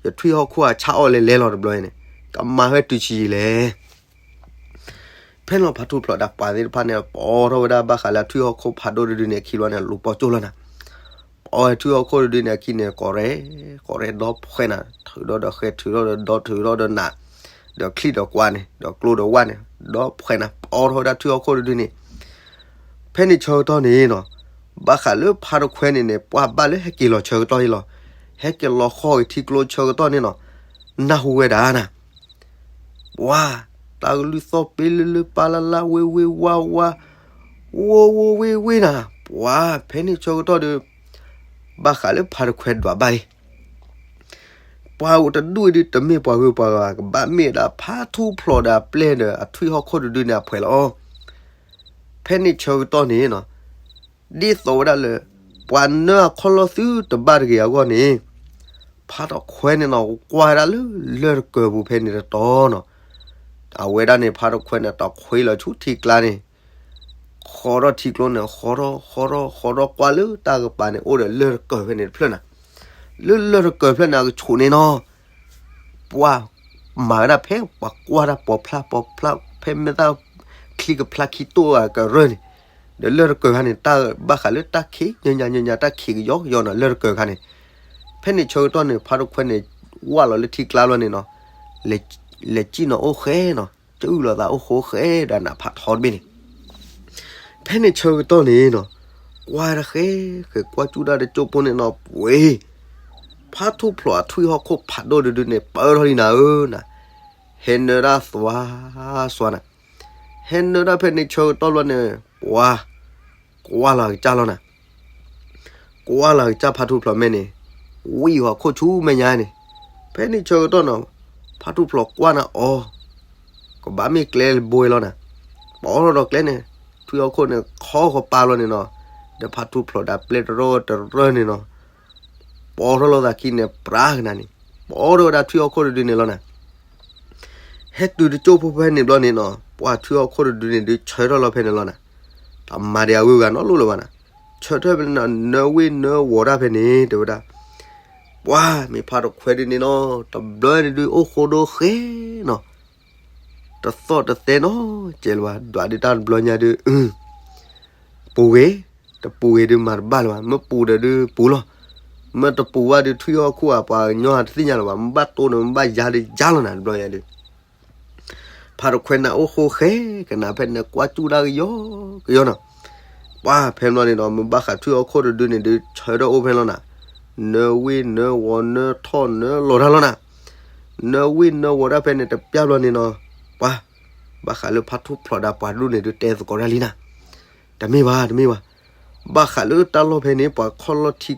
ယထွံၣ်ဟီၣ်ခိၣ်အဆၣ်အီၣ်လဲၤလဲၤလီၤတဘျီန့ၣ် ကမၤဝဲတုၤဆံးယံာ်လဲၣ်. ဖဲန့ၣ်ဖါထူၣ်ဖျိးဒီးပှၤသ့ၣ်တဖၣ်န့ၣ် ပိာ်ထီၣ်ဝဲဒၣ်ဘၣ်ဃးလၢထွံၣ်ဟီၣ်ခိၣ်ဖးဒိၣ်တဒုန့ၣ် အခံဘျီန့ၣ် လူၤပိာ်ကၠိၣ်လီၤနၤ. ပိာ်ထွံၣ်ဟီၣ်ခိၣ်တဒုန့ၣ် အခံန့ၣ် ကိးရဲၣ် ကိးရဲၣ်ဒီဖှဲးနၤ ထုးထီၣ်ဒီးဃဲ ထုးထီၣ်ဒီးဒီ ထုးထီၣ်ဒီးနး ဒီးချံၣ်ဒီးကွါန့ၣ် ဒီးကျိဒီးဝၣ်န့ၣ် ဒီဖှဲးနၤ ပိာ်ထီၣ်ဝဲဒၣ်ထွံၣ်ဟီၣ်ခိၣ်တဒုန့ၣ် ဖဲန့ၣ်ဆၢကတီၢ်န့ၣ်နီၤ ဘၣ်ဃးလၢဖါတခွဲန့ၣ်န့ၣ် ပှၢ်ဘၣ်လၢဟဲက့ၤလီၤဆၢကတီၢ်အံၤလီၤ. ဟဲက့ၤလီၤဃီက့ၤထံကျိဆၢကတီၢ်န့ၣ်နီၤ နၢ်ဟူဝဲဒၣ်နၤ ပှၤ တၢ်ကလုၢ်သီၣ်ပ့လၢလၢ ပၢ်လၢ်လၢ် ဝ့ၢ်ဝ့ၢ်ဝါဝါ ဝိဝိဝ့ၢ်ဝ့ၢ်နၤ ပှၤ ဖဲန့ၣ်ဆၢကတီၢ်ဒီး ဘၣ်ဃးလၢဖါတခွဲဒွးဘၣ်အံၤ ပှၤအိၣ်တဒူၣ်အံၤဒုး တမ့ၢ်ပှၤဂုၤပှၤဂၤဘၣ် ကဘၣ်မ့ၢ်ဝဲဒၣ်ဖါထူၣ်ဖျိးဒီးအပျဲၢ်ဒီးအထွံၣ်ဟီၣ်ခိၣ်တဒုန့ၣ်အဖှဲးလီၤ. ဖဲန့ၣ်ဆၢကတီၢ်န့ၣ်နီၤ ဒ်သိးဝဲဒၣ်လၢ ပှၤနၢအခီၣ်လီၢ်သုတဘၣ်တဂ့ၤအဂီၢ်န့ၣ် ဖါတခွဲန့ၣ်နီၤ ကွၢ်ဝဲဒၣ်လၢလၢၢ်တကၢၢ်ပူၤဖဲန့ၣ်တတီၤနီၤ အဝဲဒၣ်န့ၣ် ဖါတခွဲန့ၣ် တခွဲလီၤဆူထံကျါန့ၣ် ဃီထီၣ်ထံကျိန့ၣ် ဃီထီၣ်ဃီထီၣ်ဃီထီၣ်ကွၢ်လၢတၢ်ကပၤန့ၣ် အိၣ်ဒီးလၢၢ်တကၢၢ်ဖဲန့ၣ်တဖျၢၣ်နၤ. လၢလၢၢ်တကၢၢ်ဖျၢၣ်န့ၣ် အကဆိးန့ၣ်နီၤ ပှၤမၤဝဲဒၣ်ဖဲပှၤကွၢ်တၢ်ပိာ်ဖျါပိာ်ဖျါ ဖဲမဲာ်သၣ်ချံကဖျါခံတိၢ်အကရၢန့ၣ် ဒီးလၢၢ်တကၢၢ်ခါန့ၣ် တၢ်ဘၣ်ဃးလၢတၢ်ခံး ညါညါညါညါ တၢ်ခံးကယီကယီနီၤ လၢၢ်တကၢၢ်ခါန့ၣ် ဖဲန့ၣ်ဆၢကတီၢ်န့ၣ် ဖါတခွဲန့ၣ် ဝၢ်လီၤလၢထံကျါဘျီန့ၣ်နီၤ လဲၤစံၣ်နီၤအိၣ်ဃဲနီၤ ကအုၣ်လီၤသးအိၣ်ဃိဃဲဒီးနးဖးထီတဘ့ၣ်န့ၣ် ဖဲန့ၣ်ဆၢကတီၢ်န့ၣ်နီၤ ကွၢ်တၢ်ဃဲ ဃဲကွၢ်ကၠူၣ်တၢ်တကၠိၢ်ဖိန့ၣ်နီၤ ပှ့ၤ ဖါထူၣ်ဖျိးအထွံၣ်ဟီၣ်ခိၣ်ဖးဒိၣ်တဒုန့ၣ် ပၢထီၣ်လံနၤဧၢနၤ ဟဲနၢတၢ်သွါသွါနၤ ဟဲနၢတၢ်ဖဲန့ၣ်ဆၢကတီၢ်ဘျီန့ၣ် ပှၤ ကွၢ်လီၤကစၢ်လီၤနၤ ကွၢ်လီၤကစၢ်ဖါထူၣ်ဖျိးမဲန့ၣ် ဝံၣ်ဟီၣ်ခိၣ်ဆူမဲာ်ညါန့ၣ် ဖဲန့ၣ်ဆၢကတီၢ်နီၤ ဖါထူၣ်ဖျိးကွၢ်နၤအီၤ ကဘၣ်မ့ၢ်ကျဲဘိလီၤနၤ ပိာ်ထီၣ်ဒီးကျဲန့ၣ် ထွံၣ်ဟီၣ်ခိၣ်န့ၣ် ခီဃီပာ်လီၤန့ၣ်နီၤ ဒီးဖါထူၣ်ဖျိးဒီးပျဲၢ်တရၢတရၢန့ၣ်နီၤ ပိာ်ထီၣ်လိာ်သးခံန့ၣ် ပြးကနၤန့ၣ် ပိာ်ထီၣ်ဝဲဒၣ်ထွံၣ်ဟီၣ်ခိၣ်တဒုန့ၣ်လီၤနၤ ဟဲတုၤတကၠိၢ်ဖိဖဲန့ၣ်ဘျီန့ၣ်နီၤ ပှၤထွံၣ်ဟီၣ်ခိၣ်တဒုန့ၣ်ဒုးဆၢထၢၣ်လီၤဖဲန့ၣ်လီၤနၤ တမၤဒံးအဂုၤအဂၤနီတဘျီလၢၤဘၣ်နၤ ဆၢထၢၣ်ဖဲန့ၣ်နီၤ နၢဝ့ၢ်နၢဝီၤတၢ်ဖဲန့ၣ် တဲဝဲဒၣ် ပှၤမ့ၢ်ဖါတခွဲဒုန့ၣ်နီၤ တဘျီန့ၣ်ဒုးအိၣ်ဃိဒိဃဲနီၤ တသီၣ်တသဲနီၤ ကဲလၢၤဘၣ် ဒွးဒုးတၢ်တဘျီညါဒုး ပူၤဂ့ၤ တပူၤဂ့ၤဒုးမၤတဘၣ်လၢၤဘၣ် မ့ၢ်ပူၤဒီးဒုးပူၤလီၤ မ့ၢ်တပူၤဘၣ်ဒုးထွံၣ်ဟီၣ်ခိၣ်ဧါ ပှၤကညီတသ့ၣ်ညါလၢၤဘၣ် မ့ၢ်ဘၣ်တိၢ်န့ၣ် မ့ၢ်ဘၣ်ယါဒုးယါလီၤနၤ တဘျီညါဒုး ဖါတခွဲနၤအိၣ်ဃိဃဲကနၤဖဲန့ၣ် ကွၢ်ကၠူၣ်တၢ်ကယီကယီနီၤ ပှၤဖဲန့ၣ်ဘျီန့ၣ်နီၤ မ့ၢ်ဘၣ်ဃးထွံၣ်ဟီၣ်ခိၣ်တဒုန့ၣ်ဒုး ဆၢထၢၣ်အိၣ်ဖဲန့ၣ်လီၤနၤ နၢဝ့ၢ်နၢဝီၤနၢထီၣ်နၢလီၤတၢ်လီၤနၤ နၢဝ့ၢ်နၢဝီၤတၢ်ဖဲန့ၣ်တပျၢ်ဘျီန့ၣ်နီၤ ပှၤ ဘၣ်ဃးလၢဖါထူၣ်ဖျိးဒီးပှၤတဒူၣ်န့ၣ်ဒုးတဲသကိးတၢ်လံနၤ တမ့ၢ်ဘၣ် တမ့ၢ်ဘၣ် ဘၣ်ဃးလၢတၢ်လီၢ်ဖဲန့ၣ် ပှၤခီၣ်လီၢ်ထံ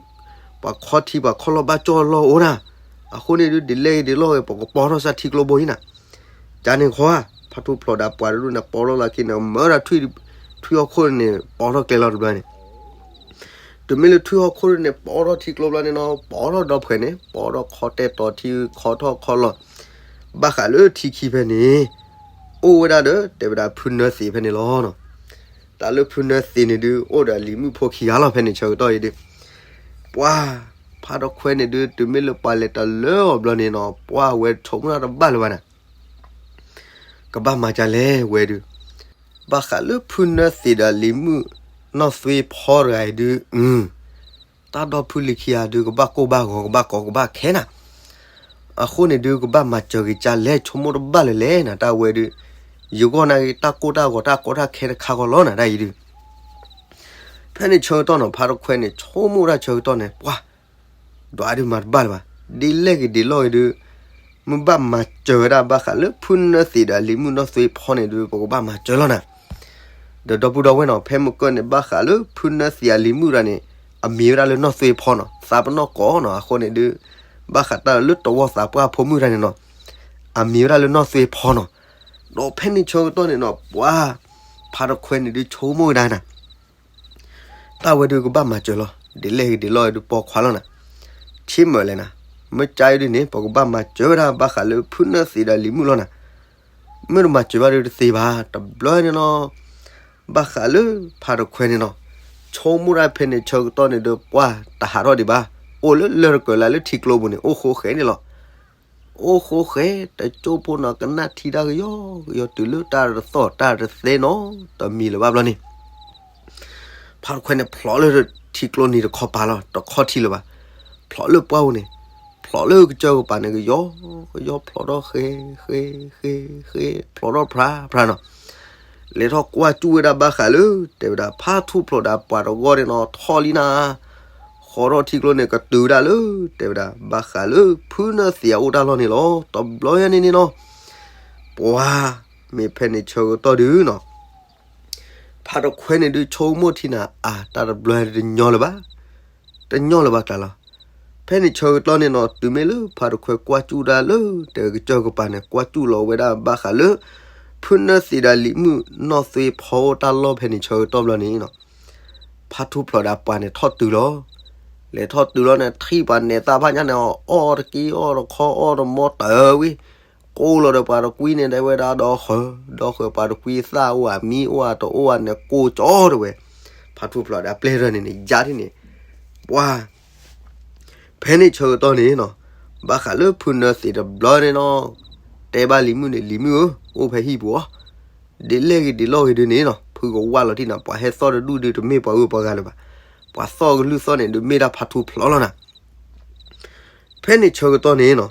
ပှၤခီထံ ပှၤခီၣ်လီၢ်ဘၣ်ကၠီၣ်လီၢ်အိၣ်နၤ အဃိန့ၣ်ဒုး ဒ်လဲၣ်ဂ့ၤဒ်လဲၣ်ဂ့ၤ ပကပိာ်ထီၣ်စၢ်ထံကျိဘိအံၤနၤ ကန့ၣ်ခီဧါ ဖါထူၣ်ဖျိးဒီးပှၤတဒူၣ်န့ၣ် ပိာ်ထီၣ်လီၤခံန့ၣ် မၢဒၣ်ထွံၣ် ထွံၣ်ဟီၣ်ခိၣ်န့ၣ် ပိာ်ထီၣ်ကျဲလီၤတဘျီန့ၣ် တုၤမ့ၢ်လၢထွံၣ်ဟီၣ်ခိၣ်န့ၣ် ပိာ်ထီၣ်ထံကျိဘျီန့ၣ်နီၤ ပိာ်ထီၣ်ဒီဖှဲးန့ၣ် ပိာ်ထီၣ်ခီတဲာ်တီၤထံ ခီထီၣ်ခီလီၤ ဘၣ်ဃးလၢထံခံဖဲန့ၣ် အိၣ်ဝဲဒၣ်ဒီး တဲဝဲဒၣ်ဖုနၢသံးဖဲန့ၣ်လီၤ. တၢ်လၢဖုနၢသံးန့ၣ်ဒုး အိၣ်ဒီးလံၤမုၣ်ဖိခံဂၤလီၤ ဖဲန့ၣ်ဆၢကတီၢ်အံၤဒုး ပှၤ ဖါတခွဲန့ၣ်ဒုး တုၤမ့ၢ်လၢပှၤလဲၤတလၢအီၤဘျီန့ၣ်နီၤ ပှၤဝဲဆိကမိၣ်တၢ်တဘၣ်လၢၤဘၣ်န့ၣ် ကဘၣ်မၤဒ်လဲၣ်ဝဲဒုး ဘၣ်ဃးလၢဖုနၢသံးဒီးလံၤမုၣ်နီၢ်သွ့ဖီတဂၤအံၤဒုး တၢ်ဒီဖုလံၤခံဂၤဒုး ကဘၣ်ကိၢ်ဘၣ်ဂီၤ ကဘၣ်ကီကဘၣ်ခဲနၤ အဃိန့ၣ်ဒုး ကဘၣ်မၤစၢၤက့ၤကၢ်လဲၣ် ဆိကမိၣ်တဘၣ်လၢၤလဲၣ်နၤ တၢ်ဝဲဒုး ယဂီၢ်နာ်က့ၤ တၢ်ကိၢ်တၢ်ဂီၤ တၢ်ကီတၢ်ခဲတခါဃီလီၤနၤ တၢ်အံၤဒုး ဖဲန့ၣ်ဆၢကတီၢ်နီၤ ဖါတခွဲန့ၣ် ဆိကမိၣ်တၢ်ဆၢကတီၢ်န့ၣ် ပှၤ ဒွးဒုးမၤတဘၣ်လၢၤဘၣ် ဒ်လဲၣ်ဂ့ၤဒ်လဲၣ်ဂ့ၤဒုး မ့ၢ်ဘၣ်မၤစၢၤဝဲဒၣ်ဘၣ်ဃးလၢဖုနၢသံးဒီးလံၤမုၣ်နီၢ်သွ့ဖီန့ၣ်ဒုး ပကဘၣ်မၤစၢၤလီၤနၤ ဒီးဒီပုၢ်ဒီဝဲၢ်နီၤ ဖဲမုၢ်ကၢၢ်န့ၣ် ဘၣ်ဃးလၢဖုနၢသံးအလံၤမုၣ်တဂၤန့ၣ် အမံၤဝဲဒၣ်လၢနီၢ်သွ့ဖီနီၤ သးပနီၣ်ကိးနီၤ အဃိန့ၣ်ဒုး ဘၣ်ဃးတၢ်လၢတဝီသးပှၢ်ဖိမုၣ်တဂၤန့ၣ်နီၤ အမံၤဝဲဒၣ်လၢနီၢ်သွ့ဖီနီၤ ဒီးဖဲန့ၣ်ဆၢကတီၢ်န့ၣ်နီၤ ပှၤ ဖါတခွဲန့ၣ်ဒုးဆိကမိၣ်ဝဲဒၣ်နၤ တၢ်ဝဲဒုးကဘၣ်မၤစၢၤလီၤ ဒ်လဲၣ်ဂ့ၤဒ်လဲၣ်ဂ့ၤဒုးပိာ်ခွါလီၤနၤ ဆ့မၢၢ်လဲၣ်နၤ မ့ၢ်ကါအံၤဒုးန့ၣ် ပကဘၣ်မၤစၢၤဝဲဒၣ်ဘၣ်ဃးလၢဖုနၢသံးဒီးလံၤမုၣ်လီၤနၤ မ့ၢ်တမၤစၢၤဘၣ်ဒုးတသ့ဘၣ် တဘျီန့ၣ်နီၤ ဘၣ်ဃးလၢဖါတခွဲန့ၣ်နီၤ ဆိကမိၣ်ဒၣ်ဖဲန့ၣ်ဆၢကတီၢ်န့ၣ်ဒီး ပှၤတဟးထီၣ်ဒံးဘၣ် အိၣ်လၢလၢၢ်တကၢၤလၢ်လၢထံကျိပူၤန့ၣ် အိၣ်ဃိဃဲန့ၣ်လီၤ အိၣ်ဃိဃဲ တကၠိဖိနီၤ ကနၣ်ထံတၢ်ကယီကယီတုၤလၢတၢ်တသီၣ်တၢ်တသဲနီၤ တမံၤလၢၤဘၣ်ဘျီန့ၣ် ဖါတခွဲန့ၣ်ဖျိးလၢထံကျိနံၤတခီပၤလီၤ တခီထံလၢၤဘၣ် ဖျိးလၢပှၢ်ပူၤန့ၣ် ဖျိးလၢကစၢၢ်ကပၤန့ၣ် ကယီကယီဖျိးထီၣ်ဃဲ ဃဲ ဃဲ ဃဲ ဖျိးထီၣ်ဖြါဖြါနီၤ လဲၤထီၣ်ကွၢ်စူၣ်ဝဲဒၣ်ဘၣ်ဃးလၢ တဲဝဲဒၣ် ဖါထူၣ်ဖျိးဒီးပှၤတဂီၢ်န့ၣ်နီၤ ထီၣ်လံနၤ ဃီထီၣ်ထံကျိန့ၣ် ကတုၤဝဲဒၣ်လၢ တဲဝဲဒၣ် ဘၣ်ဃးလၢဖုနၢသံးအအိၣ်တၢ်လီၢ်န့ၣ်လီၤ တဘျီယဲန့ၣ်န့ၣ်နီၤ ပှၤ မ့ၢ်ဖဲန့ၣ်ဆၢကတီၢ်ဒုးနီၤ ဖါတခွဲန့ၣ်ဒုးဆိကမိၣ်ထံနၤ အါ တၢ်တဘျီတညီလၢၤဘၣ် တညီလၢၤဘၣ်ကျါလီၤ ဖဲန့ၣ်ဆၢကတီၢ်န့ၣ်နီၤ တုၤမ့ၢ်လၢဖါတခွဲကွၢ်စူၣ်ဒၣ်လၢ တဲဝဲကစၢၢ်ကပၤန့ၣ် ကွၢ်စူၣ်လီၤဝဲဒၣ်ဘၣ်ဃးလၢ ဖုနၢသံးဒီးလံၤမုၣ်နီၢ်သွ့ဖီအိၣ်တၢ်လီၢ်ဖဲန့ၣ်ဆၢကတီၢ်ဘျီန့ၣ်နီၤ ဖါထူၣ်ဖျိးဒီးပှၤန့ၣ်ထီၣ်တုၤလီၤ လဲၤထီၣ်တုၤလီၤန့ၣ် ထံၣ်ပှၤနဲၤသၣ်ဖၣ်ညါန့ၣ် အီၣ်တက့ၢ်အီၣ်တခီအီၣ်တမီ တၢဝံၤ ကိးလီၤဒီးပှၤတကွံန့ၣ် တဲဝဲဒၣ်ဒီဃၢၤ ဒီဃၢၤပှၤတကွံသၣ်အိၣ်ဧါ မံအိၣ်ဧါ တအိၣ်ဧါန့ၣ် ကိးကၠီတဲဝဲ ဖါထူၣ်ဖျိးဒီးပျဲၢ်ထီၣ်န့ၣ်န့ၣ် ယါထံၣ်န့ၣ် ပှၤ ဖဲန့ၣ်ဆၢကတီၢ်န့ၣ်နီၤ ဘၣ်ဃးလၢဖုနၢသံးတဘျီန့ၣ်နီၤ တဲဘၣ်လံၤမုၣ်န့ၣ် လံၤမုၣ်ဧၢ အိၣ်ဖဲဟံၣ်ပူၤအီၤ ဒ်လဲၣ်ဂ့ၤဒ်လဲၣ်ဂ့ၤဒုးန့ၣ်နီၤ ဖုကဝၢ်လီၤထံၣ်နၤ ပှၤဟဲသီၣ်တဒူၣ်ဒုး တမ့ၢ်ပှၤဂုၤပှၤဂၤလၢၤဘၣ် ပှၤသီၣ်ကလုၢ်သီၣ်န့ၣ် ဒုးမ့ၢ်ဒၣ်ဖါထူၣ်ဖျိးလီၤနၤ ဖဲန့ၣ်ဆၢကတီၢ်န့ၣ်နီၤ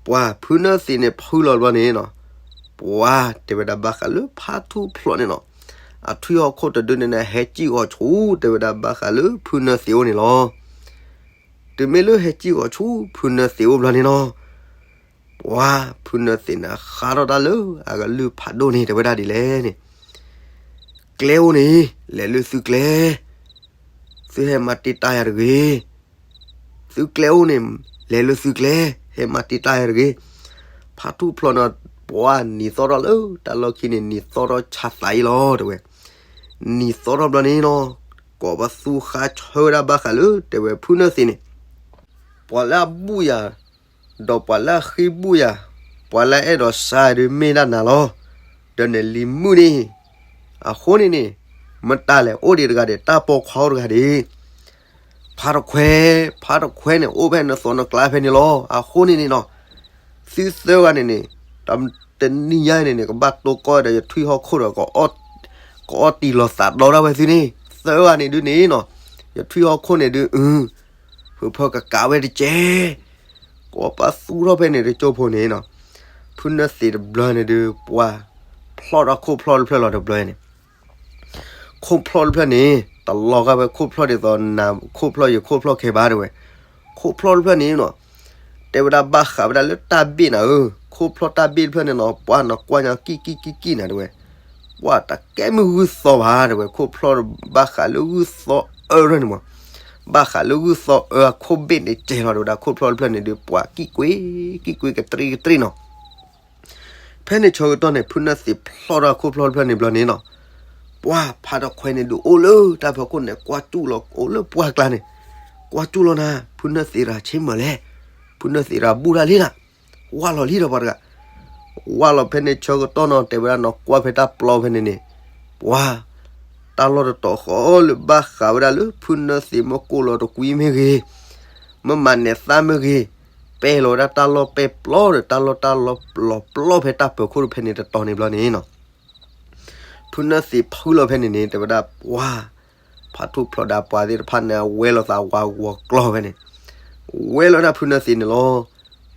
ပှၤဖုနၢသံးန့ၣ်ဖုလီၤဘျီန့ၣ်နီၤ ပှၤတဲဝဲဒၣ်ဘၣ်ဃးလၢဖါထူၣ်ဖျိးန့ၣ်နီၤ အထွံၣ်ဟီၣ်ခိၣ်တဒုန့ၣ်န့ၣ် ဟဲစံၣ်ဂီၤဆူ တဲဝဲဒၣ်ဘၣ်ဃးလၢဖုနၢသံးအိၣ်န့ၣ်လီၤ တုၤမ့ၢ်လၢဟဲစံၣ်ဂီၤဆူ ဖုနၢသံးအိၣ်ဘျီန့ၣ်နီၤ ပှၤဖုနၢသံးန့ၣ် ဃါထီၣ်တၢ်လၢအကလုၢ်ဖးဒိၣ်န့ၣ် တဲဝဲဒၣ်ဒ်လဲၣ်န့ၣ် ကျဲအိၣ်န့ၣ် လဲၤလၢသုကျဲ သုဟဲမၤတ့ၢ်တၢ်ယၤတဂ့ၤ သုကျဲအိၣ်န့ၣ် လဲၤလၢသုကျဲ ဟဲမၤတ့ၢ်တၢ်ယၤတဂ့ၤ ဖါထူၣ်ဖျိးန့ၣ် ပှၤနံၤသီၣ်ထီၣ်လၢတၢ်လီၢ်ခံန့ၣ် နံၤသီၣ်ထီၣ်ဆါသးအံၤလီၤ တဲဝဲ နံၤသီၣ်ထီၣ်ဘျီန့ၣ်နီၤ ကိးပသူဃါဆၢဝဲဒၣ်ဘၣ်ဃးလၢ တဲဝဲဖုနၢသံးန့ၣ် ပှၤလၢအဘူၣ်ယၤ ဒီးပှၤလၢအဃ့ဘူၣ်ယၤ ပှၤလၢအအဲၣ်ဒိးစါဒုးမ့ၢ်ဒၣ်နၤလီၤ ဒီးနလံၤမုၣ်န့ၣ် အဃိန့ၣ်န့ၣ် မတၤလဲၣ်အိၣ်ဒံးတဂၤဒံး တၢ်ပိာ်ခွါအိၣ်တဂၤဒံး ဖါတခွဲ ဖါတခွဲန့ၣ် အိၣ်ဖဲနသိးနကျါဖဲန့ၣ်လီၤ အဃိန့ၣ်န့ၣ်နီၤ သုသၢဂၤန့ၣ်န့ၣ် တနံၤညါန့ၣ်န့ၣ် ကဘၣ်တိၢ်ကီၢ်ဒီးယထွံၣ်ဟီၣ်ခိၣ်ဒီး ကအီၣ်တံၢ်လီၤသးဒီဒၣ်ဝဲသုန့ၣ် သၢဂၤန့ၣ်ဒုးန့ၣ်နီၤ ယထွံၣ်ဟီၣ်ခိၣ်န့ၣ်ဒုး အု ဖုဖၢကကးဝဲတကဲ ကိးပသူထီၣ်ဖဲန့ၣ်တကၠိဖိန့ၣ်နီၤ ဖုနၢသံးတဘျီန့ၣ်ဒုး ပှၤဖျီၣ်ထီၣ်ခိၣ်ဖျီၣ်တဖျၢၣ်လီၤတဘျီန့ၣ် ခိၣ်ဖျီၣ်တဖျၢၣ်န့ၣ် တလီၤဂာ်ဝဲခိၣ်ဖျီၣ်ဒ်သိးနၤခိၣ်ဖျီၣ်ယခိၣ်ဖျီၣ်ခဲဘၣ်တဲဝဲ ခိၣ်ဖျီၣ်တဖျၢၣ်န့ၣ်နီၤ တဲဝဲဒၣ်ဘၣ်ဃးဝဲဒၣ်လၢတၢ်ဘ့ၣ်နၤဧၢ ခိၣ်ဖျီၣ်တၢ်ဘ့ၣ်တဖျၢၣ်န့ၣ်နီၤ ပှၤနကွၢ်ညါကံၣ်ကံၣ်ကံၣ်ကံၣ်နၤတဲဝဲ ပှၤတကဲမုၢ်ဂုၢ်သီဘၣ်တဲဝဲ ခိၣ်ဖျီၣ်ဘၣ်ဃးလၢဂုၢ်သီအၢထီၣ်န့ၣ်မး ဘၣ်ဃးလၢဂုၢ်သီအၢအခိၣ်ဘ့ၣ်န့ၣ်ကဲလီၤတဲဝဲဒၣ် ခိၣ်ဖျီၣ်တဖျၢၣ်န့ၣ်ဒုး ပှၤကံၣ်ကွ့ ကံၣ်ကွ့ကတြံကတြံနီၤ ဖဲန့ၣ်ဆၢကတီၢ်န့ၣ် ဖုနၢသံးဖျီၣ်ထီၣ်ခိၣ်ဖျီၣ်တဖျၢၣ်န့ၣ်ဘျီန့ၣ်နီၤ ပှၤဖါတခွဲန့ၣ်ဒုးအိၣ်လၢတၢ်ဖီခိၣ်န့ၣ် ကွၢ်စူၣ်လီၤအိၣ်လၢပှၢ်ကျါန့ၣ် ကွၢ်စူၣ်လီၤနၤ ဖုနၢသံးတဂၤဆ့မၢၢ်လဲၣ် ဖုနၢသံးတဂၤဘူၣ်တၢ်လံနၤ ဝၢ်လီၤလံဒီးပှၤတဂၤ ဝၢ်လီၤဖဲန့ၣ်ဆၢကတီၢ်နီၤ တဲဝဲဒၣ်နီၤ ကွၢ်ဖဲတၢ်ပျီဖဲန့ၣ်န့ၣ် ပှၤ တၢ်လီၢ်တတီၤဃီလၢဘၣ်ဃးဝဲဒၣ်လၢ ဖုနၢသံးမ့ၢ်ကိၢ်လီၤတကွံမ့ၢ်ဂ့ၤ, မ့ၢ်မၤနဲးသၣ်မ့ၢ်ဂ့ၤ, ပဲၢ်လီၤဝဲဒၣ်တၢ်လီၢ်ပဲၢ်ပျီဒီး တၢ်လီၢ်တၢ်လီၢ်လီၤပျီဖဲတၢ်ပၢၤခိၣ်ဖဲန့ၣ်တတီၤန့ၣ်ဘျီန့ၣ်နီၤ ဖုနၢသံးဖုလီၤဖဲန့ၣ်န့ၣ် တဲဝဲဒၣ်ပှၤ ဖါထူၣ်ဖျိးဒီးပှၤသ့ၣ်တဖၣ်န့ၣ် ဝဲလိာ်သးဝးဂီၤကျီၢ်ဖဲန့ၣ်, ဝဲလိာ်တၢ်ဖုနၢသံးန့ၣ်လီၤ.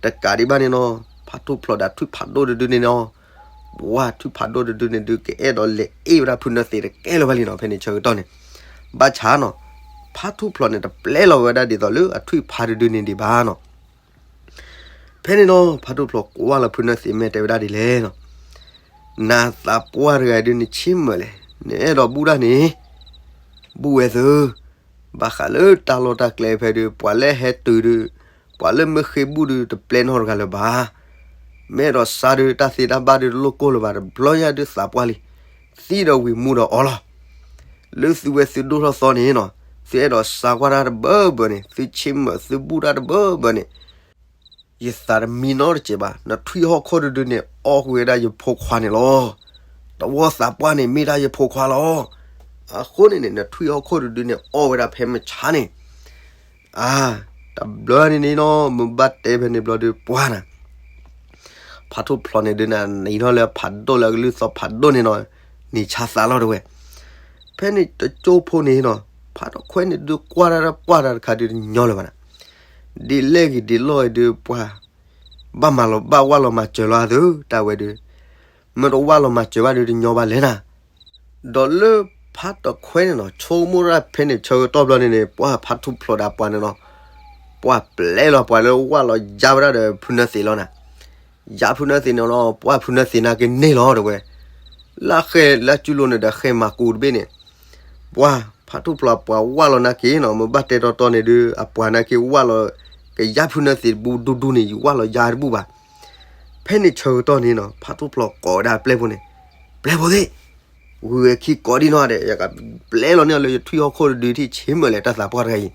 တကးဒံးဘၣ်န့ၣ်နီၤ, ဖါထူၣ်ဖျိးဒီးထွံၣ်ဖးဒိၣ်တဒုန့ၣ်နီၤ, ပှၤထွံၣ်ဖးဒိၣ်တဒုန့ၣ်ဒုး ကအဲၣ်ဒိးလဲၤအ့ၣ်ဝဲဒၣ်ဖုနၢသံးတကဲလၢၤဘၣ်လံနီၤ ဖဲန့ၣ်ဆၢကတီၢ်န့ၣ်. ဘၣ်ဆၣ်နီၤ, ဖါထူၣ်ဖျိးန့ၣ် တပျဲလီၤဝဲဒၣ်ဒ်သိးလၢအထွံၣ်ဖးတဒုန့ၣ်ဒံးဘၣ်နီၤ. ဖဲန့ၣ်နီၤ ဖါထူၣ်ဖျိးကွၢ်လီၤဖုနၢသံး မ့ၢ်တဲဝဲဒၣ်ဒ်လဲၣ်နီၤ, နၤသးပှၢ်တဂၤဒုးန့ၣ် ဆ့မၢၢ်လဲၣ်, နအဲၣ်ဒိးဘူၣ်တၢ်န့ၣ် ဘူၣ်ဝဲသု, ဘၣ်ဃးလၢတၢ်လီၢ်တၢ်ကျဲဖဲဒုး ပှၤလၢဟဲတုၤဒုး ပှၤလၢမ့ၢ်ဃ့ဘူၣ်ဒုး တပျဲနီတဂၤလၢၤဘၣ်. မ့ၢ်အဲၣ်ဒိးစါဒုး တၢ်သ့တၢ်ဘၣ်ဒုးတလိၣ်ကိၢ်လၢၤဘၣ်, တဘျီညါဒုးသးပှၢ်လံ, သံဒီးဝံၤမူဒီးအီလီၤ. လၢသုဝဲသုဒိၣ်ထီၣ်သီန့ၣ်နီၤ, သုအဲၣ်ဒိးစါကွၢ်တၢ်တဘၢဘၢန့ၣ်, သုဆ့မၢသုဘူၣ်တၢ်တဘၢဘၢန့ၣ် ယသးတမံနီတစဲးဘၣ်. နထွံၣ်ဟီၣ်ခိၣ်တဒုန့ၣ် အီၣ်ကွံာ်ဝဲဒၣ်ယဖိခွါန့ၣ်လီၤ. တဝီသးပှၢ်န့ၣ် မ့ၢ်ဒၣ်ယဖိခွါလီၤ. အဃိန့ၣ်န့ၣ် နထွံၣ်ဟီၣ်ခိၣ်တဒုန့ၣ် အီၣ်ဝဲဒၣ်ဖဲမုၢ်ဆါန့ၣ်, အါ, တဘျီန့ၣ်န့ၣ်နီၤ, မ့ၢ်ဘၣ်တဲဖဲန့ၣ်ဘျီဒုး ပှၢ်နၤ ဖါထူၣ်ဖျိးန့ၣ်ဒုးနၤ နံၤထီၣ်လၢဖးဒိၣ်လၢအကလုၢ်သီဖးဒိၣ်န့ၣ်နီၤ, နံၤဆါသးလီၤတဝဲ. ဖဲန့ၣ်တကၠိဖိန့ၣ်နီၤ, ဖါထူၣ်ခွဲးန့ၣ်ဒုးကွၢ်တၢ်တပှၢ်တၢ်တခါဒုးတညီလၢၤဘၣ်နၤ, ဒ်လဲၣ်ဂ့ၤဒ်လဲၣ်ဂ့ၤဒုးပှၢ်, ဘၣ်မၤလီၤဘၣ်ဝၢ်လီၤမၤစၢၤလီၤအသုတၢ်ဝဲဒုး, မ့ၢ်တဝၢ်လီၤမၤစၢၤဘၣ်ဒုးတညီဘၣ်လဲၣ်နၤ. ဒီးလၢဖါထူၣ်ခွဲးန့ၣ်နီၤ ဆိကမိၣ်တၢ်ဖဲန့ၣ်ဆၢကတီၢ်ဘျီန့ၣ်န့ၣ် ပှၢ်ဖါထူၣ်ဖျိးဒီးပှၤန့ၣ်နီၤ, ပှၢ်ပျဲလီၤပှၤလၢဝၢ်လီၤယါဝဲဒၣ်ဒီးဖုနၢသံးလီၤနၤ. ယါဖုနၢသံးန့ၣ်နီၤ, ပှၢ်ဖုနၢသံးနာ်က့န့ၢ်လီၤတဝဲ, လၢဃဲလၢကၠူလိၤန့ၣ်ဒီးဃဲမၤကူးတဘ့ၣ်န့ၣ်, ပှၢ်ဖါထူၣ်ဖျိးပှၤဝၢ်လီၤနာ်က့နီၤ, မ့ၢ်ဘၣ်တဲတီတီန့ၣ်ဒုး အပှၤနာ်က့ဝၢ်လီၤ, ကယါဖုနၢသံးတဘူၣ်ဒူဒူန့ၣ် ယဝၢ်လီၤယါတဘူၣ်ဘၣ်. ဖဲန့ၣ်ဆၢကတီၢ်န့ၣ်နီၤ ဖါထူၣ်ဖျိးကိးဝဲဒၣ်ပျဲၢ်ဖိန့ၣ်, ပျဲၢ်ဖိသ့ၣ်, ဂုၤဝဲခံကိးဒံနီၢ်ဒဲး ယကပျဲလီၤန့ၢ်လၢယထွံၣ်ဟီၣ်ခိၣ်တဒုထံၣ်ဆ့မၢလဲၤတၢ်သးပှၢ်တဂၤအံၤ.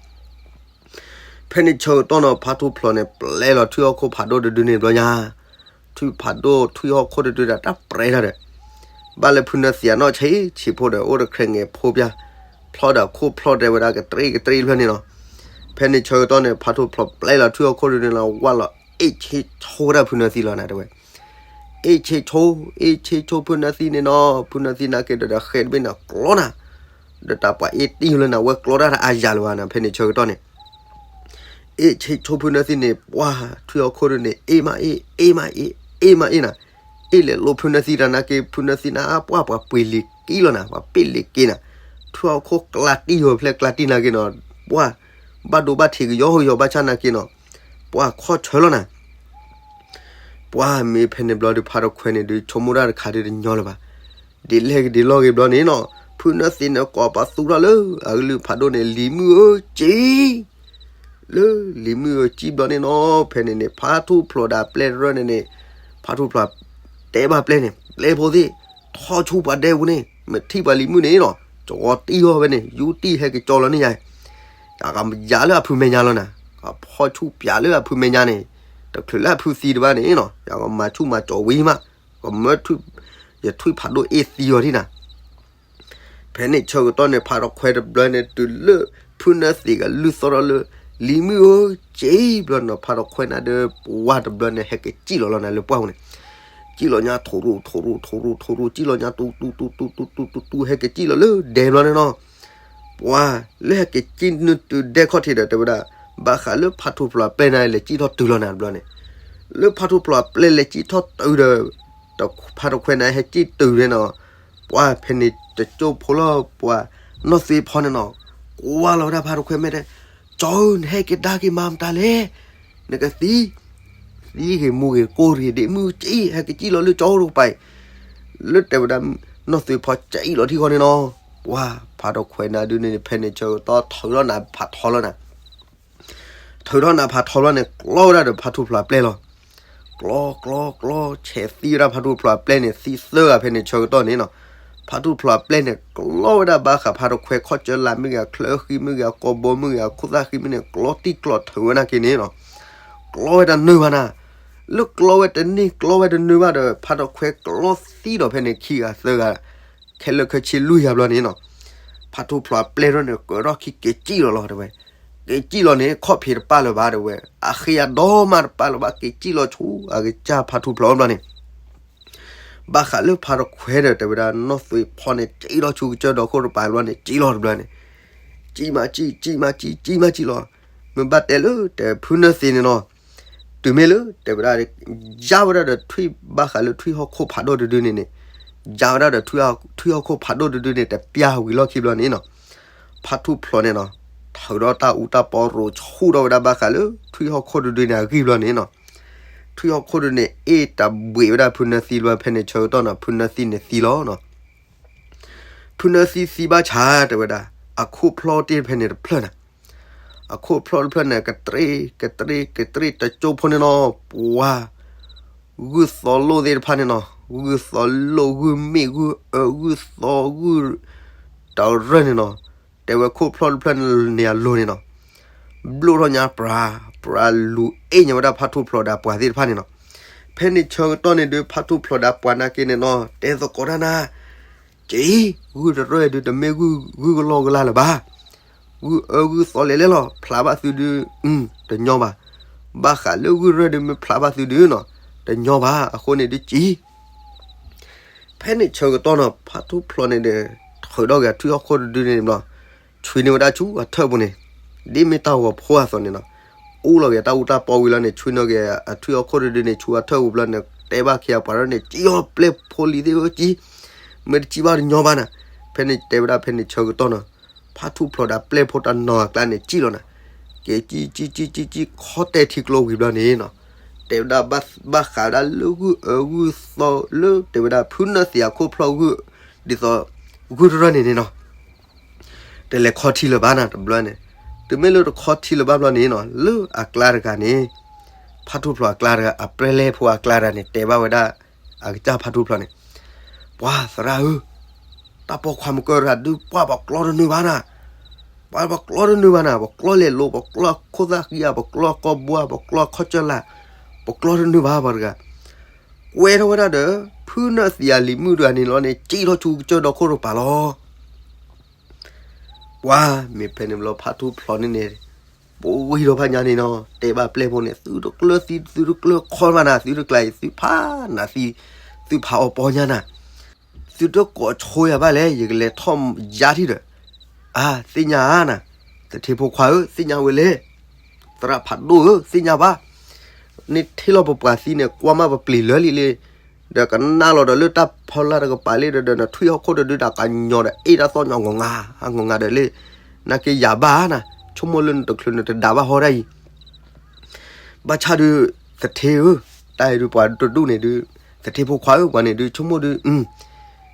ဖဲန့ၣ်ဆၢကတီၢ်နီၤ ဖါထူၣ်ဖျိးန့ၣ် ပျဲလီၤထွံၣ်ဟီၣ်ခိၣ်ဖးဒိၣ်တဒုန့ၣ်ဘျီညါ, ထွံၣ်ဖးဒိၣ်ထွံၣ်ဟီၣ်ခိၣ်တဒုဒီးတၢ်ပြဲတၢ်ဒီး, ဘၣ်လၢဖုနၢသံးအနီၢ်ဆံးဆံးဖိဒီး အိၣ်တခရဲငဲၤဖိပျၢ်, ဖျီဒီးခိၣ်ဖျီတဲဝဲဒၣ်ကတြ့ကတြ့ဖျၢၣ်န့ၣ်နီၤ. ဖဲန့ၣ်ဆၢကတီၢ်န့ၣ် ဖါထူၣ်ဖျိးပျဲလီၤထွံၣ်ဟီၣ်ခိၣ်တဒုန့ၣ်လီၤ ဝၢ်လီၤအ့ၣ်ဆ့ဆိဒၣ်ဖုနၢသံးလီၤနၤတဝဲ အ့ၣ်ဆ့ဆိ, အ့ၣ်ဆ့ဆိဖုနၢသံးန့ၣ်နီၤ, ဖုနၢသံးနာ်က့ဒီးဒီးဃဲတဘ့ၣ်န့ၣ်ကျီနၤ, ဒီးတၢ်ပှၤအ့ၣ်တံၢ်လၢနၤဝဲကျီတၢ်တအါယၤလၢၤဘၣ်နၤ ဖဲန့ၣ်ဆၢကတီၢ်န့ၣ်, အ့ၣ်ဆ့ဆိဖုနၢသံးန့ၣ် ပှၢ်ထွံၣ်ဟီၣ်ခိၣ်ဒုန့ၣ် အ့ၣ်မးအ့ၣ်, အ့ၣ်မးအ့ၣ်, အ့ၣ်မးအ့ၣ်နၤ, အ့ၣ်လဲၤလိဖုနၢသံးတၢ်နာ်က့ ဖုနၢသံးနၤ ပှၢ်ပှၤပှ့ၤလံၤက့လီၤနၤ ပှၤပ့ၣ်လံၤက့နၤ, ထွံၣ်ဟီၣ်ခိၣ်ကျါတံၢ်ဝဲဖျဲၣ်ကျါတံၢ်နာ်က့နီၤ, ပှၢ် ဘၣ်ဒိဘၣ်ထံးကယီကယီဘၣ်ဆၣ်နာ်က့နီၤ, ပှၢ်ခီၣ်ဆၢလီၤနၤ ပှၢ်မ့ၢ်ဖဲန့ၣ်ဘျီဒုး ဖါထူၣ်ခွဲးန့ၣ်ဒုး ဆိကမိၣ်တၢ်တခါဒုးတညီလၢၤဘၣ်. ဒ်လဲၣ်ဂ့ၤဒ်လဲၣ်ဂ့ၤဘျီန့ၣ်နီၤ, ဖုနၢသံးန့ၣ်ကိးပသူထီၣ်လၢအကလုၢ်ဖးဒိၣ်န့ၣ် လံၤမုၣ်ဧၢကၠံ, လၢလံၤမုၣ်ဧၢကၠံဘျီန့ၣ်နီၤ, ဖဲန့ၣ်န့ၣ် ဖါထူၣ်ဖျိးဒီးပျဲၢ်တရၢန့ၣ်န့ၣ်, ဖါထူၣ်ဖျိးတဲဘၣ်ပျဲၢ်န့ၣ်, ပျဲၢ်ဖိသ့ၣ်, ထီၣ်ဆူပှၤဒဲပူၤန့ၣ် မ့ၢ်ထံၣ်ပှၤလံၤမုၣ်န့ၣ်နီၤ, ကၠီတံၢ်အီၤဝဲန့ၣ် ယူတံၢ်ဟဲက့ၤကၠီလီၤန့ၣ်ယါ ယကယၤလၢအဖုမဲာ်ညါလီၤနၤ, ကဖီၣ်ဆူၣ်ပၠးလၢအဖုမဲာ်ညါန့ၣ်, တချုးလၢအဖုသံတဘၣ်န့ၣ်နီၤ, ယကမၤဆူၣ်မၤကၠီဝံၤမး, ကမၢ ယထွံၣ်ဖးဒိၣ်အ့ၣ်သံအီၤဒံးနၤ. ဖဲန့ၣ်ဆၢကတီၢ်န့ၣ် ဖါထီၣ်ခွဲးတဘျီန့ၣ် တုၤလၢဖုနၢသံးကလုၢ်သီၣ်ထီၣ်လၢ လံၤမုၣ်ဧၢကၠံဘျီန့ၣ်နီၤ, ဖါထီၣ်ခွဲးနၤဒီး ပှၢ်တဘျီန့ၣ် ဟဲက့ၤစံၣ်လီၤလီၤနၤလၢပှၢ်ပူၤန့ၣ်, စံၣ်လီၤညါထိၣ်ရူၣ်ထိၣ်ရူၣ်ထိၣ်ရူၣ်ထိၣ်ရူၣ် စံၣ်လီၤညါတူတူတူတူတူတူတူ ဟဲက့ၤစံၣ်လီၤလၢဒဲဘျီန့ၣ်နီၤ. ပှၢ်လၢဟဲက့ၤစံၣ်နုာ်တုၤဒဲခီၣ်ထံးဒီးတဲဝဲဒၣ်, ဘၣ်ဃးလၢဖါထူၣ်ဖျိးပျဲၢ်န့ၣ် လဲၤစံၣ်ထီၣ်တုၤလီၤနၤတဘျီန့ၣ်, လၢဖါထူၣ်ဖျိးပျဲၢ်လဲၤစံၣ်ထီၣ်တုၤဒီး ဖါထီၣ်ခွဲးနၤဟဲစံၣ်တုၤန့ၣ်နီၤ, ပှၢ်ဖဲန့ၣ်တကၠိဖိလၢပှၤနီၢ်သွံဖီန့ၣ်နီၤ, ကွၢ်လီၤဝဲဒၣ်ဖါထီၣ်ခွဲးမဲာ်တဲ, ကၠီဧၢ နဟဲက့ၤဒါက့ၤမၤမတၤလဲၣ်, နကသံ သံဂ့ၤမူဂ့ၤကိၢ်ဂ့ၤဒ့မုၣ်ကၠံ ဟဲက့ၤစံၣ်လီၤလၢကၠီတကပၤအံၤ, လၢတဲဝဲဒၣ် နီၢ်သွံဖီစံၣ်လီၤထံဃီန့ၣ်နီၤ, ပှၢ်ဖါထီၣ်ခွဲးနၤဒုန့ၣ် ဖဲန့ၣ်ဆၢကတီၢ်ထုးထီၣ်နၤဖးထီလီၤနၤ, ထုးထီၣ်နၤဖးထီလီၤန့ၣ် ကျီဝဲဒၣ်ဒီးဖါထူၣ်ဖျိးပျဲၢ်လီၤ. ကျီ ကျီ ကျီ ဆဲးသံဝဲဒၣ်ဖါထူၣ်ဖျိးပျဲၢ်န့ၣ် သံသၢဂၤဖဲန့ၣ်ဆၢကတီၢ်န့ၣ်နီၤ, ဖါထူၣ်ဖျိးပျဲၢ်န့ၣ် ကျီဝဲဒၣ်ဘၣ်ဃးဖါထီၣ်ခွဲးခီၣ်စၢလးမ့ၢ်ဂ့ၤ ချၢဃံမ့ၢ်ဂ့ၤ ကိာ်ဘိမ့ၢ်ဂ့ၤ ခိၣ်သၣ်ဃံမ့ၢ်န့ၣ် ကျီတံၢ်ကျီထုးဝဲနာ်က့န့ၣ်နီၤ, ကျီဝဲတန့ၢ်ဘၣ်နၤ, လၢကျီဝဲတန့ၢ်ကျီဝဲတန့ၢ်ဘၣ်ဒီး ဖါထီၣ်ခွဲးကျီသံဒီးဖဲန့ၣ်ခံဂၤသၢဂၤ ခဲလၢာ်ခဲဆ့လွံၢ်ဂၤဘျီန့ၣ်နီၤ, ဖါထူၣ်ဖျိးပျဲၢ်ဒၣ်န့ၣ် ကၢးထီၣ်ခံက့ၤစံၣ်လီၤလီၤတဲဝဲ, က့ၤစံၣ်လီၤန့ၣ် ခီၣ်ဖံးတပာ်လၢၤဘၣ်တဲဝဲ, အဃ့အဒီမးတပာ်လၢၤဘၣ် က့ၤစံၣ်လီၤဆူအကစၢ်ဖါထူၣ်ဖျိးဘျီန့ၣ် ဘၣ်ဃးလၢဖါထီၣ်ခွဲးဒီးတဲဝဲဒၣ် နီၢ်သွံဖီန့ၣ် စံၣ်လီၤဆူကစၢၢ်ဒီခိၣ်တပၤဘျီန့ၣ် စံၣ်လီၤတဘျီန့ၣ်, စံၣ်မးစံၣ် စံၣ်မးစံၣ် စံၣ်မးစံၣ်လီၤ, မ့ၢ်ဘၣ်တဲလၢတဲဖုနၢသံးန့ၣ်နီၤ, တုၤမ့ၢ်လၢတဲဝဲဒၣ် ယါဝဲဒၣ်ဒီးထွံၣ်ဘၣ်ဃးလၢထွံၣ်ဟီၣ်ခိၣ်ဖးဒိၣ်တဒုန့ၣ်န့ၣ်, ယါဝဲဒၣ်ဒီးထွံၣ်ဟီၣ်ခိၣ်ဖးဒိၣ်တဒုန့ၣ် တပျၢ်ဝံၤလီၢ်ခံဘျီန့ၣ်နီၤ, ဖါထူၣ်ဖျိးန့ၣ်နီၤ, ထုးဒီးတၢ်အူတၢ်ပီရိၤဆူၣ်ထီၣ်ဝဲဒၣ်ဘၣ်ဃးလၢ ထွံၣ်ဟီၣ်ခိၣ်တဒုန့ၣ်အဂံၢ်ဘျီန့ၣ်နီၤ, ထွံၣ်ဟီၣ်ခိၣ်တဒုန့ၣ် အ့ၣ်တဘှံးဝဲဒၣ်ဖုနၢသံဘျီ ဖဲန့ၣ်ဆၢကတီၢ်နီၤ ဖုနၢသံန့ၣ်သံလီၤနီၤ. ဖုနၢသံသံဘၣ်ဆၣ် တဲဝဲဒၣ်, အခိၣ်ဖျီၣ်တ့ၢ်တဖဲန့ၣ်တဖျၢၣ်နၤ, အခိၣ်ဖျီၣ်တဖျၢၣ်န့ၣ် ကတြ့ၣ် ကတြ့ၣ် ကတြ့ၣ်တကၠိဖိန့ၣ်နီၤ, ပှၤ ဂုၢ်သီလိၣ်သ့ၣ်တဖၣ်န့ၣ်နီၤ, ဂုၢ်သီလိၣ် ဂုၢ်မ့ၣ် ဂုၢ်အၢ ဂုၢ်သီ ဂုၢ်တရၢၢ်န့ၣ်နီၤ, တဲဝဲခိၣ်ဖျီၣ်တဖျၢၣ်န့ၣ်အလိၤန့ၣ်နီၤ, ဘျိၣ်ထီၣ်ညါပြၤ ပြၤလူၤအ့ၣ်ညါဝဲဒၣ်ဖးထူၣ်ဖျိးဒီးပှၤသ့ၣ်တဖၣ်န့ၣ်နီၤ. ဖဲန့ၣ်ဆၢကတီၢ်န့ၣ်ဒုး ဖးထူၣ်ဖျိးဒီးပှၤနာ်က့န့ၣ်နီၤ တဲသကိးတၢ်နၤ, က့ၤ ဂုၢ်တရၢၢ်ဒုး တမ့ၢ်ဂုၢ် ဂုၢ်ကလီကလီလၢၤဘၣ်, ဂုၢ်အၢဂုၢ်သီလဲၤလဲၤလီၤ ဖျးဘၣ်သုဒုး တညီဘၣ်, ဘၣ်ဃးလၢဂုၢ်တရၢၢ်ဒုး မ့ၢ်ဖျးဘၣ်သုဒုးနီၤ တညီဘၣ်, အဃိန့ၣ်ဒုးက့ၤ ဖဲန့ၣ်ဆၢကတီၢ်နီၤ ဖးထူၣ်ဖျိးန့ၣ်ဒီး ထုးထီၣ်က့ၤအထွံၣ်ဟီၣ်ခိၣ်တဒုန့ၣ်ဘျီ, ဆွံန့ၢ်ဝဲဒၣ်ဆူအထၢၣ်ပူၤန့ၣ်, ဒ်မ့ၢ်တၢ်ဂီၤဖိအသိးန့ၣ်နီၤ, အူလီၤက့ၤတၢ်အူတၢ်ပီဝံၤလီၤန့ၣ် ဆွံန့ၢ်က့ၤအထွံၣ်ဟီၣ်ခိၣ်တဒုန့ၣ် ဆူအထၢၣ်ပူၤဘျီန့ၣ် တဲဘၣ်ခံဂၤပှၤဒီးန့ၣ် က့ၤအီၤပျဲၢ်ဖိလံၤသ့ၣ်ဧၢက့ၤ, မ့ၢ်တကံၣ်ဘၣ်တညီဘၣ်နၤ, ဖဲန့ၣ်တဲဝဲဒၣ်ဖဲန့ၣ်ဆၢကတီၢ်နီၤ, ဖးထူၣ်ဖျိးဒီးပျဲၢ်ဖိတၢ်နီၤအကျါန့ၣ် ကံၣ်လီၤနၤ, က့ၤကံၣ်ကံၣ်ကံၣ်ကံၣ်ကံၣ် ခီတဲာ်ထံကျိဝံၤဘျီန့ၣ်နီၤ, တဲဝဲဒၣ် ဘၣ်ဃးဝဲဒၣ်လၢဂုၢ်အၢဂုၢ်သီလၢ တဲဝဲဒၣ်ဖုနၢသံးအခိၣ်ဖျီၣ်ဂုၢ် ဒ်သိး ဂုၢ်တရၢၢ်န့ၣ်န့ၣ်နီၤ တလဲၤခီထံလၢၤဘၣ်နၤတဘျီန့ၣ်, တုၤမ့ၢ်လၢတခီထံလၢၤဘၣ်ဘျီန့ၣ်နီၤ လၢအကျါတဂၤန့ၣ်, ဖးထူၣ်ဖျိးအကျါတဂၤ အပျဲၢ်ဖိအကျါတဂၤန့ၣ် တဲဘၣ်ဝဲဒၣ် အကစၢ်ဖးထူၣ်ဖျိးန့ၣ်, ပှၤသရၣ်ဧၢ, တၢ်ပိာ်ခွါမုၢ်ကၢၢ်တဂၤဒုး ပှၤပကျီတနုာ်ဘၣ်နၤ, ပှၤပကျီတနုာ်ဘၣ်နၤ, ပကျီလဲၤလိၤ ပကျီခိၣ်သၣ်ဃံဧါ ပကျီကီၢ်ဘိဧါ ပကျီခီၣ်ကၢၢ်လၢ်, ပကျီတနုာ်ဘၣ်ပှၤတဂၤ ကွဲထီၣ်ဝဲဒၣ်ဒီး ဖုနၢသံးအလံၤမုၣ်တဂၤန့ၣ်လီၤန့ၣ် ကံၣ်ထီၣ်ဆူကစၢၢ်ဒီခိၣ်တကပၤလီၤ. ပှၤမ့ၢ်ဖဲန့ၣ်ဘျီ ဖးထူၣ်ဖျိးန့ၣ်န့ၣ် ပဝံၤဒီးဖးညါန့ၣ်နီၤ တဲဘၣ်ပျဲၢ်ဖိန့ၣ် သုတကျၢၤသံ သုတကျၢၤခီဘၣ်နၤ သုတကျါအံၤ သုဖးနၤသံ သုဖးအီၤပီညါနၤ သုတကိးဆိယၤဘၣ်လဲၣ် ယကလဲၤထီၣ်ယါထံၣ်ဒီး, အါ သ့ၣ်ညါဧါနၤ, သထ့ဖိခွါဧၢ သ့ၣ်ညါဝဲလဲၣ်, သရၣ်ဖးဒိၣ်ဧၢ သ့ၣ်ညါဘၣ်, န့ၣ်ထံၣ်လီၤပပှၤသံန့ၣ် ကွၢ်မးပပျံၤလၢလံလံ, ဒီးကနၣ်လီၤဒီးလၢတၢ်ဖီလာ်တကပၤလံဒီး ဒီးနထွံၣ်ဟီၣ်ခိၣ်တဒုဒၣ်ကညီဒီး အ့ၣ်တၢ်သီၣ်ညီငီၤငါ ငီၤငါဒီးလံ, နာ်က့ယၤဘၣ်နၤ, ဆိကမိၣ်လၢနတချုးနတဒါဘၣ်ဟီဒၣ်အံၤ ဘၣ်ဆၣ်ဒုး သထ့ဧၢ, တၢ်အံၤဒုးပှၤတဒူၣ်န့ၣ်ဒုး, သထ့ဖိခွါဧၢ ပှၤန့ၣ်ဒုး ဆိကမိၣ်ဒုး, ကံၣ်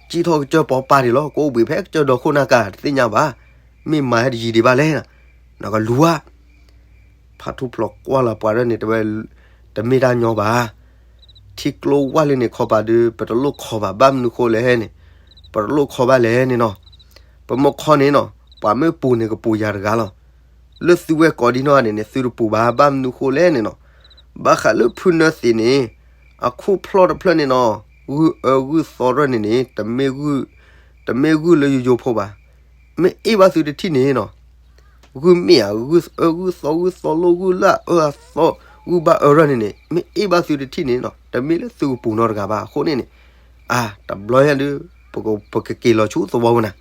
ထီၣ်ကစၢၢ်ပီပာ်ဒံးလီၤ ကအိၣ်ဘှံးဖဲကစၢၢ်ဒီခိၣ်နၢ်ကၤ တသ့ၣ်ညါဘၣ်, မ့ၢ်မၤဟဲတယံၤဒံးဘၣ်လဲၣ်, နကလူၤဧါ ဖးထူၣ်ဖျိးကွၢ်လီၤပှၤဒၣ်န့ၣ် တဲဝဲ, တမ့ၢ်တၢ်ညီဘၣ်, ထံကျိဝၢ်လၢန့ၣ်ခီပၤဒုး ပတလိၣ်ခီဘၣ် ဘၣ်မနုၤဃိလဲၣ်န့ၣ်, ပတလိၣ်ခီဘၣ်လဲၣ်န့ၣ်နီၤ, ပမ့ၢ်ခီန့ၣ်နီၤ ပှၤမ့ၢ်ပူၤန့ၣ်ကပူၤယၤတဂၤလီၤ, လၢသုဝဲကိးဒံနီၢ်န့ၣ်န့ၣ် သုတပူၤဘၣ် ဘၣ်မနုၤဃိလဲၣ်န့ၣ်နီၤ, ဘၣ်ဃးလၢဖုနၢသံးန့ၣ် အခိၣ်ဖျီၣ်တဖျၢၣ်န့ၣ်နီၤ, ဂုၢ်အၢဂုၢ်သီရၢၢ်န့ၣ်န့ၣ် တမ့ၢ်ဂုၢ်, တမ့ၢ်ဂုၢ်လၢယိယိဖိဘၣ်, မ့ၢ်အ့ၣ်ဘၣ်သုတထံၣ်န့ၣ်နီၤ, ဂုၢ်မ့ၣ်ဧါ ဂုၢ်အၢဂုၢ်သီ ဂုၢ်သီလိၣ် ဂုၢ်လၢအၢအသီ ဂုၢ်ဘၣ်အၢရၢၢ်န့ၣ်န့ၣ် မ့ၢ်အ့ၣ်ဘၣ်သုတထံၣ်န့ၣ်နီၤ တမ့ၢ်လၢသုကပူၤနီတဂၤဘၣ် အဃိန့ၣ်န့ၣ်, အါ တဘျီညါဒုး ပကက့ၤလီၤဆူသဝီဝဲနၤ,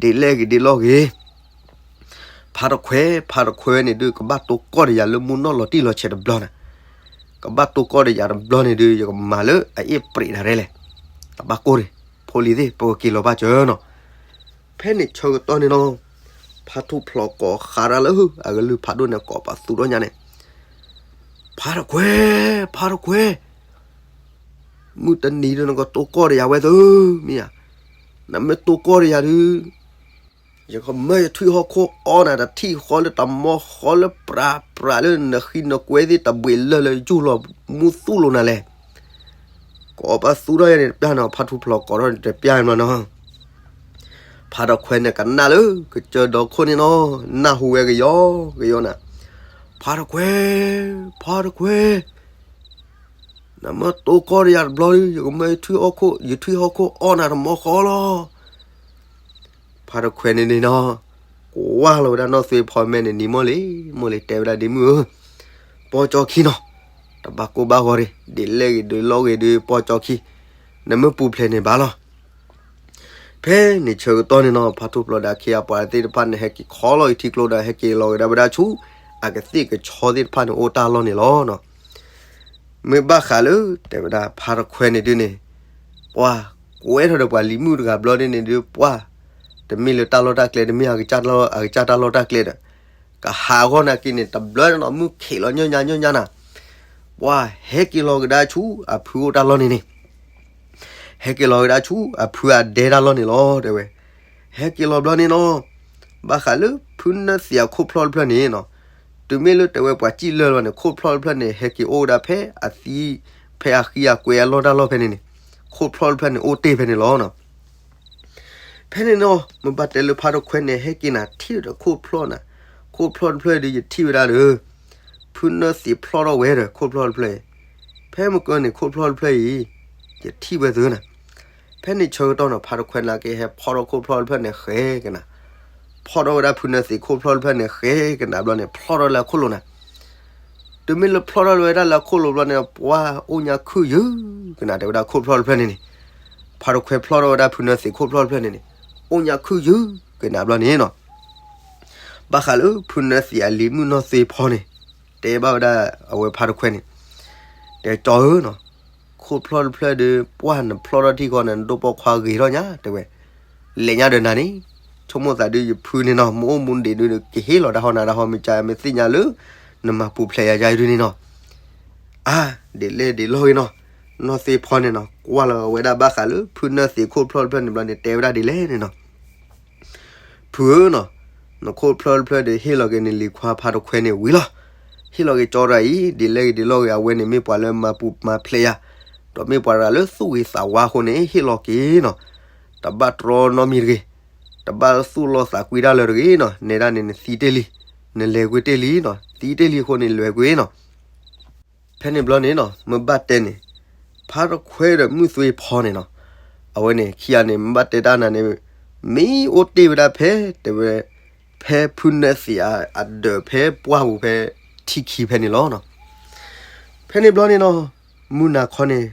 ဒ်လဲၣ်ဂ့ၤဒ်လဲၣ်ဂ့ၤ ဖါတခွဲး ဖါတခွဲးန့ၣ်ဒုး ကဘၣ်တိၢ်ကီၢ်ဒီးယၤလၢမူနီၢ်လီၤတံၢ်လီၤဆဲးတဘျီနၤ, ကဘၣ်တိၢ်ကီၢ်ဒီးယၤတဘျီန့ၣ်ဒုး ယကမၤလၢအအ့ၣ်ပြံးတၢ်ရဲလဲၣ်, တဘၣ်ကိၢ်န့ၣ် ဖိလံၤသ့ၣ် ပကက့ၤလီၤဘၣ်စၢၤနီၤ, ဖဲန့ၣ်ဆၢကတီၢ်န့ၣ်နီၤ, ဖါထူၣ်ဖျိးကိးဃးရၢ်လၢ အကလုၢ်ဖးဒိၣ်န့ၣ် ကိးပသူထီၣ်ညါန့ၣ်, ဖါတခွဲး ဖါတခွဲး မုၢ်တနံၤဒီးနကတိၢ်ကီၢ်ဒီးယၤဝဲသၢမ့ၢ်ဧါ, နမ့ၢ်တိၢ်ကီၢ်ဒီးယၤဒုး ယကမၢယထွံၣ်ဟီၣ်ခိၣ်အီၣ်နၤတထံၣ်ဃီလၢတမီၢ်ဃီလၢပြးပြးလၢနဃံနကွဲသ့ၣ်တဘှံးလၢၢ်လၢယူၢ်လီၤမူသူၣ်လိာ်နၤလဲၣ်, ကိးပသူထီၣ်ယါန့ၣ်တပျၢ်နီၤ ဖါထူၣ်ဖျိးကိးထီၣ်န့ၣ်တပျၢ်မနီၤ, ဖါတခွဲးန့ၣ်ကနၣ်လၢ ကစၢၢ်ဒီခိၣ်န့ၣ်နီၤ နၢ်ဟူဝဲကယီကယီနၤ, ဖါတခွဲး ဖါတခွဲး နမ့ၢ်တိၢ်ကီၢ်ဒီးယၤတဘျီဒီး ယကမၢယထွံၣ်ဟီၣ်ခိၣ် ယထွံၣ်ဟီၣ်ခိၣ်အီၣ်နၤတမီၢ်ဃီလီၤ. ဖါတခွဲးန့ၣ်န့ၣ်နီၤ, ကွၢ်လီၤဝဲဒၣ်နီၢ်သွ့ဖီမဲာ်န့ၣ် နံၤမိၢ်လံ, မိၢ်လံတဲဝဲဒၣ်ဒ်မုၢ်ဧၢ, ပီၢ်ကၠီခံနီၤ, တဘၣ်ကိၢ်ဘၣ်ဂီၤဒံး, ဒ်လဲၣ်ဂ့ၤဒ်လဲၣ်ဂ့ၤဒီး ပီၢ်ကၠီခံ, နမ့ၢ်ပူၤဖျဲးန့ၣ်ဘၣ်လီၤ. ဖဲန့ၣ်ဆၢကတီၢ်န့ၣ်နီၤ ဖါထူၣ်ဖျိးဒီးအခ့အပှၤသ့ၣ်တဖၣ်န့ၣ် ဟဲက့ၤခီလီၤအံၤထံကျိဒီး ဟဲက့ၤလီၤကဒါဝဲဒၣ်ဆူ အကသ့ၣ်ကဆီသ့ၣ်တဖၣ်န့ၣ် အိၣ်တၢ်လီၢ်န့ၣ်လီၤ. မ့ၢ်ဘၣ်ဃးလၢ တဲဝဲဒၣ် ဖါတခွဲးန့ၣ်ဒုးန့ၣ်, ပှၤကွဲထီၣ်ဒီးပှၤလံၤမုၣ်တဂၤဘျီဒ်န့ၣ်ဒုး ပှၤ တမ့ၢ်လၢတၢ်လီၢ်တၢ်ကျဲ တမ့ၢ်အကစၢ်တၢ်လီၢ်တၢ်ကျဲဒီး ကဟးဂီၢ်နာ်က့န့ၣ် တဘျီနီၤ မုၢ်ခံးလီၤညၣ်ညါညၣ်ညါနၤ, ပှၤဟဲက့ၤလီၤကဒါဆူအဖုအိၣ်တၢ်လီၢ်န့ၣ်န့ၣ် ဟဲက့ၤလီၤကဒါဆူအဖုအဒဲတၢ်လီၢ်န့ၣ်လီၤ တဲဝဲ. ဟဲက့ၤလီၤဘျီန့ၣ်နီၤ, ဘၣ်ဃးလၢဖုနၢသံးအခိၣ်ဖျီၣ်တဖျၢၣ်န့ၣ်နီၤ, တုၤမ့ၢ်လၢတဲဝဲပှၤစံၣ်လၢာ်လီၤန့ၣ် ခိၣ်ဖျီၣ်တဖျၢၣ်န့ၣ် ဟဲက့ၤအိၣ်ဝဲဒၣ်ဖဲအသံ, ဖဲအဃံအကွဲအလီၢ်တၢ်လီၢ်ဖဲန့ၣ်န့ၣ်, ခိၣ်ဖျီၣ်တဖျၢၣ်န့ၣ်အိၣ်တ့ၢ်ဖဲန့ၣ်လီၤနီၤ. ဖဲန့ၣ်နီၤ မ့ၢ်ဘၣ်တဲလၢဖါတခွဲန့ၣ် ဟဲက့ၤနၤထံၣ်ဒီးခိၣ်ဖျီၣ်နၤ, ခိၣ်ဖျီၣ်တဖျၢၣ်ဒီးယထံၣ်ဝဲဒၣ်ဒီး ဖုနၢသံးဖျီၣ်ထီၣ်ဝဲဒီးခိၣ်ဖျီၣ်တဖျၢၣ်အံၤ, ဖဲမုၢ်ကၢန့ၣ် ခိၣ်ဖျီၣ်တဖျၢၣ်အံၤ ယထံၣ်ဝဲသုနၤ. ဖဲန့ၣ်ဆၢကတီၢ်နီၤ ဖါတခွဲနာ်က့ဟဲဖီၣ်ထီၣ်ခိၣ်ဖျီၣ်တဖျၢၣ်န့ၣ်ဃဲကနၤ, ဖီၣ်ထီၣ်ဝဲဒၣ်ဖုနၢသံးခိၣ်ဖျီၣ်တဖျၢၣ်န့ၣ်ဃဲကနၤဘျီန့ၣ် ဖျီၣ်ထီၣ်လၢအခိၣ်လိၤနၤ. တုၤမ့ၢ်လၢဖျီၣ်ထီၣ်ဝဲဒၣ်လၢအခိၣ်လိၤဘျီန့ၣ် ပှၤအိၣ်ညါခုၣ်ယုၢ်ကနၤ တဲဝဲဒၣ်ခိၣ်ဖျီၣ်တဖျၢၣ်န့ၣ်န့ၣ်, ဖါတခွဲဖျီၣ်ထီၣ်ဝဲဒၣ်ဖုနၢသံးခိၣ်ဖျီၣ်တဖျၢၣ်န့ၣ်န့ၣ်, အိၣ်ညါခုၣ်ယုၢ်ကနၤဘျီန့ၣ်နီၤ ဘၣ်ဃးလၢဖုနၢသံးအလံၤမုၣ်နီၢ်သွ့ဖီန့ၣ်, တဲဘၣ်ဝဲဒၣ်အဝဲဖါတခွဲန့ၣ်, တဲကၠီဧၢနီၤ, ခိၣ်ဖျီၣ်တဖျၢၣ်ဒီး ပှၢ်နဖျီၣ်ထီၣ်ထံၣ်ဃီန့ၣ် နဒိၣ်ပိာ်ခွါဂ့ၤထီၣ်ညါ တဲဝဲ, လဲၤညါဒီးနၤန့ၣ်, ဆိကမိၣ်သးဒုးယဖုန့ၣ်နီၤ မ့ၢ်အိၣ်မူဒံးဒုးကဟ့ၣ်လီၤတၢ်ဟီနၤတၢ်ဟီ မ့ၢ်ကမ့ၢ်သ့ၣ်ညါလၢ နမၤပူၤဖျဲးယၤယါဒုးန့ၣ်နီၤ. အါ, ဒ်လဲၣ်ဒ်လဲၣ်ဂ့ၤနီၤ, နီၢ်သွ့ဖီန့ၣ်နီၤ ကွၢ်လီၤဝဲဒၣ်ဘၣ်ဃးလၢ ဖုနၢသံးခိၣ်ဖျီၣ်တဖျၢၣ်န့ၣ်ဘျီန့ၣ် တဲဝဲဒၣ်ဒ်လဲၣ်န့ၣ်နီၤ, ဖုဧၢနီၤ, နခိၣ်ဖျီၣ်တဖျၢၣ်ဒီးဟ့ၣ်လီၤက့ၤနလံၤခွါဖါတခွဲန့ၣ်ဝံၤလီၤ. ဟ့ၣ်လီၤက့ၤကၠီတဂၤအံၤ ဒ်လဲၣ်ဂ့ၤဒ်လဲၣ်ဂ့ၤ အဝဲန့ၣ်မ့ၢ်ပှၤလၢမၤပူၤမၤဖျဲးယၤ, ဒီးမ့ၢ်ပှၤတဂၤလၢသူၣ်ဂ့ၤသးဝါအဃိန့ၣ် ဟ့ၣ်လီၤက့ၤနီၤ, တဘၣ်တြီနီတမံၤတဂ့ၤ, တဘၣ်သူၣ်လီသးကွံတၢ်လၢၤတဂ့ၤနီၤ, နဲဒၣ်န့ၣ်နသံတ့ၢ်လံ, နလဲၤကွံာ်တ့ၢ်လံနီၤ, သံတ့ၢ်လံအဃိန့ၣ်လဲၤကွံာ်နီၤ. ဖဲန့ၣ်ဘျီန့ၣ်နီၤ မ့ၢ်ဘၣ်တဲန့ၣ်, ဖါတခွဲဒီးမုၢ်သွ့ဖီန့ၣ်နီၤ, အဝဲန့ၣ်ခံဂၤန့ၣ် မ့ၢ်ဘၣ်တဲတၢ်နၤန့ၣ်, မ့ၢ်အိၣ်တ့ၢ်ဝဲဒၣ်ဖဲ တဲဝဲ, ဖဲဖုနၢသံးအဒၢးဖဲပှၢ်ပူၤဖဲထံခံဖဲန့ၣ်လီၤ. ဖဲန့ၣ်ဘျီန့ၣ်နီၤ, မုၢ်နၤခီန့ၣ်,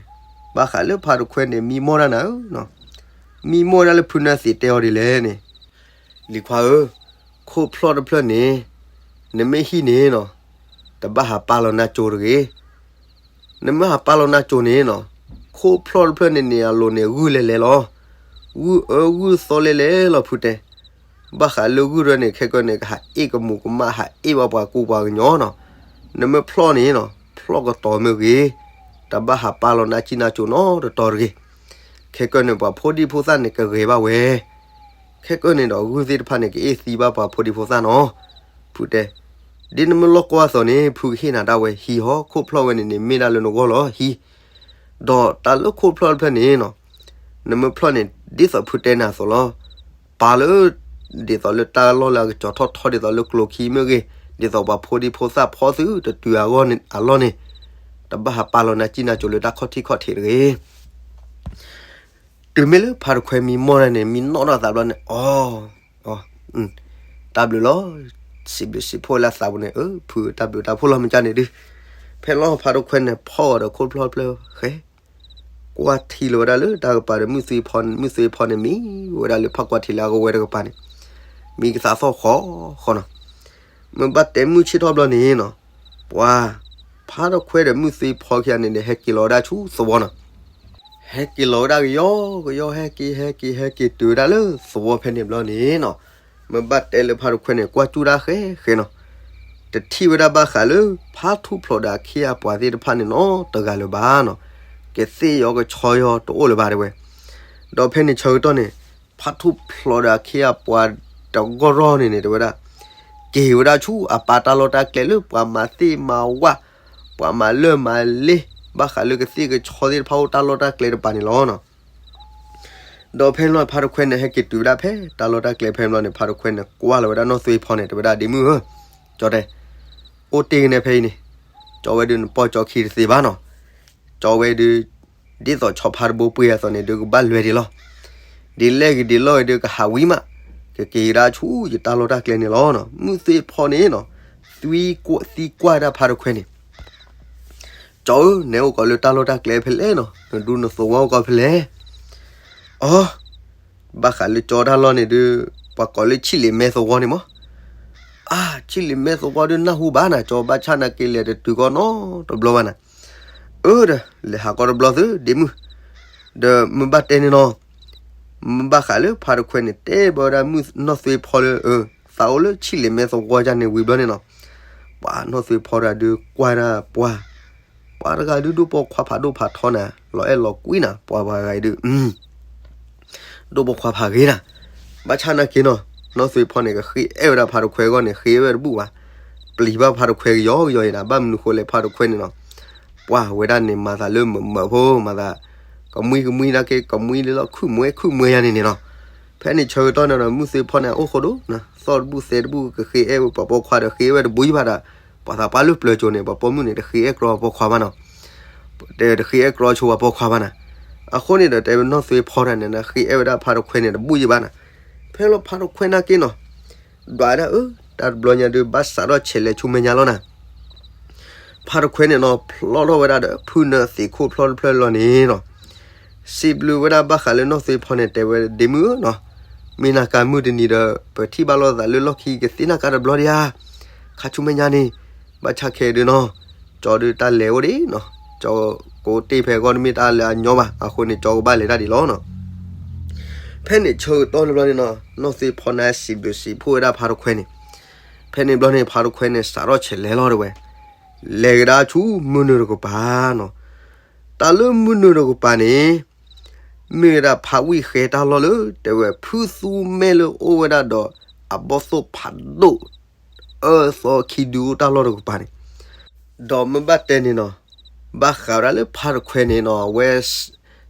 ဘၣ်ဃးလၢဖါတခွဲန့ၣ် မံမီၢ်တၢ်နၤဧၢ, မံမီၢ်ဝဲဒၣ်လၢဖုနၢသံးတဲအီၤဒ်လဲၣ်န့ၣ်, လံၤခွါဧၢ, ခိၣ်ဖျီၣ်တဖျၢၣ်န့ၣ်, နမ့ၢ်ဟံးန့ၣ်နီၤ, တဘၣ်ဟးပာ်လီၤနါစိၤတဂ့ၤ နမ့ၢ်ဟးပာ်လီၤနါစိၤန့ၣ်နီၤ, ခိၣ်ဖျီၣ်တဖျၢၣ်န့ၣ်န့ၣ် အလိၤန့ၣ်ဂုၢ်လဲၤလဲၤလီၤ, ဂုၢ်အၢဂုၢ်သီလဲၤလဲၤလီၤဖုတဲ, ဘၣ်ဃးလၢဂုၢ်တဖျၢၣ်န့ၣ် ခဲကနံၣ်န့ၣ် ကဟးအ့ၣ်ကမူးကမၣ် ဟးအ့ၣ်ဘၣ်ပှၤကူပှၤကညီနီၤ, နမ့ၢ်ဖျီၣ်န့ၣ်နီၤ ဖျီၣ်ကတီၤမ့ၢ်ဂ့ၤ, တဘၣ်ဟးပာ်လီၤနါစံၣ်နါစိၤနီတတီၤတဂ့ၤ, ခဲကနံၣ်န့ၣ် ပှၤဖိဒံဖိသၣ်န့ၣ်ကဂဲၤဘၣ်ဝဲ ခဲကနံၣ်န့ၣ်ဒီး ဂုၢ်သ့ၣ်တဖၣ်န့ၣ် ကအ့ၣ်သံဘၣ်ပှၤဖိဒံဖိသၣ်နီၤ, ဖုတဲ, ဒ်နမ့ၢ်လီၢ်ကွၢ်အသိးန့ၣ် ဖုကဟ့ၣ်နၤဒၣ်ဝဲဟံးဟီ, ခိၣ်ဖျီၣ်ဝဲန့ၣ်န့ၣ် မ့ၢ်ဒၣ်လၢနဂီၢ်လီၤဟံး, ဒီးတၢ်လၢခိၣ်ဖျီၣ်တဖျၢၣ်န့ၣ်နီၤ, နမ့ၢ်ဖျီၣ်န့ၣ် ဒ်သိးဖုတဲနၤအသိးလီၤ, ပာ်လၢ ဒ်သိးလၢတၢ်လီၢ်လၢအကစီၤထီၣ်ထီ ဒ်သိးလၢကျိၤခံမ့ၢ်ဂ့ၤ, ဒ်သိးပှၤဖိဒံဖိသၣ်ဖီသုတတုၤအဂီၢ်န့ၣ်အလီၢ်န့ၣ်, တဘၣ်ဟးပာ်လီၤနါစံၣ်နါစိၤလၢတၢ်ခီၣ်ထံးခီၣ်ထံးတဂ့ၤ တုၤမ့ၢ်လၢဖါတခွဲမံမီၢ်တၢ်န့ၣ် မံနီၣ်ထီၣ်သးဘျီန့ၣ်, အီ, တၢ်ဘျုးလီၤ, စံးဘျုးစံးဖှိၣ်လၢသးပူၤန့ၣ်, ဖုတၢ်ဘျုးတၢ်ဖှိၣ်လီၤမ့ၢ်ကန့ၣ်ဒုး, ဖဲလီၤဖါတခွဲန့ၣ် ဖီၣ်အီၤဒီးခိၣ်ဖျီၣ်တဖျၢၣ်ဃဲ, ကွၢ်ထံလီၤဝဲဒၣ်လၢတၢ်ကပၤဒီး မုၢ်သွ့ဖီန့ၣ် မံဝဲဒၣ်လၢဖးကွၢ်ထံလၢအကဝဲၤတကပၤန့ၣ်, မံကသးသီၣ်ဃီဃီနီၤ, မ့ၢ်ဘၣ်တဲမုၢ်ဆ့ၣ်ထီၣ်ဘျီန့ၣ်နီၤ, ပှၤ, ဖါတခွဲဒီးမုၢ်သွ့ဖီခံဂၤန့ၣ်ဒီး ဟဲက့ၤလီၤဝဲဒၣ်ဆူသဝီနီၤ ဟဲက့ၤလီၤဝဲဒၣ်ကယီကယီ ဟဲက့ၤ ဟဲက့ၤ ဟဲက့ၤတုၤဝဲဒၣ်လၢသဝီဖဲန့ၣ်ဘျီန့ၣ်နီၤ, မ့ၢ်ဘၣ်တဲလၢဖါတခွဲန့ၣ် ကွၢ်ကၠူၣ်တၢ်ဃဲဃဲနီၤ, တထံၣ်ဝဲဒၣ်ဘၣ်ဃးလၢ ဖါထူၣ်ဖျိးဒီးအခ့အပှၤသ့ၣ်တဖၣ်န့ၣ်နီတဂၤလၢၤဘၣ်နီၤ, ကသ့ၣ်ယီကဆီယီတအိၣ်လၢၤဘၣ်တဲဝဲ, ဒီးဖဲန့ၣ်ဆၢကတီၢ်န့ၣ်, ဖါထူၣ်ဖျိးဒီးအခ့အပှၤတဂီၢ်ရီၢ်န့ၣ်န့ၣ် တဲဝဲဒၣ် က့ၤဝဲဒၣ်ဆူအပၢ်တၢ်လီၢ်တၢ်ကျဲလၢပှၤမၤသ့ၣ်မၤဝၣ်, ပှၤမၤလၢၢ်မၤလ့, ဘၣ်ဃးလၢကသ့ၣ်ကဆီသ့ၣ်တဖၣ်အိၣ်တၢ်လီၢ်တၢ်ကျဲတပၤန့ၣ်လီၤနီၤ. ဒီးဖဲန့ၣ်လီၤဖါတခွဲန့ၣ် ဟဲက့ၤတုၤဝဲဒၣ်ဖဲတၢ်လီၢ်တၢ်ကျဲဖဲန့ၣ်ဘျီန့ၣ် ဖါတခွဲန့ၣ် ကွၢ်လီၤဝဲဒၣ်နီၢ်သွ့ဖီန့ၣ် တဲဝဲဒၣ်ဒ့မုၣ်ဧၢ, ကၠီတဲ, အိၣ်တ့ၢ်ကနဲဖဲအံၤန့ၣ်, ကၠီဝဲဒုးနပီၢ်ကၠီခံတသ့ဘၣ်နီၤ, ကၠီဝဲဒုး ဒ်သိးဆီဖါတဘိပှ့ၤအသိးန့ၣ် ဒုးကဘၣ်လဲၤဒံးလီၤ. ဒ်လဲၣ်ဂ့ၤဒ်လဲၣ်ဂ့ၤဒုးကဟးဝံၤမး, ကက့ၤကဒါဆူယတၢ်လီၢ်တၢ်ကျဲန့ၣ်လီၤနီၤ. မုၢ်သွ့ဖီန့ၣ်နီၤ, သံကွၢ်တၢ်ဖါတခွဲန့ၣ်, ကၠီဧၢ, နဲအိၣ်ကီးလၢတၢ်လီၢ်တၢ်ကျဲဖဲလဲၣ်နီၤ, နဒူနသဝီအိၣ်ကီးဖဲလဲၣ်. အီ, ဘၣ်ဃးလၢကၠီတၢ်လီၢ်န့ၣ်ဒုး, ပှၤကိးလၢဆံၣ်လ့ၤမဲသဝီန့ၣ်မး. အါ, ဆံၣ်လ့ၤမဲသဝီဒုးနၢ်ဟူဘၣ်နၤ, ကၠီဘၣ်ဆၣ်နာ်က့လဲၤတတုၤကီးနီတဘျီဘၣ်နၤ. အၢဒီး လဲၤဟးကီးတဘျီသုဒ့မုၣ်, ဒီးမ့ၢ်ဘၣ်တဲန့ၣ်နီၤ, မ့ၢ်ဘၣ်ဃးလၢဖါတခွဲန့ၣ် တဲဘၣ်ဝဲဒၣ်မုၢ်နီၢ်သွ့ဖီလၢ သးအိၣ်လၢဆံၣ်လ့ၤမဲသဝီဒ်န့ၣ်ဝံၤဘျီန့ၣ်နီၤ, ပှၤနီၢ်သွ့ဖီတဂၤဒုးကွၢ်ဒၣ်ပှၤ, ပှၤတဂၤဒုးဒိၣ်ပိာ်ခွါဖးဒိၣ်ဖးထီနၤ, လီၤအဲၣ်လီၤကွံနၤ, ပှၤပှၤဂၤအံၤဒုး ဒိၣ်ပိာ်ခွါဖးဂ့ၤနၤ, ဘၣ်ဆၣ်နာ်က့နီၤ, နီၢ်သွ့ဖီန့ၣ် ကဃ့အဲၣ်ဝဲဒၣ်ဖါတခွဲအဂီၢ်န့ၣ် ဃ့အဲၣ်ဝဲတဘူၣ်ဘၣ်. ပျံၤဘၣ်ဖါတခွဲကယီကယီအံၤနၤ, ဘၣ်မနုၤဃိလဲၣ် ဖါတခွဲန့ၣ်နီၤ, ပှၤဝဲဒၣ်န့ၣ်မၤသးလၢမုာ်မုာ်ဖိ, မၤသး ကမှံကမှံနာ်က့ ကမှံလၢလီၢ်ခုၣ်မှဲခုၣ်မှဲယါန့ၣ်န့ၣ်နီၤ. ဖဲန့ၣ်ဆၢကတီၢ်န့ၣ်ဒီး မုၢ်သွ့ဖီန့ၣ် အအိၣ်ဃိဒိၣ်နၤ, သီၣ်တဘူၣ်သဲတဘူၣ် ကဃ့အဲၣ်ဝဲပှၤပိာ်ခွါဒီး ဃ့အဲၣ်ဝဲတဘူၣ်ယံၤဘၣ်ဒီး, ပှၤသးပှၢ်လၢပျၢၤကၠိၤန့ၣ် ပှၤပိာ်မုၣ်န့ၣ် တဃ့အဲၣ်ကြီပိာ်ခွါဘၣ်နီၤ, တဃ့အဲၣ်ကြီဆိပှၤပိာ်ခွါဘၣ်နၤ. အဃိန့ၣ်ဒီး တဲဝဲနီၢ်သွ့ဖီတၢ်န့ၣ် ဃ့အဲၣ်ဝဲဒၣ်ဖါတခွဲန့ၣ် တဘူၣ်ယံၤဘၣ်နၤ. ဖဲလီၤဖါတခွဲနာ်က့နီၤ, ဒွးဒၣ်အၢ တၢ်တဘျီညါဒုး ဘၣ်စးထီၣ်ဆဲးလဲၤဆူမဲာ်ညါလီၤနၤ. ဖါတခွဲန့ၣ်နီၤ ဖျီထီၣ်ဝဲဒၣ်ဒီး ဖုနၢသံးခိၣ်ဖျီတဖျၢၣ်လီၤန့ၣ်နီၤ, စံးဘျုးဝဲဒၣ်ဘၣ်ဃးလၢနီၢ်သွ့ဖီန့ၣ် တဲဝဲဒ့မုၣ်ဧၢနီၤ, မ့ၢ်နၤကါမုၢ်တနံၤဒီး ပထံၣ်ဘၣ်လိာ်သးလၢလီၢ်ခံကသ့ၣ်နၤကါတဘျီဒံးဧါ, ခါဆူမဲာ်ညါန့ၣ်, ဘၣ်ဆၣ်ခဲဒုးနီၤ, ကၠီဒုးတၢ်လဲၤအိၣ်ဒံးနီၤ, ကၠီကိးတ့ၢ်ဖဲအဂီၢ်တမ့ၢ်တၢ်လၢအညီဘၣ်, အဃိန့ၣ် ကၠီကဘၣ်လဲၤတၢ်ဒံးလီၤနီၤ. ဖဲန့ၣ်ဆၢကတီၢ်တဘျီန့ၣ်နီၤ, နီၢ်သွ့ဖီန့ၣ်စံးဘျုးစံးဖှိၣ်ဝဲဒၣ်ဖါတခွဲန့ၣ်, ဖဲန့ၣ်ဘျီန့ၣ် ဖါတခွဲန့ၣ် စးထီၣ်ဆဲးလဲၤလီၤတဲဝဲ, လဲၤကဒါဆူမုၢ်နုာ်တကပၤနီၤ. တၢ်လၢမုၢ်နုာ်တကပၤန့ၣ် မ့ၢ်ဝဲဒၣ်ဖးဝံၣ်ဃဲတၢ်လီၢ်လၢ တဲဝဲဖုသူမဲလၢအိၣ်ဝဲဒၣ်ဒီး အဘီၣ်သိၣ်ဖးဒိၣ် အၢသီခံဒုအိၣ်တၢ်လီၢ်တကပၤန့ၣ်, ဒီးမ့ၢ်ဘၣ်တဲန့ၣ်နီၤ, ဘၣ်ဃးဝဲဒၣ်လၢဖါတခွဲန့ၣ်နီၤ, အဝဲ စး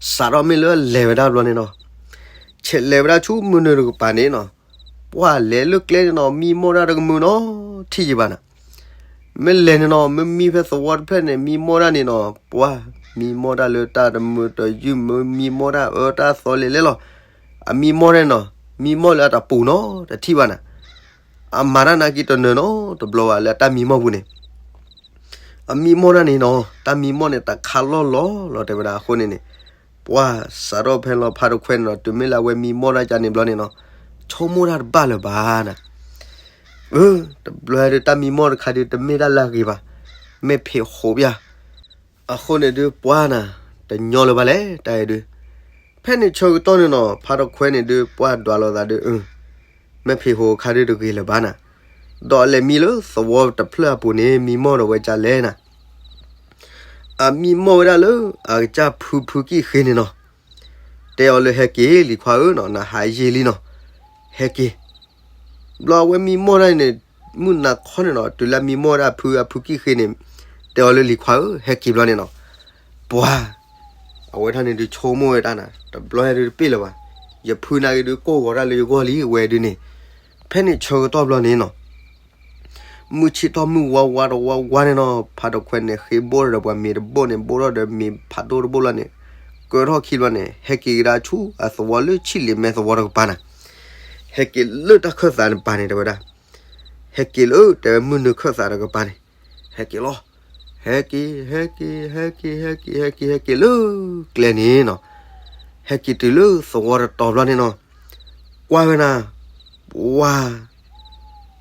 ထီၣ်မ့ၢ်လၢလဲၤဝဲဒၣ်ဘျီန့ၣ်နီၤ, ဆဲးလဲၤဝဲဒၣ်ဆူမုၢ်နုာ်တကပၤန့ၣ်နီၤ, ပှၤလဲၤလၢကျဲန့ၣ်နီၤ မံမီၢ်တၢ်တကမုာ်နီၤ, ထံၣ်ယံၤဘၣ်နၤ. မ့ၢ်လဲၤန့ၣ်နီၤ, မ့ၢ်မံဖဲသဝီတဖျၢၣ်န့ၣ် မံမီၢ်တၢ်န့ၣ်နီၤ, ပှၤမံမီၢ်တၢ်လၢတၢ်တမုာ်တယုၢ် မ့ၢ်မံမီၢ်တၢ်အၢတၢ်သီလဲၤလဲၤလီၤ. အမံမီၢ်န့ၣ်နီၤ, မံမီၢ်လၢအတပူၤနီၤ တထံၣ်ဘၣ်နၤ. အမၤတၢ်နာ်က့တနၢၤနီတဘျီဘၣ်လၢအတၢ်မံမီၢ်ပူၤန့ၣ် အမံမီၢ်တၢ်န့ၣ်နီၤ, တၢ်မံမီၢ်န့ၣ် တခါလီၢ်လီၤလီၤတဲဝဲဒၣ်အဃိန့ၣ်န့ၣ်, ပှၤစးထီၣ်ဖဲလီၤဖါတခွဲန့ၣ်နီၤ, တုၤမ့ၢ်လၢအဝဲမံမီၢ်တၢ်ကန့ၣ်ဘျီန့ၣ်နီၤ, ဆိကမိၣ်တၢ်တဘၣ်လၢၤဘၣ်နၤ. အၢ, တဘျီဒုးတၢ်မံမီၢ်တခါဒုး တမ့ၢ်တၢ်လၢအဂ့ၤဘၣ်, မ့ၢ်ဖံးဃိးပျၢ်. အဃိန့ၣ်ဒုးပှၤနၤ, တညီလၢၤဘၣ်လဲၣ် တၢ်အံၤဒုး. ဖဲန့ၣ်ဆၢကတီၢ်န့ၣ်နီၤ, ဖါတခွဲန့ၣ်ဒုး ပှၤဒွးလိာ်သးဒုး အၢ မ့ၢ်ဖံးဃိးခါဒုးတဂ့ၤလၢၤဘၣ်နၤ, ဒီးအလဲၤမံလၢသဝီတဖျၢၣ်အပူၤန့ၣ် မံမီၢ်ဒီးဝဲကၢ်လဲၣ်နၤ. အမံမီၢ်ဝဲဒၣ်လၢအကစၢ်ဖုဖုကံၢ်ဃ့န့ၣ်နီၤ, တဲအီၤလၢဟဲက့ၤလံၤခွါဧၢနီၤ, နဟးယံာ်လံနီၤ, ဟဲက့ၤ. ဘျီအဝဲမံမီၢ်ဒၣ်န့ၣ် မုၢ်နၤခီန့ၣ်နီၤ, တုၤလၢမံမီၢ်ဝဲဒၣ်ဖုအဖုကံၢ်ဃ့န့ၣ်, တဲအီၤလၢလံၤခွါဧၢ ဟဲက့ၤဘျီန့ၣ်နီၤ, ပှၤ အဝဲဒၣ်န့ၣ်ဒုးဆိကမိၣ်ဝဲဒၣ်နၤ, တဘျီဟဲဒုးတပ့ၢ်လၢၤဘၣ်, ယဖုနာ်က့ဒုးကိၢ်ဂီၤတၢ်လၢယဂီၢ်လံ အဝဲဒုးန့ၣ်. ဖဲန့ၣ်ဆၢကတီၢ်ဘျီန့ၣ်နီၤ, မုၢ်ဆ့ၣ်ထီၣ်မုၢ်ဝါဝါတဝါဝါန့ၣ်နီၤ, ဖါတခွဲန့ၣ် ဃ့ဘိၣ်ဒီးပှၤမ့ၤတဘိၣ်န့ၣ် ဘိၣ်ထီၣ်ဒီးမ့ၤဖးဒိၣ်တဘိၣ်လီၤန့ၣ်, ကၢထီၣ်ခံဘျီန့ၣ် ဟဲက့ၤကဒါဆူအသဝီလၢဆံၣ်လ့ၤမဲသဝီတကပၤနၤ, ဟဲက့ၤလၢတၢ်ခၢၣ်သးတကပၤန့ၣ် တဲဝဲဒၣ်, ဟဲက့ၤလၢတဲဝဲမုၢ်နုာ်ခၢၣ်သးတကပၤန့ၣ်, ဟဲက့ၤလီၤ. ဟဲက့ၤ ဟဲက့ၤ ဟဲက့ၤ ဟဲက့ၤ ဟဲက့ၤ ဟဲက့ၤလၢကျဲန့ၣ်နီၤ, ဟဲက့ၤတုၤလၢသဝီတတီၤဘျီန့ၣ်နီၤ, ကွၢ်ဝဲနၤ, ပှၤ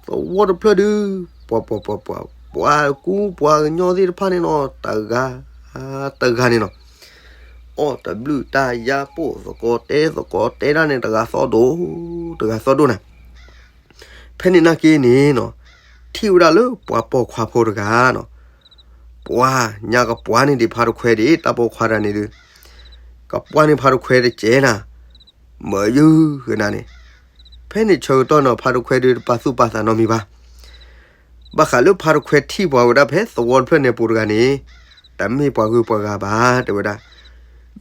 သဝီတဖျၢၣ်ဒုး, ပှၤ ပှၤ ပှၤ ပှၤ ပှၤကူပှၤကညီသ့ၣ်တဖၣ်န့ၣ်နီၤ, တဂၤ တဂၤန့ၣ်နီၤ, အီၣ်တဘျုးတၢ်ယါပိာ်သကိးတဲသကိးတဲတၢ်န့ၣ် တဂၤသီၣ်ဒိၣ်, တဂၤသီၣ်ဒိၣ်နၤ. ဖဲန့ၣ်နာ်က့န့ၣ်နီၤ, ထံၣ်ဝဲဒၣ်လၢပှၤပိာ်ခွါဖိတဂၤနီၤ, ပှၤညါကပှၤန့ၣ်ဒံးဖါတခွဲဒံး တၢ်ပိာ်ခွါတဂၤန့ၣ်ဒုး, ကပှၤန့ၣ်ဖါတခွဲတကဲနၤ, မၢယုၢ်ကနၤန့ၣ်, ဖဲန့ၣ်ဆၢကတီၢ်နီၤ ဖါတခွဲဒုးတပာ်သူၣ်ပာ်သးနီတမံၤဘၣ်. ဘၣ်ဃးလၢဖါတခွဲထံၣ်ပှၤဝဲဒၣ်ဖဲသဝီတဖျၢၣ်န့ၣ်အပူၤတဂၤန့ၣ်, တမ့ၢ်ပှၤဂုၤပှၤဂၤဘၣ် တဲဝဲဒၣ်,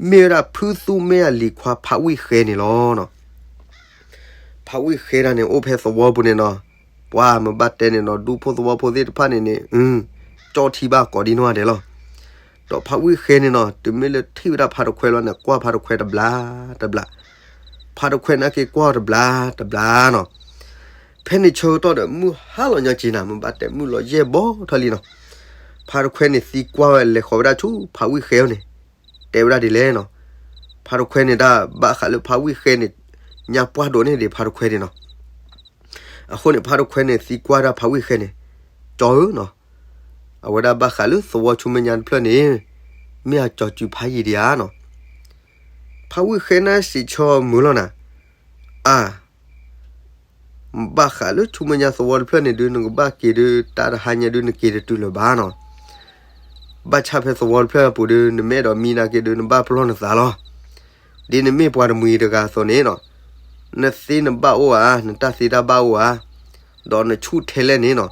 မ့ၢ်ဝဲဒၣ်ဖုသူမဲအလံၤခွါဖးဝံၣ်ဃဲန့ၣ်လီၤ. ဖးဝံၣ်ဃဲတၢ်န့ၣ် အိၣ်ဖဲသဝီပူၤန့ၣ်နီၤ, ပှၤမ့ၢ်ဘၣ်တဲန့ၣ်နီၤ ဒူဖိသဝီဖိသ့ၣ်တဖၣ်န့ၣ်န့ၣ်, ကၠီထံဘၣ်ကိးဒံနီၢ်ဂၤဒဲးလီၤ. ဒီးဖးဝံၣ်ဃဲန့ၣ်နီၤ တုၤမ့ၢ်လၢထံၣ်ဝဲဒၣ်ဖါတခွဲလီၤန့ၣ် ကွၢ်ဖါတခွဲတဘျါတဘျါ, ဖါတခွဲနာ်က့ကွၢ်တဘျါတဘျါနီၤ. ဖဲန့ၣ်ဆၢကတီၢ်ဒီး မုၢ်ဟါလီၤညီက့ၤနၤ မ့ၢ်ဘၣ်တဲမုၢ်လီၤယဲၢ်ဘီထီၣ်လံနီၤ. ဖါတခွဲန့ၣ်သံကွၢ်ဝဲလဲၤဃီၤဝဲဒၣ်ဆူဖးဝံၣ်ဃဲန့ၣ်, တဲဝဲဒၣ်ဒ်လဲၣ်နီၤ. ဖါတခွဲန့ၣ်တၢ်ဘၣ်ဃးလၢဖးဝံၣ်ဃဲန့ၣ်, ညါပှၢ်ဒိၣ်န့ၢ်ဒံးဖါတခွဲန့ၣ်နီၤ. အဃိန့ၣ် ဖါတခွဲန့ၣ်သံကွၢ်ဒၣ်ဖးဝံၣ်ဃဲန့ၣ်, ကၠီဧၢနီၤ, အဝဲဒၣ်ဘၣ်ဃးလၢသဝီဆူမဲာ်ညါတဖျၢၣ်န့ၣ်, မ့ၢ်အကၠီစုၤဖးယံာ်ဒံးဧါနီၤ. ဖးဝံၣ်ဃဲန့ၣ်စံးဆၢမုာ်လီၤနၤ, အါ ဘၣ်ဃးလၢဆူမဲာ်ညါသဝီတဖျၢၣ်န့ၣ်ဒုး နကဘၣ်က့ၤဒုး တၢ်တဟါညါဒုး နက့ၤတတုၤလၢၤဘၣ်နီၤ. ဘၣ်ဆၣ်ဖဲသဝီတဖျၢၣ်အပူၤဒုး နမ့ၢ်အဲၣ်ဒိးမံနာ်က့ဒုး နဘၣ်ပလီၢ်နသးလီၤ. ဒ်နမ့ၢ်ပှၤတမှံၤတဂၤအသိးန့ၣ်နီၤ, နသ့နဘၣ်အိၣ်ဧါ, နတၢ်သ့တၢ်ဘၣ်အိၣ်ဧါ, ဒီးနဆူၣ်ထဲလဲၣ်န့ၣ်နီၤ,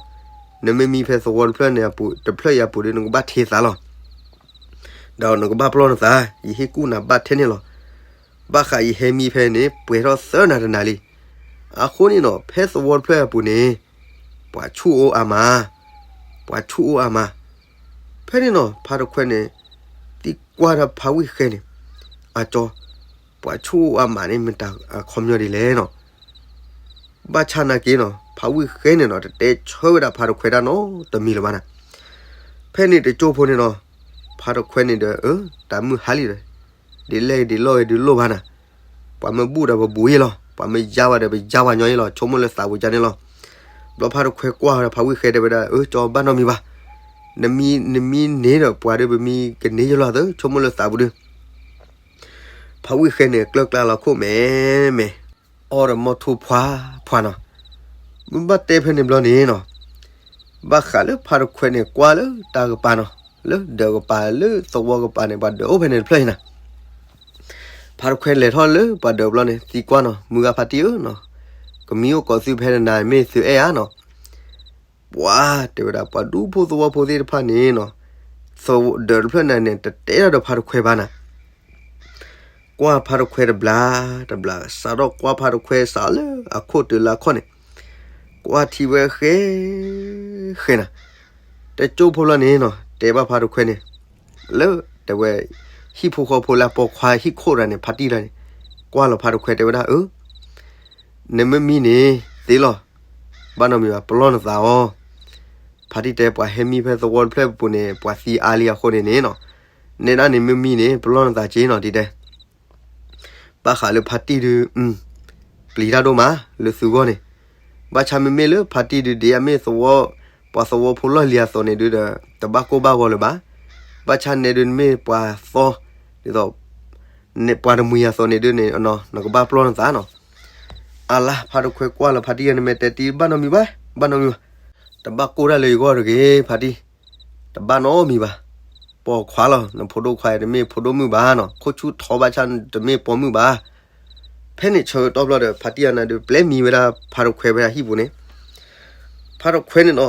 နမ့ၢ်မံဖဲသဝီတဖျၢၣ်န့ၣ်အပူၤ တဖျၢၣ်အံၤအပူၤဒီး နကဘၣ်ထံသးလီၤ. ဒီးနကဘၣ်ပလီၢ်နသး, ယဟ့ၣ်ကူၣ်နၤဘၣ်ထဲန့ၣ်လီၤ. ဘၣ်ဃးယဟဲမံဖဲန့ၣ် ပှဲၤထီၣ်သၢနၤတနၤလံ. အဃိန့ၣ်နီၤ, ဖဲသဝီတဖျၢၣ်အပူၤန့ၣ် ပှၤဆူၣ်အိၣ်အါမး, ပှၤဆူၣ်အိၣ်အါမး. ဖဲန့ၣ်နီၤ, ဖါတခွဲန့ၣ် သံကွၢ်ဒီးဖါဝံၣ်ဃဲန့ၣ်, အကၠီ, ပှၤဆူၣ်အိၣ်အါမးန့ၣ် မ့ၢ်တၢ်အခီပညီဒ်လဲၣ်နီၤ. ဘၣ်ဆၣ်နာ်က့နီၤ, ဖါဝံၣ်ဃဲန့ၣ်နီၤ တတဲဆၢဝဲဒၣ်ဖါတခွဲတၢ်နီတမံၤလၢၤဘၣ်နၤ. ဖဲန့ၣ်တကၠိဖိန့ၣ်နီၤ, ဖါတခွဲန့ၣ်ဒီး အၢ တၢ်မုၢ်ဟါလံဒီး, ဒ်လဲၣ်ဒ်လဲၣ်ဂ့ၤဒ်လဲၣ်ဘၣ်နၤ, ပှၤမ့ၢ်ဘူၣ်ဒီးပဘူၣ်ယ့ၣ်လီၤ, ပှၤမ့ၢ်ယါဝဲဒီးပယါဝဲညီယ့ၣ်လီၤ, ဆိကမိၣ်လၢသးပူၤကန့ၣ်လီၤ. ဘျီဖါတခွဲကွၢ်ဒီးဖါဝံၣ်ဃဲတဲဝဲဒၣ်, အၢ ကၠီဘၣ်နီတမံၤဘၣ်, နမံ နမံန့ၢ်ဒီးပှၤဒီးပမံကန့ၢ်ယ့ၣ်လီၤသၢ, ဆိကမိၣ်လၢသးပူၤဒီး ဖါဝံၣ်ဃဲန့ၣ် ကျၢၢ်ကျါလီၤခိၣ်မဲာ်မဲာ်, အီၣ်ဒီးမီၢ်ထူဖှါဖှါနီၤ. မ့ၢ်ဘၣ်တဲဖဲန့ၣ်ဘျီန့ၣ်နီၤ, ဘၣ်ဃးလၢဖါတခွဲန့ၣ် ကွၢ်လၢတၢ်ကပၤနီၤ, လၢဒၢးကပၤလၢသဝီကပၤန့ၣ် ပှၤဒၢးအိၣ်ဖဲန့ၣ်တဖျၢၣ်အံၤနၤ. ဖါတခွဲလဲၤထီၣ်လၢပှၤဒၢးဘျီန့ၣ် သံကွၢ်နီၤ, မုၢ်ဂၤဖါတံၢ်ဧၢနီၤ, ကမံအိၣ်ကိးသုဖဲနနၤမ့ၢ်သုအဲၣ်ဧါနီၤ. ပှၤတဲဝဲဒၣ် ပှၤဒူဖိသဝီဖိသ့ၣ်တဖၣ်န့ၣ်နီၤ, ဒၢးတဖျၢၣ်နၤန့ၣ် တတဲထီၣ်ဒီးဖါတခွဲဘၣ်နၤ. ကွၢ်ဖါတခွဲတဘျီတဘျီ, စးထီၣ်ကွၢ်ဖါတခွဲစးလၢအခိၣ်တုၤလၢအခီၣ်န့ၣ်, ကွၢ်ထံဝဲဃဲ ဃဲနၤ. တကၠိဖိလီၤန့ၣ်နီၤ, တဲဘၣ်ဖါတခွဲန့ၣ်, လၢတဲဝဲ ဟံၣ်ဖိဃီဖိလၢအပိာ်ခွါဟံၣ်ခိၣ်တဂၤန့ၣ် ဖါတံၢ်တဂၤန့ၣ်, ကွၢ်လီၤဖါတခွဲတဲဝဲဒၣ် အၢ နမ့ၢ်မံန့ၣ် သ့လီၤ, ဘၣ်နီတမံၤဘၣ် ပလီၢ်နသးအီၤ. ဖါတံၢ်တဲ ပှၤဟဲမံဖဲသဝီတဖျၢၣ်ပူၤန့ၣ် ပှၤသံအါလံအဃိန့ၣ်န့ၣ်နီၤ, နဲဒၣ်န့ၣ်မ့ၢ်မံန့ၣ် ပလီၢ်နသးက့နီၤ ဒ်တဲ. ဘၣ်ဃးလၢဖါတံၢ်ဒုး ပျံၤတၢ်ဒိၣ်မးလၢသုဂီၢ်န့ၣ်, ဘၣ်ဆၣ်မ့မ့ၢ်လၢဖါတံၢ်ဒုး ဒ်အမ့ၢ်သဝီ ပှၤသဝီဖိလီၢ်လံၤအသိးန့ၣ်ဒုးဒီး တဘၣ်ကိၢ်ဘၣ်ဂီၤလၢၤဘၣ်. ဘၣ်ဆၣ်နဲဒုး နမ့ၢ်ပှၤသီ ဒ်သိး ပှၤတမှံၤအသိးန့ၣ်ဒုးန့ၣ် နကဘၣ်ပလီၢ်နသးနီၤ. အလါ ဖါတခွဲကွၢ်လီၤဖါတံၢ် နမ့ၢ်တဲတံၢ် ဘၣ်နီတမံၤဘၣ်, ဘၣ်နီတမံၤဘၣ်, တဘၣ်ကိၢ်တၢ်လၢယဂီၢ်တဂ့ၤ ဖါတံၢ်, တဘၣ်နီတမံၤဘၣ်. ပိာ်ခွါလီၤ နဖိဒိၣ်ခွါ တမ့ၢ်ဖိဒိၣ်မုၣ်ဘၣ်နီၤ, ခိၣ်ဆူၣ်ထီဘၣ်ဆၣ် တမ့ၢ်ပိာ်မုၣ်ဘၣ်. ဖဲန့ၣ်ဆၢကတီၢ်ဘျီဒီး ဖါတံၢ်အနၤဒုး ပျဲမံဝဲဒၣ်ဖါတခွဲဖဲအဟံၣ်ပူၤန့ၣ်, ဖါတခွဲန့ၣ်နီၤ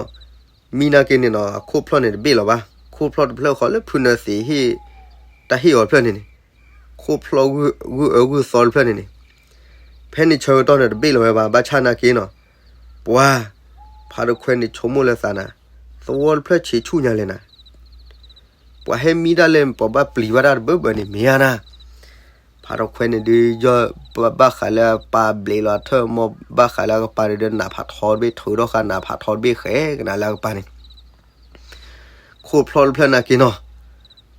မံနာ်က့န့ၣ်နီၤ အခိၣ်ဖျီၣ်န့ၣ်တဘ့ၣ်လီၤဘၣ်, ခိၣ်ဖျီၣ်တဖျၢၣ်ဃီလၢဖုနၢသံးဟ့ၣ် တၢ်ဟ့ၣ်အီၤတဖျၢၣ်န့ၣ်န့ၣ်, ခိၣ်ဖျီၣ်ဂုၢ်အၢဂုၢ်သီတဖျၢၣ်န့ၣ်န့ၣ်, ဖဲန့ၣ်ဆၢကတီၢ်န့ၣ်တဘ့ၣ်လီၤဝဲဘၣ်, ဘၣ်ဆၣ်နာ်က့နီၤ, ပှၤ ဖါတခွဲန့ၣ်ဆိကမိၣ်လၢသးနၤ, သဝီတဖျၢၣ်ဆံးဆူၣ်ညါလဲၣ်နၤ, ပှၤဟဲမံဒၣ်လဲာ် ပှၤဘၣ်ပျံၤဘၣ်တၢ်တဘၢဘၢန့ၣ်မ့ၢ်ဧါနၤ. ဖါတခွဲန့ၣ်ဒုး ယီၢ်ဘၣ်ဃးလၢအပၢ်ဘျဲးလီၤအထၢၣ်မီၢ် ဘၣ်ဃးလၢအကပၤန့ၣ်ဒုး နးဖးထီတဘ့ၣ် ထုးထီၣ်ဃာ်နးဖးထီတဘ့ၣ်ဃဲကနၤလၢအကပၤန့ၣ်, ခိၣ်ဖျီၣ်တဖျၢၣ်နာ်က့နီၤ,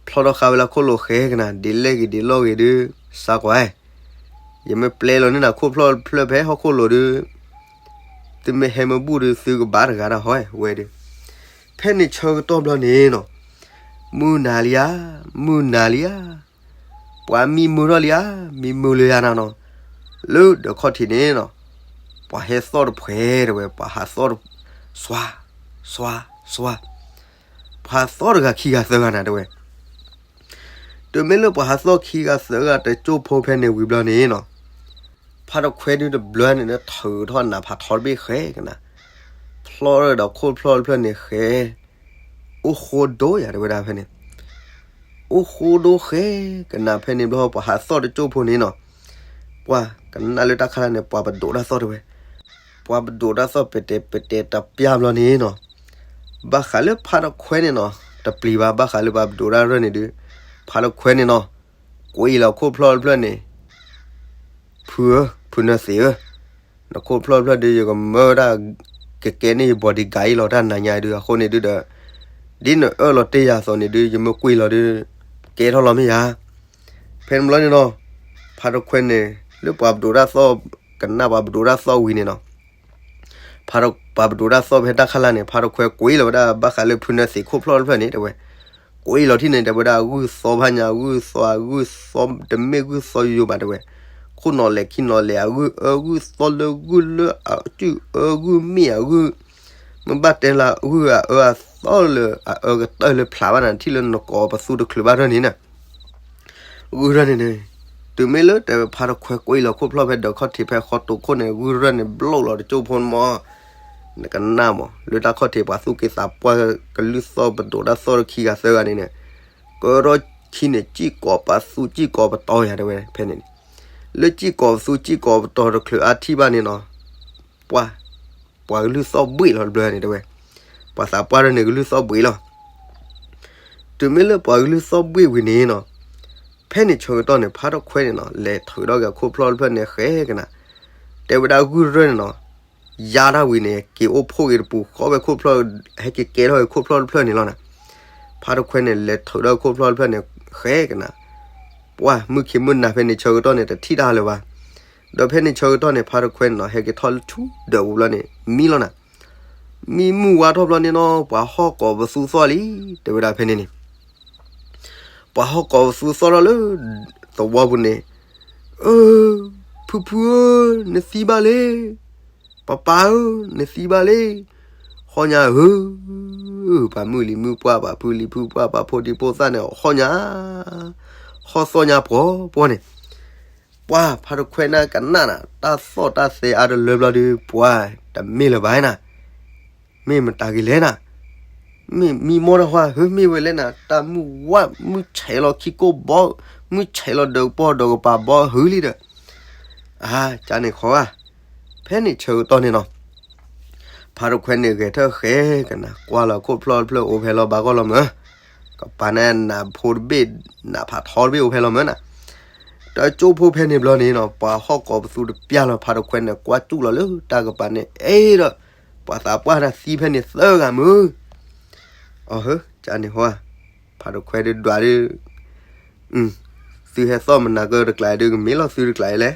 ဖျီၣ်ထီၣ်ဃာ်ဝဲလၢခိၣ်လိၤဃဲကနၤ ဒ်လဲၣ်ဂ့ၤဒ်လဲၣ်ဂ့ၤဒုး စးကွၢ်, ယမ့ၢ်ပျဲလီၤန့ၢ်နၤခိၣ်ဖျီၣ်တဖျၢၣ်ဖဲဟီၣ်ခိၣ်လိၤဒုး သုမ့ၢ်ဟဲမ့ၢ်ဘူၣ်ဒုး သုကဘၣ်တဂၤတၢ်ဟီ ဝဲဒုး. ဖဲန့ၣ်ဆၢကတီၢ်ဘျီန့ၣ်နီၤ, မုၢ်နၤလံဧါ, မုၢ်နၤလံဧါ, ပှၤမံမုာ်ထီၣ်လံဧါ, မံမုာ်လၢယၤနၤနီၤ, လၢဒၢးခီၣ်ထံးန့ၣ်နီၤ, ပှၤဟဲသီၣ်တဖှဲးတဲဝဲ, ပှၤဟးသီၣ်တ, စွါ, စွါ, စွါ, ပှၤဟးသီၣ်တဂၤခံဂၤသၢဂၤနၤတဲဝဲ. တုၤမ့ၢ်လၢပှၤဟးသီၣ်ခံဂၤသၢဂၤတကၠိၢ်ဖိဖဲန့ၣ်ဝံၤဘျီန့ၣ်နီၤ, ဖါတခွဲဒုးတဘျၢန့ၣ် ထုးထီၣ်နးဖးထီတဘ့ၣ်ဃဲကနၤ, ဖျီၣ်ဒီးခိၣ်ဖျီၣ်တဖျၢၣ်န့ၣ်ဃဲ, အိၣ်ဃိဒိယၤတဲဝဲဒၣ်ဖဲန့ၣ်, အိၣ်ဃိဒိဃဲကနၤဖဲန့ၣ်ဘျီ ပှၤဟးသီၣ်တကၠိၢ်ဖိန့ၣ်နီၤ, ပှၤကနၣ်လၢတၢ်ခါလၢ်န့ၣ် ပှၤပဒိးတၢ်သီၣ်တဲဝဲ, ပှၤပဒိးတၢ်သီၣ်ပတဲာ်ပတဲာ်တပျၢ်ဘျီန့ၣ်နီၤ, ဘၣ်ဃးလၢဖါတခွဲန့ၣ်နီၤ, တပျံၤဘၣ် ဘၣ်ဃးလၢပှၤပဒိးတၢ်ရၢၢ်န့ၣ်ဒုး, ဖါတခွဲန့ၣ်နီၤ, ကွံာ်လီၤခိၣ်ဖျီၣ်တဖျၢၣ်န့ၣ်, ဖုဧၢ, ဖုနၢသံးဧၢ, နခိၣ်ဖျီၣ်တဖျၢၣ်ဒုး ယကမၢဝဲဒၣ်, ကကဲန့ၢ်ယ bodyguard အံၤလီၤ တၢ်နၤညါဒုး အဃိန့ၣ်ဒုးဒီး, ဒ်နအၢၣ်လီၤတ့ၢ်ယၤအသိးန့ၣ်ဒုး ယမ့ၢ်ကွံာ်လီၤဒုး, ကဲထီၣ်လီၤမ့ၢ်ယၤ. ဖဲန့ၣ်ဘျီန့ၣ်နီၤ, ဖါတခွဲန့ၣ် လၢပှၤပဒိးတၢ်သီၣ်, ကနၣ်ပှၤပဒိးတၢ်သီၣ်ဝံၤန့ၣ်နီၤ, ဖါတ, ပှၤပဒိးတၢ်သီၣ်ဖဲတၢ်ခါလၢ်န့ၣ် ဖါတခွဲကွံာ်လီၤဝဲဒၣ် ဘၣ်ဃးလၢဖုနၢသံးခိၣ်ဖျီၣ်တဖျၢၣ်န့ၣ်တဲဝဲ, ကွံာ်လီၤထံၣ်န့ၣ် တဲဝဲဒၣ်အဂုၢ်သီဖးညါ အဂုၢ်သီ အဂုၢ်သီ တမ့ၢ်ဂုၢ်သီယိယိဘၣ်တဲဝဲ, ခိၣ်နီၤလဲၤခံနီၤလဲၤ အဂုၢ်အၢဂုၢ်သီလၢဂုၢ်လၢအစုၣ်အၢဂုၢ်မ့ၢ်အဂုၢ်, မ့ၢ်ဘၣ်တဲလၢအဂုၢ်အအၢအသီလၢအအၢကတၢၢ်လၢဖျးဘၣ်နၤ ထံၣ်လၢနကိးပသူတချုးဘၣ်ထီၣ်န့ၣ်နၤ, ဂုၢ်ထီၣ်န့ၣ်န့ၣ် တုၤမ့ၢ်လၢတဲဝဲဖါတခွဲကွံာ်လီၤခိၣ်ဖျီၣ်ဖဲဒၢးခီၣ်ထံးဖဲဃီတိာ်ခိၣ်န့ၣ် ဂုၢ်ရၢၢ်န့ၣ်ဘျီၣ်လီၤတကၠိၢ်ဖိမၢ်, နကနၣ်မး လၢတၢ်ခီၣ်ထံးပှၤသူၣ်က့သးပှၢ်ကလုၢ်သီၣ်ပဒိၣ်တၢ်သီၣ်တခံဂၤသၢဂၤန့ၣ်န့ၣ်, ကရီခံန့ၣ် စံၣ်ကိးပသူစံၣ်ကိးပတီၤယၤတဲဝဲဖဲန့ၣ်န့ၣ်, လၢစံၣ်ကိးပသူစံၣ်ကိးပတီၤတချုးအါထံၣ်ဘၣ်န့ၣ်နီၤ, ပှၤ ပှၤကလုၢ်သီၣ်ဘှ့ၣ်လီၤတဘျီန့ၣ်တဲဝဲ, ပှၤသးပှၢ်ဒၣ်န့ၣ်ကလုၢ်သီၣ်ဘှ့ၣ်လီၤ. တုၤမ့ၢ်လၢပှၤကလုၢ်သီၣ်ဘှ့ၣ်ဝံၤန့ၣ်နီၤ, ဖဲန့ၣ်ဆၢကတီၢ်န့ၣ် ဖါတခွဲန့ၣ်နီၤ လဲၤထုးထီၣ်က့ၤခိၣ်ဖျီၣ်တဖျၢၣ်န့ၣ်ဃဲကနၤ, တဲဝဲဒၣ်ဂုၢ်ရၢၢ်န့ၣ်နီၤ, ယါတၢ်ဝံၤန့ၣ် က့ၤအိၣ်ဖှိၣ်က့ၤတပူၤဃီဝဲခိၣ်ဖျီၣ်, ဟဲက့ၤကဲထီၣ်က့ၤခိၣ်ဖျီၣ်တဖျၢၣ်န့ၣ်လီၤနၤ. ဖါတခွဲန့ၣ် လဲၤထုးထီၣ်ခိၣ်ဖျီၣ်တဖျၢၣ်န့ၣ်ဃဲကနၤ, ပှၢ်မုၢ်ခံမုၢ်နၤဖဲန့ၣ်ဆၢကတီၢ်န့ၣ် တထံၣ်တၢ်လၢၤဘၣ်. ဒီးဖဲန့ၣ်ဆၢကတီၢ်န့ၣ် ဖါတခွဲန့ၣ်နီၤ ဟဲက့ၤထီၣ်လၢထူဒၢးပူၤဘျီန့ၣ် မံလီၤနၤ. မံမုၢ်ဝါထီၣ်ဘျီန့ၣ်နီၤ ပှၤဟီၣ်ကိးပသူသီၣ်လံ, တဲဝဲဒၣ်ဖဲန့ၣ်န့ၣ် ပှၤဟီၣ်ကိးပသူသီၣ်ထီၣ်လၢ သဝီပူၤန့ၣ်, အၢ, ဖုဖုဧၢ, နသံဘၣ်လံ, ပၢ်ပၢ်ဧၢ, နသံဘၣ်လံ, ဟီၣ်ညါဧၢ, ပှၤမုၢ်လံၤမုၢ်ပှၢ် ပှၤဖုလံၤဖုပှၢ် ပှၤဖိဒံဖိသၣ်န့ၣ် ဟီၣ်ညါ, ဟီၣ်သီၣ်ညါပှီၤပှီၤန့ၣ်, ပှၢ်ဖါတခွဲန့ၣ်ကနၣ်နၤ တၢ်သီၣ်တၢ်သဲအါတလၢဘျီဒုး ပှၢ်တမ့ၢ်လၢၤဘၣ်နၤ, မ့ၢ်မတၤဂ့ၤလဲၣ်နၤ, မ့ၢ်မံမီၢ်တၢ်ဟါ ဟၢမ့ၢ်ဝဲလဲၣ်နၤ တၢ်မုၢ်ဝါ မုၢ်ဆဲးလီၤခံကိၢ်ဘီ, မုၢ်ဆဲးလီၤဒၢးကပီၢ်ဒီးကပၤဘီဟုလံဒီး, အါ ကန့ၣ်ခီဧါ, ဖဲန့ၣ်ဆၢကတီၢ်န့ၣ်နီၤ ဖါတခွဲန့ၣ်ဂဲၤထၢၣ်ဃဲကနၤ ကွၢ်လီၤခိၣ်ဖျီၣ်တဖျၢၣ်အိၣ်ဖဲလီၤဘၣ်ဂီၢ်လီၤမၢ်, ကပၤန့ၣ်နးဖိတဘ့ၣ် နးဖးထီတဘ့ၣ်အိၣ်ဖဲလီၤမၢ်နၤ, တကၠိၢ်ဖိဖဲန့ၣ်ဘျီန့ၣ်နီၤ ပှၤဟီၣ်ကိးပသူတပျၢ်လီၤ ဖါတခွဲန့ၣ် ကွၢ်စူၣ်လီၤလၢတၢ်ကပၤန့ၣ် အဲၣ်ဒီး ပှၤသးပှၢ်တၢ်သံဖဲန့ၣ်သၢဂၤမုၢ်, အဟၢ ကန့ၣ်ဟါ, ဖါတခွဲဒုးဒွးဒုး သုဟဲသီၣ်မနၤကၢတကျးဒုး ကမ့ၢ်လီၤသုတကျးအံၤလဲၣ်,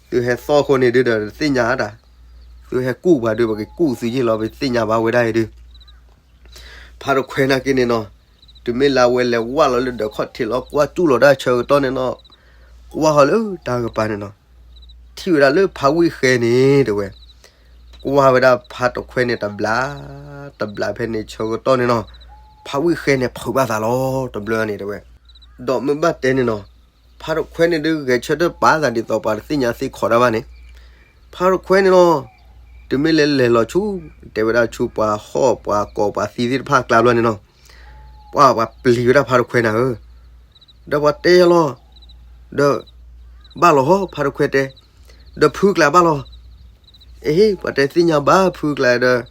သုဟဲသီၣ်အဃိန့ၣ်ဒုးဒီးတသ့ၣ်ညါတၢ်, သုဟဲကူၣ်ပှၤဒုး ပကကူၣ်သုယ့ၢ်လီၤ ပတသ့ၣ်ညါဘၣ်ဝဲဒၣ်အံၤဒုး, ဖါတခွဲနာ်က့န့ၣ်နီၤ, တုၤမ့ၢ်လၢအဝဲလဲၤဝၢ်လီၤလၢဒၢးခီၣ်ထံးလီၤ ကွၢ်စူၣ်လီၤတၢ်ဆၢကတီၢ်န့ၣ်နီၤ, ကွၢ်ဃီၤလၢတၢ်ကပၤန့ၣ်နီၤ, ထံၣ်ဝဲဒၣ်လၢဖါဝံၣ်ဃဲန့ၣ်တဲဝဲ, ကွၢ်ဝဲဒၣ်ဖါတခွဲန့ၣ်တဘျီ, တဘျီဖဲန့ၣ်ဆၢကတီၢ်န့ၣ်နီၤ, ဖါဝံၣ်ဃဲန့ၣ်ဖုးဘၣ်သးလီၤ တဘျီန့ၣ်တဲဝဲ, ဒီးမ့ၢ်ဘၣ်တဲန့ၣ်နီၤ, ဖါတခွဲန့ၣ်ဒုးဂဲၤဆၢထၢၣ်ပာ်သးဒ်သိးပှၤတသ့ၣ်ညါသ့ခီတၢ်ဘၣ်န့ၣ်, ဖါတခွဲန့ၣ်နီၤ, တုၤမ့ၢ်လဲၤလဲၤလီၤဆူ, တဲဝဲဒၣ်ဆူပှၤဟီၣ်ပှၤကိးပှၤသံသ့ၣ်တဖၣ်အကျါဘျီန့ၣ်နီၤ, ပှၤပှၤပျံၤဝဲဒၣ်ဖါတခွဲနၤဧၢ, ဒီးပှၤတဲယၤလီၤ, ဒီး ဘၣ်လီၤဟီ ဖါတခွဲတဲ, ဒီးဖုကျါဘၣ်လီၤ, အဟ့ ပှၤတဲသ့ၣ်ညါဘၣ်ဖုကျါဒီး,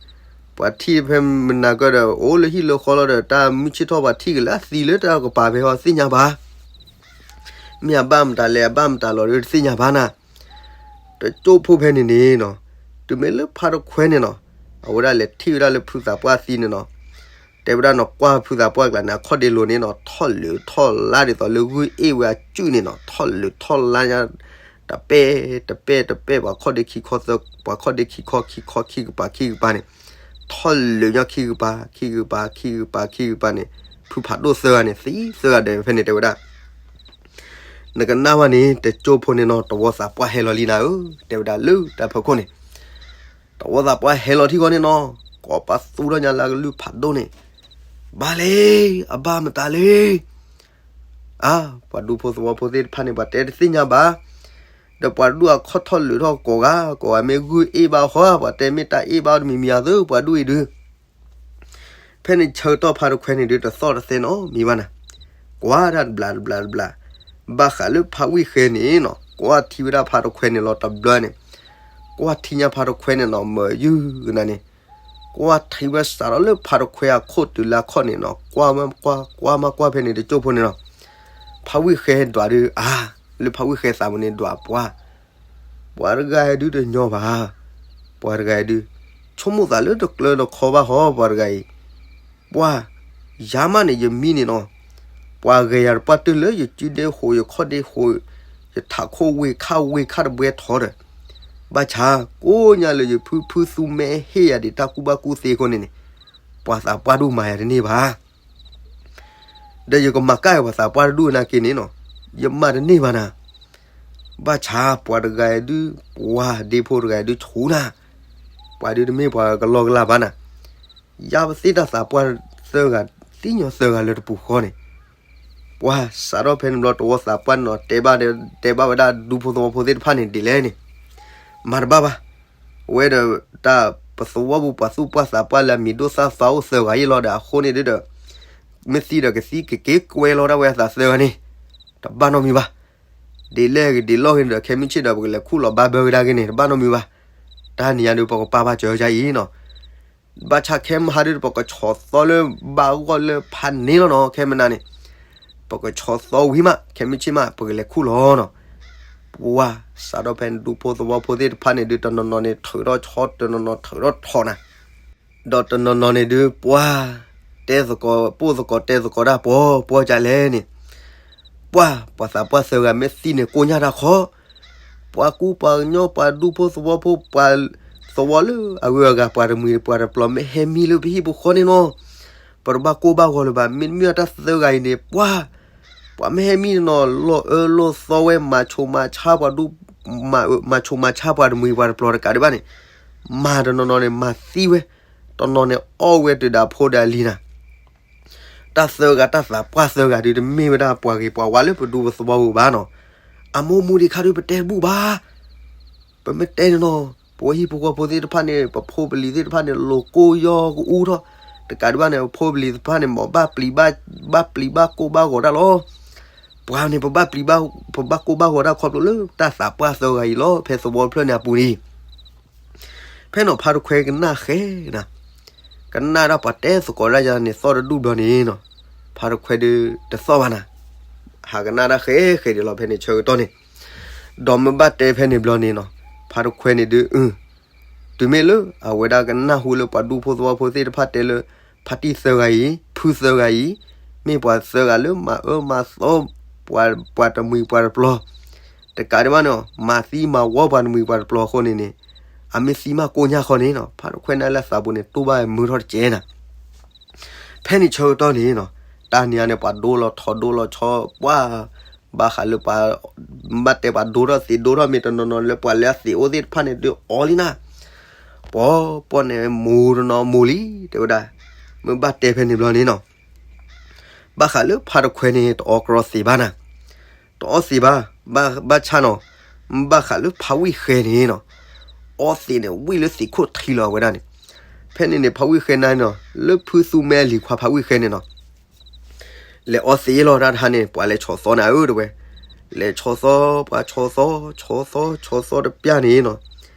ပှၤထံၣ်ဖဲမနၤကၢဒီး အိၣ်လၢဟံၣ်လၢဃီလီၤဒီး တၢ်မုၢ်ဆ့ၣ်ထီၣ်ပှၤထံၣ်က့ၤလၢအသံလၢတၢ်ကပၤဖဲဟီသ့ၣ်ညါဘၣ်, မ့ၢ်အဘၣ်မတၤလဲၣ် အဘၣ်မတၤလီၤဒီးတသ့ၣ်ညါဘၣ်နၤ, တကၠိၢ်ဖိဖဲန့ၣ်န့ၣ်နီၤ, တုၤမ့ၢ်လၢဖါတခွဲန့ၣ်နီၤ, အဝဲဒၣ်လဲၤထံၣ်ဝဲဒၣ်လၢဖုသးပှၢ်သံန့ၣ်နီၤ, တဲဝဲဒၣ်နီၤကွၢ်ဖုသးပှၢ်ကျါန့ၣ် အခီၣ်ဒ့လိၤန့ၣ်နီၤ ထီၣ်လုးထီၣ်လါဒ်သိးလၢဂုၢ်အ့ၣ်ဝဲအစုၣ်န့ၣ်နီၤ ထီၣ်လုးထီၣ်လါညါ, တပဲၢ်တပဲၢ်တပဲၢ် ပှၤခီၣ်ဒ့ခံခီသၢ ပှၤခီၣ်ဒ့ခံခီခံခီခံကပၤခံကပၤန့ၣ်, ထီၣ်လုးညီခံကပၤ ခံကပၤ ခံကပၤ ခံကပၤန့ၣ်, ဖုဖးဒိၣ်သၢဂၤန့ၣ် သံသၢဂၤဒီးဖဲန့ၣ်တဲဝဲဒၣ် နကနၣ်ဘၣ်န့ၣ် တကၠိၢ်ဖိန့ၣ်နီၤ တဝီသးပှၢ်ဟဲလီၤလံနၤဧၢ, တဲဝဲဒၣ်လၢတၢ်ဖီခိၣ်န့ၣ်, တဝီသးပှၢ်ဟဲလီၤထံၣ်ဃီန့ၣ်နီၤ, ကိးပသူထီၣ်ညါလၢအကလုၢ်ဖးဒိၣ်န့ၣ်, ဘၣ်လဲၣ် အဘၣ်မတၤလဲၣ်, အါ ပှၤဒူဖိသဝီဖိသ့ၣ်တဖၣ်န့ၣ် ပှၤတဲတသ့ၣ်ညါဘၣ်, ဒီးပှၤဒူၣ်အခီၣ်ထီၣ်လုးထီၣ်ကိးဂၤ ကိးဂၤမ့ၢ်ဂုၢ်အ့ၣ်ဘၣ်ဃီ ပှၤတဲမ့ၢ်တၢ်အ့ၣ်ဘၣ်တမံၤမံၤအသိး ပှၤဒူၣ်အံၤဒုး ဖဲန့ၣ်ဆၢကတီၢ်ဖါတခွဲန့ၣ်ဒုး တသီၣ်တသဲနီတမံၤဘၣ်နၤ, ကွၢ်တၢ်တဘျးတဘျးတဘျး, ဘၣ်ဃးလၢဖါဝံၣ်ဃဲန့ၣ်နီၤ ကွၢ်ထံဝဲဒၣ်ဖါတခွဲန့ၣ်လီၤတဘျီန့ၣ်, ကွၢ်ထံညါဖါတခွဲန့ၣ်နီၤ မၢယုၢ်ကနၤန့ၣ်, ကွၢ်ထံဝဲစးထီၣ်လၢဖါတခွဲအခိၣ်တုၤလၢအခီၣ်န့ၣ်နီၤ ကွၢ်မးကွၢ် ကွၢ်မးကွၢ်ဖဲန့ၣ်တကၠိၢ်ဖိန့ၣ်နီၤ, ဖါဝံၣ်ဃဲဒွးဒုး အါ, လၢဖါဝံၣ်ဃဲသးပူၤန့ၣ်ဒွးပှၤ ပှၤတဂၤအံၤဒုးတညီဘၣ်, ပှၤတဂၤအံၤဒုး, ဆိကမိၣ်သးလၢတကျၢၤတခီဘၣ်ဟီ ပှၤတဂၤအံၤ, ပှၤ, ယၤမးန့ၣ်ယမံန့ၣ်နီၤ, ပှၤဂဲၤယၤတပှၢ်တၢၢ်လၢယစုဒ့ဃိး ယခီၣ်ဒ့ဃိး, ယထးခိၣ်ဝ့ၢ်ခၣ်ဝ့ၢ်ခၣ်တဘှဲထီဒီး, ဘၣ်ဆၣ်ကိးညါလၢယဖုဖုသူမဲဟ့ၣ်ယၤဒံးတၢ်ကူၣ်ဘၣ်ကူၣ်သ့အဃိန့ၣ်န့ၣ်, ပှၤသးပှၢ်ဒိၣ်မၤယၤတန့ၢ်ဘၣ် ဒီးယကမၤကၣ်ယပှၤသးပှၢ်တဒူၣ်နာ်က့န့ၣ်နီၤ, ယမၤတန့ၢ်ဘၣ်နၤ, ဘၣ်ဆၣ်ပှၤတဂၤအံၤဒုး, ပှၤဒ့ဖိတဂၤအံၤဒုးဆူၣ်နၤ, ပှၤဒုးတမ့ၢ်ပှၤကလီကလီဘၣ်နၤ, ယၤပသ့ၣ်တၢ်သးပှၢ်သၢဂၤ, သ့ၣ်ညါသၢဂၤလၢတပူၤဃီန့ၣ်, ပှၤ ပှၤစးထီၣ်ဖဲန့ၣ်ဘျီ သဝီသးပှၢ်န့ၣ်နီၤ တဲဘၣ်ဒီး တဲဘၣ်ဝဲဒၣ်ဒူဖိသဝီဖိသ့ၣ်တဖၣ်န့ၣ် ဒ်လဲၣ်န့ၣ်, မၤတဘၣ်ဘၣ်. ဝဲဒီးတၢ်ပသဝီပူၤပှၤသူၣ်ပှၢ်သးပှၢ်လၢအမံၤဒိၣ်သၣ်သီအိၣ်သၢဂၤအံၤလီၤဒီး အဃိန့ၣ်ဒုဒီး မ့ၢ်သံဒီးကသံကက့ၤကွဲလီၤဒၣ်ဝဲအသးသၢဂၤန့ၣ် တဘၣ်နီတမံၤဘၣ်. ဒ်လဲၣ်ဂ့ၤဒ်လဲၣ်ဂ့ၤန့ၣ်ဒီး ခဲမုၢ်ဆ့ၣ်ဒီးပကလဲၤခူၣ်လီၤဘါဘၢကဒါက့ၤန့ၣ် တဘၣ်နီတမံၤဘၣ်. တၢ်နံၤညါဒုး ပကပာ်ဘၣ်စၢၤယါအံၤနီၤ. ဘၣ်ဆၣ်ခဲမဟါဒုး ပကဆီၣ်သီလၢဘၣ်ဂီၢ်လၢဖးန့ၣ်လီၤနီၤ. ခဲမနၤန့ၣ် ပကဆီၣ်သီဝံၤမး ခဲမုၢ်ဆ့ၣ်မး ပကလဲၤခူၣ်လီၤနီၤ. ပှၤစးထီၣ်ဖဲန့ၣ် ဒူဖိသဝီဖိသ့ၣ်တဖၣ်န့ၣ်ဒုး တနီၤနီၤန့ၣ် ထုးထီၣ်ဆီ တနီၤနီၤထုးထီၣ်ထိးနၤ ဒီးတနီၤနီၤန့ၣ်ဒုး ပှၤတဲသကိး ပိၢ်သကိးတဲသကိးတၢ်ပှီၤပှီၤကလဲၣ်န့ၣ်, ပှၤ ပှၤသးပှၢ်သၢဂၤမ့ၢ်သံန့ၣ် ကိညၢ်တၢ်ခီ, ပှၤကူပှၤကညီ ပှၤဒူဖိသဝီဖိ ပှၤသဝီလၢအဂုၤအဂၤ ပှၤတမှံၤပှၤတပျီၤ မ့ၢ်ဟဲမံလၢပဟံၣ်ပဃီန့ၣ်နီၤ, ပတဘၣ်ကိၢ်ဘၣ်ဂီၤလၢၤဘၣ်. မ့တမ့ၢ်တၢ်သၢဂၤအံၤန့ၣ် ပှၤ ပှၤမ့ၢ်ဟဲမံနီၤ လီၤအၢလီၤသီဝဲ မၤဆိမၤဆါပှၤဒူ မၤဆိမၤဆါပှၤတမှံၤပှၤတပျီၤတကးဒံးဘၣ်န့ၣ်, မၤတနီၤနီၤန့ၣ် မၤသံဝဲ, တနီၤန့ၣ်အီၣ်ဝဲတုၤဒီးအဖိဒီးအလံၤနၤ. တၢ်သၢဂၤ တၢ်သးပှၢ်သၢဂၤဒုး တမ့ၢ်ဝဲဒၣ်ပှၤဂ့ၤပှၤဝါလၢပဒူပသဝီပူၤဘၣ်နီၤ. အမိၢ်မူဒံးခါဒုး ပတဲတဘူၣ်ဘၣ်, ပမ့ၢ်တဲန့ၣ်နီၤ ပဝဲဟံၣ်ဖိဃီဖိသ့ၣ်တဖၣ်န့ၣ် ပဖိပလံၤသ့ၣ်တဖၣ်န့ၣ် လိာ်ကိၢ်ယီၤကအူထီၣ်, တကးဒံးဘၣ်န့ၣ် ပဖိပလံၤသ့ၣ်တဖၣ်န့ၣ် မ်ဘၣ်ပျံၤဘၣ် ဘၣ်ပျံၤဘၣ်ကိၢ်ဘၣ်ဂီၤတၢ်လီၤ. ပှၤန့ၣ် ပဘၣ်ပျံၤဘၣ် ပဘၣ်ကိၢ်ဘၣ်ဂီၤတၢ်ခီဖျိလၢတၢ်သးပှၢ်သၢဂၤအံၤလီၤ ဖဲသဝီတဖျၢၣ်န့ၣ်အပူၤန့ၣ် ဖဲန့ၣ်ဖါတခွဲကနၣ်ဃဲနၤ, ကနၣ်ဒၣ်ပှၤတဲသကိးဒၣ်ယၤန့ၣ် သီၣ်တဒူၣ်ဘျီန့ၣ်နီၤ, ဖါတခွဲဒုးတသီၣ်ဘၣ်နၤ, ဟးကနၣ်ဒၣ်ဃဲဃဲဒံးလီၤ ဖဲန့ၣ်ဆၢကတီၢ်န့ၣ်, ဒီးမ့ၢ်ဘၣ်တဲဖဲန့ၣ်ဘျီန့ၣ်နီၤ, ဖါတခွဲန့ၣ်ဒုး အု တုၤမ့ၢ်လၢအဝဲဒၣ်ကနၢ်ဟူလၢပှၤဒူဖိသဝီဖိသ့ၣ်တဖၣ်တဲလၢ ဖါတံၢ်သၢဂၤအံၤ ဖုသၢဂၤအံၤ မ့ၢ်ပှၤသၢဂၤလၢမၤအၢမၤသီ ပှၤတမှံၤပှၤတပျီၤ တကးဒံးဘၣ်န့ၣ် မၤသံမၤဝီပှၤတမှံၤပှၤတပျီၤအဃိန့ၣ်န့ၣ်, အမ့ၢ်သံမးကိညၢ်ဃီန့ၣ်နီၤ, ဖါတခွဲန့ၣ်လၢအသးပူၤန့ၣ် တူၢ်ဘၣ်မုာ်ထီၣ်တကဲနၤ. ဖဲန့ၣ်ဆၢကတီၢ်န့ၣ်နီၤ, တၢ်နံၤအံၤန့ၣ် ပှၤဒိလီၤထိးဒိလီၤဆီ ပှၤ ဘၣ်ဃးလၢပှၤ ဘၣ်တဲပှၤဒိထီၣ်သံးဒိထီၣ်မ့ၢ်တနီၤနီၤလၢပှၤလၢအသံးအိၣ်သ့ၣ်တဖၣ်န့ၣ် ဒုးအီလံနၤ, ပှၤပှၤန့ၣ် မိၢ်တနီၤမိၢ်လံ တဲဝဲဒၣ်, မ့ၢ်ဘၣ်တဲဖဲန့ၣ်ဘျီန့ၣ်နီၤ, ဘၣ်ဃးလၢဖါတခွဲန့ၣ် တအီကရီသံးဘၣ်နၤ, တအီသံးဘၣ်, ဘၣ်ဆၣ်နီၤ, ဘၣ်ဃးလၢဖါဝံၣ်ဃဲန့ၣ်နီၤ, အီသံးန့ၣ် ဝံၣ်လၢသံးခိၣ်ထံလီၤဝဲဒၣ်န့ၣ်, ဖဲန့ၣ်န့ၣ် ဖါဝံၣ်ဃဲန့ၣ်နီၤ လၢဖုသူမဲအလံၤခွါဖါဝံၣ်ဃဲန့ၣ်နီၤ လဲၤအီသံးလီၤတၢ်တဟါန့ၣ် ပှၤလဲၤဆီၣ်သီနၤဧၢ တဲဝဲ, လဲၤဆီၣ်သီ ပှၤဆီၣ်သီ ဆီၣ်သီ ဆီၣ်သီတပျၢ်န့ၣ်နီၤ,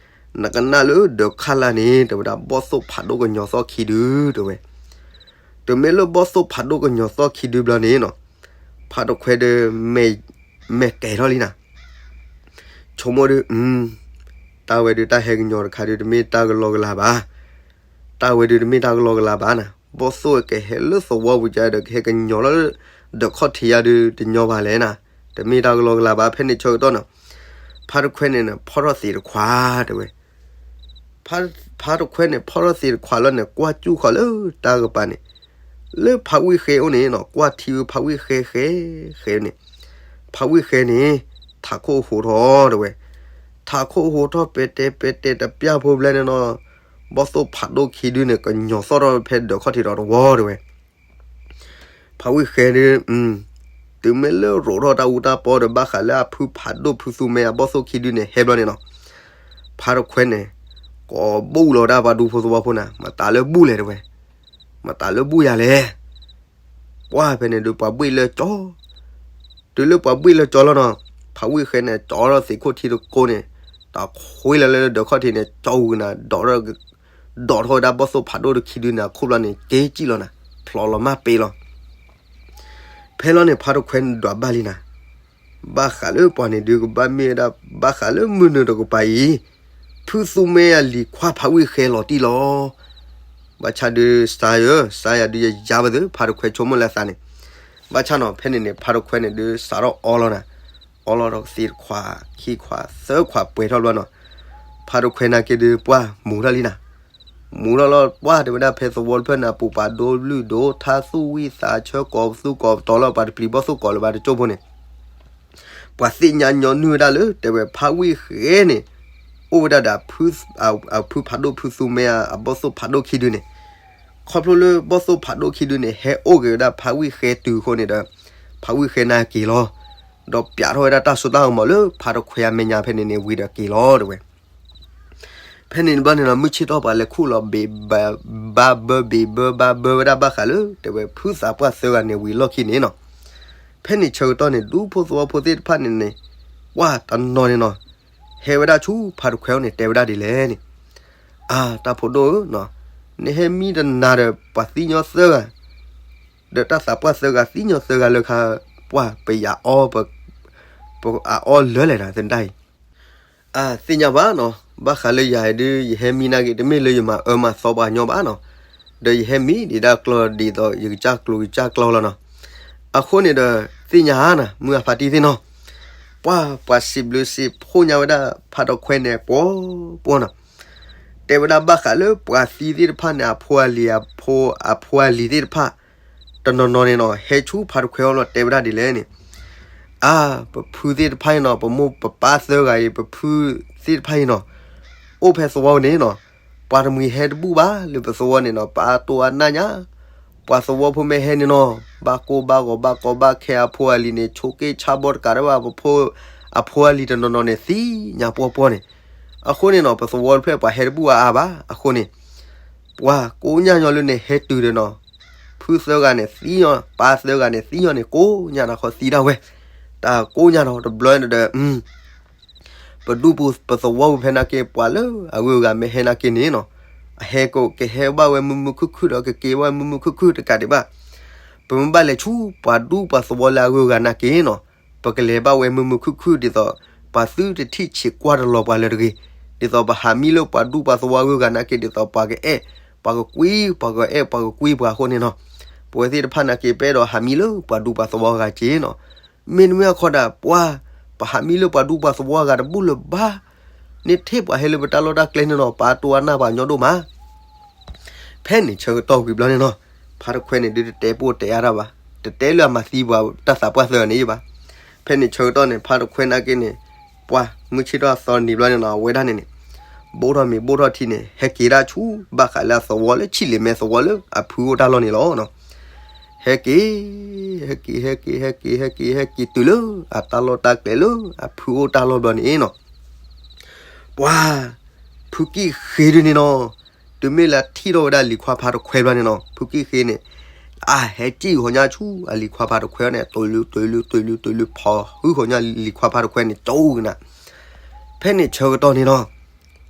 နကနၣ်လၢဒၢးခါလၢ်န့ၣ် တဲဝဲဒၣ် ဘီၣ်သိၣ်ဖးဒိၣ်ကညီၤသီၣ်ခံဒု တဲဝဲ, တုၤမ့ၢ်လၢဘီၣ်သိၣ်ဖးဒိၣ်ကညီၤသီၣ်ခံဒုဘျီန့ၣ်နီၤ, ဖါတခွဲဒီး မဲာ်ကဲၤထီၣ်လံနၤ, ဆိကမိၣ်ဒုး တၢ်ဝဲဒုးတၢ်ဟဲကညီၤတခါဒုး တမ့ၢ်တၢ်ကလီကလၤဘၣ်, တၢ်ဝဲဒုးတမ့ၢ်တၢ်ကလီကလၤဘၣ်နၤ, ဘီၣ်သိၣ်ကဟဲလၢသဝီပူၤကဒီး ကဟဲကညီၤလီၤလၢ ဒၢးခီၣ်ထံးယါဒုး တညီဘၣ်လဲၣ်နၤ, တမ့ၢ်တၢ်ကလီကလၤဘၣ် ဖဲန့ၣ်ဆၢကတီၢ်နီၤ, ဖါတခွဲန့ၣ် ဖီၣ်ထီၣ်သံးတခွး တဲဝဲ, ဖါတခွဲန့ၣ် ဖီၣ်ထီၣ်သံးတခွးလီၤန့ၣ် ကွၢ်စူၣ်ဃီၤလၢတၢ်ကပၤန့ၣ်, လၢဖါဝံၣ်ဃဲအိၣ်န့ၣ်နီၤ ကွၢ်ထံဖါဝံၣ်ဃဲဃဲဃဲန့ၣ်, ဖါဝံၣ်ဃဲန့ၣ် ထးခိၣ်ဟိးထီၣ်တဲဝဲ, ထးခိၣ်ဟိးထီၣ်ပဲာ်တဲာ်ပဲာ်တဲာ်တပျၢ်ဖိဘျဲၣ်န့ၣ်နီၤ, ဘီၣ်သိၣ်ဖးဒိၣ်ခံဒုန့ၣ် ကညီၤသီၣ်ထီၣ်ဖဲဒၢးခီၣ်ထံးဒီးတဝီတဲဝဲ ဖါဝံၣ်ဃဲဒုး တုၤမ့ၢ်လၢရိးထီၣ်တၢ်အူတၢ်ပီဒီး ဘၣ်ဃးလၢအဖုဖးဒိၣ်ဖုသူမဲအဘီၣ်သိၣ်ခံဒုန့ၣ် ဟဲဘျီန့ၣ်နီၤ, ဖါတခွဲန့ၣ် ကိးဘူၣ်လီၤဒၣ်ပှၤဒူဖိသဝီဖိနၤ, မတၤလၢဘူၣ်လဲၣ်တဲဝဲ, မတၤလၢဘူၣ်ယၤလဲၣ်, ပှၢ်ဖဲန့ၣ်ဒုး ပှၤဘှ့ၣ်လၢကၠီ, တုၤလၢပှၤဘှ့ၣ်လၢကၠီလီၤနီၤ, ဖါဝံၣ်ဃဲန့ၣ် ကၠီထီၣ်သံးခိၣ်ထံတကိးန့ၣ်, တၢ်ခွ့လၢလၢဒၢးခီၣ်ထံးန့ၣ် ကၠီဝံၤနၤ ဒိး ဒိးထီၣ်ဝဲဒၣ်ဘီၣ်သိၣ်ဖးဒိၣ်တခံဒုန့ၣ် အခိၣ်ဘျီန့ၣ် က့ၤစံၣ်လီၤနၤ, ဖျိးလီၤမၢ်ပ့ၤလီၤ. ဖဲလီၤန့ၣ် ဖါတခွဲန့ၣ်ဒွးဘၣ်လံနၤ, ဘၣ်ဃးလၢပှၤန့ၣ်ဒုးကဘၣ်မ့ၢ်ဝဲဒၣ် ဘၣ်ဃးလၢမုၢ်နုာ်တကပၤအံၤ, ဖုသူမဲအလံၤခွါဖါဝံၣ်ဃဲလီၤတံၢ်လီၤ. ဘၣ်ဆၣ်ဒုးစါယၢ စါယၤဒုးယယါဘၣ်သု ဖါတခွဲဆိကမိၣ်လၢအသးန့ၣ်, ဘၣ်ဆၣ်နီၤ ဖဲန့ၣ်န့ၣ် ဖါတခွဲန့ၣ်ဒုးစးထီၣ်အီလီၤနၤ, အီလီၤဒီးသံးတခွး ခံခွး သၢခွးပှဲၤထီၣ်ဘျီနီၤ, ဖါတခွဲနာ်က့ဒုးပှၢ်မူၤထီၣ်လံနၤ, မူၤထီၣ်လီၤပှၢ်တဲဝဲဒၣ်ဖဲသဝီတဖျၢၣ်န့ၣ် အပူၤပာ်ဒိဘျုၣ်ဒိ ထါသူၣ်ဝံၣ်သးဆၢ ကိးပသူကိးပတီၤလီၤ ပှၤတပျံၤဘီၣ်သိၣ်ကိးလၢၤဘၣ်တကၠိၢ်ဖိန့ၣ် ပှၤသ့ၣ်ညါညီနုၢ်ဝဲဒၣ်လၢ တဲဝဲဖါဝံၣ်ဃဲန့ၣ် အိၣ်ဝဲဒၣ်ဒီး အဖုဖးဒိၣ်ဖုသူမဲ အဘီၣ်သိၣ်ဖးဒိၣ်ခံဒုန့ၣ်, ခီဖျိလၢဘီၣ်သိၣ်ဖးဒိၣ်ခံဒုန့ၣ် ဟဲအိၣ်က့ၤဝဲဒၣ်ဖါဝံၣ်ဃဲတုၤအဃိန့ၣ်ဒီး, ဖးဝံၣ်ဃဲနၤက့ၤလီၤ. ဒီးပျးထီၣ်ဝဲဒၣ်တၢ်စိတၢ်ကမီၤလၢဖးတခွဲအမဲာ်ညါဖဲန့ၣ်န့ၣ် ဝံၤဒီးက့ၤလီၤတဲဝဲ. ဖဲန့ၣ်တဘျီန့ၣ်နီၤ မုၢ်ဆ့ၣ်ထီၣ်ပှၤလဲၤခူၣ်လီၤဘ့ၣ်ဘၣ် ဘၣ်ဘၢဘ့ၣ်ဘၢဘၣ်ဘၢဝဲဒၣ်ဘၣ်ဃးလၢ တဲဝဲဖုသးပှၢ်သၢဂၤန့ၣ်ဝံၤလီၢ်ခံန့ၣ်နီၤ. ဖဲန့ၣ်ဆၢကတီၢ်န့ၣ် ဒူဖိသဝီဖိသ့ၣ်တဖၣ်န့ၣ်န့ၣ် ပှၢ်တနီၤန့ၣ်နီၤ ဟဲဝဲဒၣ်ဆူဖးတခွဲအအိၣ်န့ၣ် တဲဝဲဒၣ်ဒ်လဲၣ်န့ၣ်, အါ တၢ်ဖိဒိၣ်ဧၢ, နဟဲမံတနၤဒီး ပှၤသံညီသၢဂၤ, ဒီးတၢ်သးပှၢ်သၢဂၤသံညီသၢဂၤလၢခါ, ပှၢ်ပယၤအီ ပအအီလၢလဲၣ်ဒီးသဒၣ်အံၤ, အါ သ့ၣ်ညါဘၣ်နီၤ, ဘၣ်ဃးလၢယၤဒုး ယဟဲမံနာ်က့ တမ့ၢ်လၢယမၤအၢမၤသီပှၤညီဘၣ်နီၤ, ဒီးယဟဲမံဒံးဒၣ်ကျီၢ်ဒ်သိး ယကစၢ်ကျိၤကစၢ်ကျီၢ်လီၤနီၤ. အဃိန့ၣ်ဒီး သ့ၣ်ညါနၤ မုၢ်အဖါတံၢ်သ့ၣ်နီၤ, ပှၢ် ပှၤစံးဘျုးစံးဖှိၣ်ညါဝဲဒၣ်ဖးတခွဲန့ၣ် ပှီၤပှီၤနီၤ, တဲဝဲဒၣ်ဘၣ်ဃးလၢပှၤသံသ့ၣ်တဖၣ်န့ၣ် အဖိအလံၤ အဖိအဖိအလံၤသ့ၣ်တဖၣ် တနီၤနီၤန့ၣ်နီၤ ဟဲဆူဖးတခွဲအအိၣ်လီၤ တဲဝဲဒၣ်ဒ်လဲၣ်န့ၣ်, အါ ပဖုသ့ၣ်တဖၣ်အံၤနီၤ ပမိၢ်ပပၢ်သၢဂၤအံၤ ပဖုသ့ၣ်တဖၣ်အံၤနီၤ, အိၣ်ဖဲသဝီန့ၣ်နီၤ, ပှၤတမှံၤဟဲတဘူၣ်ဘၣ်လၢပသဝီန့ၣ်နီၤ, ပအါတိအနၢ်ညါ, ပှၤသဝီဖိမ့ၢ်ဟဲန့ၣ်နီၤ ဘၣ်ကိၢ်ဘၣ်ဂီၤဘၣ်ကီဘၣ်ခဲအဖိအလံၤန့ၣ် ဆိးက့ဆါဘီတကးဒံးဘၣ် ပဖိ အဖိအလံၤတနီၤနီၤန့ၣ် သံညါပှီၤပှီၤန့ၣ်, အဃိန့ၣ်နီၤ ပသဝီတဖျၢၣ်ပှၤဟဲတဘူၣ်အါအါဘၣ် အဃိန့ၣ် ပှၤကိးညါညီလၢန့ၣ် ဟဲတုၤဒီးနီၤ, ဖုသၢဂၤန့ၣ်သံညီ, ပၢ်သၢဂၤန့ၣ်သံညီန့ၣ် ကိးညါတၢ်ဃီသံဒၣ်ဝဲ, တၢ်ကိးညါနီၤ တဘျီဒီး ပဒူၣ်ပူၤပသဝီပူၤဖဲနာ်က့ ပှၤလၢအဂုၤအဂၤမ့ၢ်ဟဲနာ်က့န့ၣ်နီၤ, အဟဲကကဟဲဘၣ်ဝဲမုာ်မုာ်ခုၣ်ခုၣ်ဒီး ကက့ၤဘၣ်ဝဲမုာ်မုာ်ခုၣ်ခုၣ်တကးဒံးဘၣ်, ပမ့ၢ်ဘၣ်လဲၤဆူပှၤဒူၣ်ပှၤသဝီလၢအဂုၤအဂၤနာ်က့နီၤ, ပကလဲၤဘၣ်ဝဲမုာ်မုာ်ခုၣ်ခုၣ်ဒ်သိး ပှၤသုတထံၣ်ဆံးကွၢ်တလီၤပှၤလၢၤတဂ့ၤ, ဒ်သိးပဟးမံလၢပှၤဒူၣ်ပှၤသဝီအဂုၤအဂၤနာ်က့ ဒ်သိးပှၤကအဲၣ်, ပှၤကကွံ, ပှၤကအဲၣ် ပှၤကကွံပှၤအဃိန့ၣ်နီၤ, ပဝဲသ့ၣ်တဖၣ်နာ်က့ ပအဲၣ်ဒိးဟးမံလၢပှၤဒူၣ်ပှၤသဝီအဂၤက့နီၤ, မ့တမ့ၢ်အခီဒၣ် ပှၤ ပဟးမံလၢပှၤဒူၣ်ပှၤသဝီအဂၤတဘူၣ်လၢၤဘၣ်, န့ၣ်ထဲပှၤဟဲလၢပတၢ်လီၢ်တၢ်ကျဲန့ၣ်နီၤ ပအါတိအနၢ်ပှၤညီဒိၣ်မး ဖဲန့ၣ်ဆၢကတီၢ်ဝံၤဘျီန့ၣ်နီၤ, ဖါတခွဲန့ၣ်ဒုးတတဲပိၢ်တဲအါတၢ်ဘၣ်, တတဲလၢအမၤသံပှၤတၢ်သးပှၢ်သၢဂၤန့ၣ်ဘၣ်. ဖဲန့ၣ်ဆၢကတီၢ်န့ၣ် ဖါတခွဲနာ်က့န့ၣ်, ပှၤ မုၢ်ဆ့ၣ်ထီၣ်အသီနံၤဘျီန့ၣ်နီၤ အဝဲဒၣ်န့ၣ်န့ၣ်, ဘိၣ်ထီၣ်မ့ၤဘိၣ်ထီၣ်ထံန့ၣ် ဟဲက့ၤဒၣ်ဆူ ဘၣ်ဃးလၢအသဝီလၢဆံးလ့ၣ်မဲသဝီလၢအဖုအိၣ်တၢ်လီၢ်န့ၣ်လီၤ. ဟဲက့ၤ, ဟဲက့ၤ ဟဲက့ၤ ဟဲက့ၤ ဟဲက့ၤ ဟဲက့ၤတုၤလၢအတၢ်လီၢ်တၢ်ကျဲလၢအဖုအိၣ်တၢ်လီၢ်ဘျီန့ၣ်နီၤ, ပှၤ ဖုကံၣ်ဃ့ဒုးန့ၣ်နီၤ, တုၤမ့ၢ်လၢထံၣ်ထီၣ်ဝဲဒၣ်လံၤခွါဖါတခွဲဘျီန့ၣ်နီၤ ဖုကံၣ်ဃ့န့ၣ်, အဟဲကံၣ်ဃီၤညါဆူအလံၤခွါဖါတခွဲန့ၣ် တုၤလုတုၤလုတုၤလုတုၤလုဖီဟုဃီၤညါလံၤခွါဖါတခွဲန့ၣ် ကၠိကနၤ, ဖဲန့ၣ်ဆၢကတီၢ်န့ၣ်နီၤ,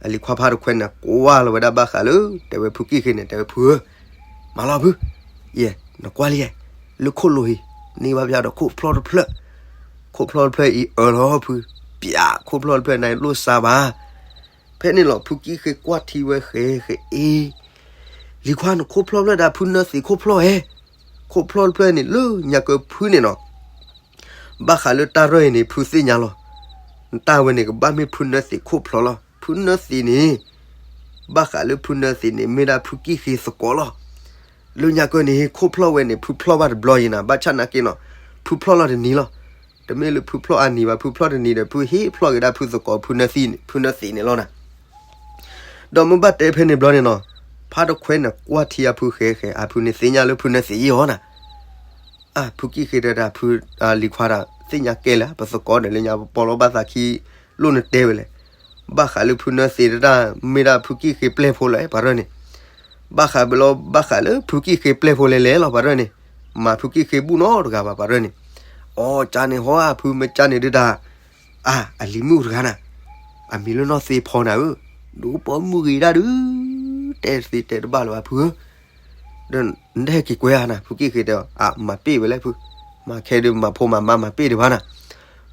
အလံၤခွါဖါတခွဲန့ၣ် ကွၢ်လီၤဝဲဒၣ်ဘၣ်ဃးလၢ တဲဝဲဖုကံၣ်ဃ့န့ၣ် တဲဝဲဖုဧၢ, မၤလီၤဖု, ယဲ, နကွၢ်လံယဲ, လၢခိၣ်လိၤဟံၤ, န့ၢ်ဘၣ်ဖျါဒီးခိၣ်ဖျီၣ်တဖျၢၣ်, ခိၣ်ဖျီၣ်တဖျၢၣ်အံၤအၢလီၤဖု, ပျးခိၣ်ဖျီၣ်တဖျၢၣ်န့ၣ်လိၣ်စါဘၣ် ဖဲန့ၣ်လီၤ ဖုကံၣ်ဃ့ကွၢ်ထံဝဲဃဲဃဲအ့, လံၤခွါနခိၣ်ဖျီၣ်ဖျၢၣ်ဒၣ်ဖုနၢသံးခိၣ်ဖျီၣ်ဧဲ, ခိၣ်ဖျီၣ်တဖျၢၣ်န့ၣ်လၢညါကၢဖုန့ၣ်နီၤ, ဘၣ်ဃးလၢတၢ်ရၢၢ်အံၤန့ၣ် ဖုသ့ၣ်ညါလီၤ, နတၢ်ဝဲန့ၣ်ကဘၣ်မ့ၢ်ဖုနၢသံးခိၣ်ဖျီၣ်လီၤ, ဖုနၢသံးန့ၣ်, ဘၣ်ဃးလၢဖုနၢသံးန့ၣ် မ့ၢ်ဒၣ်ဖုကံၣ်ဃ့သကိးလီၤ လၢညါကၢန့ၣ် ခိၣ်ဖျီၣ်ဝဲန့ၣ် ဖုဖျီၣ်ဘၣ်တဘျီအံၤနၤ ဘၣ်ဆၣ်နာ်က့နီၤ, ဖုဖျီၣ်လီၤတနံၤလီၤ, တမ့ၢ်လၢဖုဖျီၣ်အါနံၤဘၣ် ဖုဖျီၣ်တနံၤဒီး ဖုဟ့ၣ်ဖျီၣ်က့ၤဒၣ်ဖုသကိး ဖုနၢသံးန့ၣ်လီၤနၤ, ဒီးမ့ၢ်ဘၣ်တဲဖဲန့ၣ်ဘျီန့ၣ်နီၤ, ဖါတခွဲန့ၣ်ကွၢ်ထံအဖုဃဲဃဲ အဖုန့ၣ်သ့ၣ်ညါလၢဖုနၢသံးယံာ်အီၤနၤ အါ ဖုကံၣ်ဃ့တဲဒၣ်ဖု, လံၤခွါဒီး သ့ၣ်ညါကဲလၢ ပသကိးဒီးလၢညါပပီလီၤဘၣ်သးခံ, လိၣ်နတဲဝဲလဲၣ်, ဘၣ်ဃးလၢဖုနၢသံးတဒၣ် မ့ၢ်ဒၣ်ဖုကံၣ်ဃ့ပျဲၢ်ဖိလီၤ ပှၤရၢၢ်န့ၣ်, ဘၣ်ဃးဘၣ်လီၤ ဘၣ်ဃးလၢဖုကံၣ်ဃ့ပျဲၢ်ဖိလဲၤလဲၤလီၤ ပှၤရၢၢ်န့ၣ်, မၤဖုကံၣ်ဃ့ဘူၣ်နီတဂၤဘၣ် ပှၤရၢၢ်န့ၣ်, အိ ကန့ၣ်ဟီ အဖုမ့ၢ်ကန့ၣ်ဒုးတၢ်, အါ အလံၤမုၣ်တဂၤနၤ, အမံၤလၢနီၢ်သ့ဖီနၤဧၢ, ဒိးပီမုၢ်ဂ့ၤဒၣ်ဒုး, တဲသ့တဲတဘၣ်လၢၤဘၣ်ဖုဧၢ ဒီးနတဟဲက့ၤကွဲဧါနၤ ဖုကံၣ်ဃ့တဲအီၤ အါ မၤပ့ၢ်ဝဲလဲၣ်ဖု, မၤခဲဒုးမၤဖိမၤမါမၤပ့ၢ်ဒံးဘၣ်နၤ,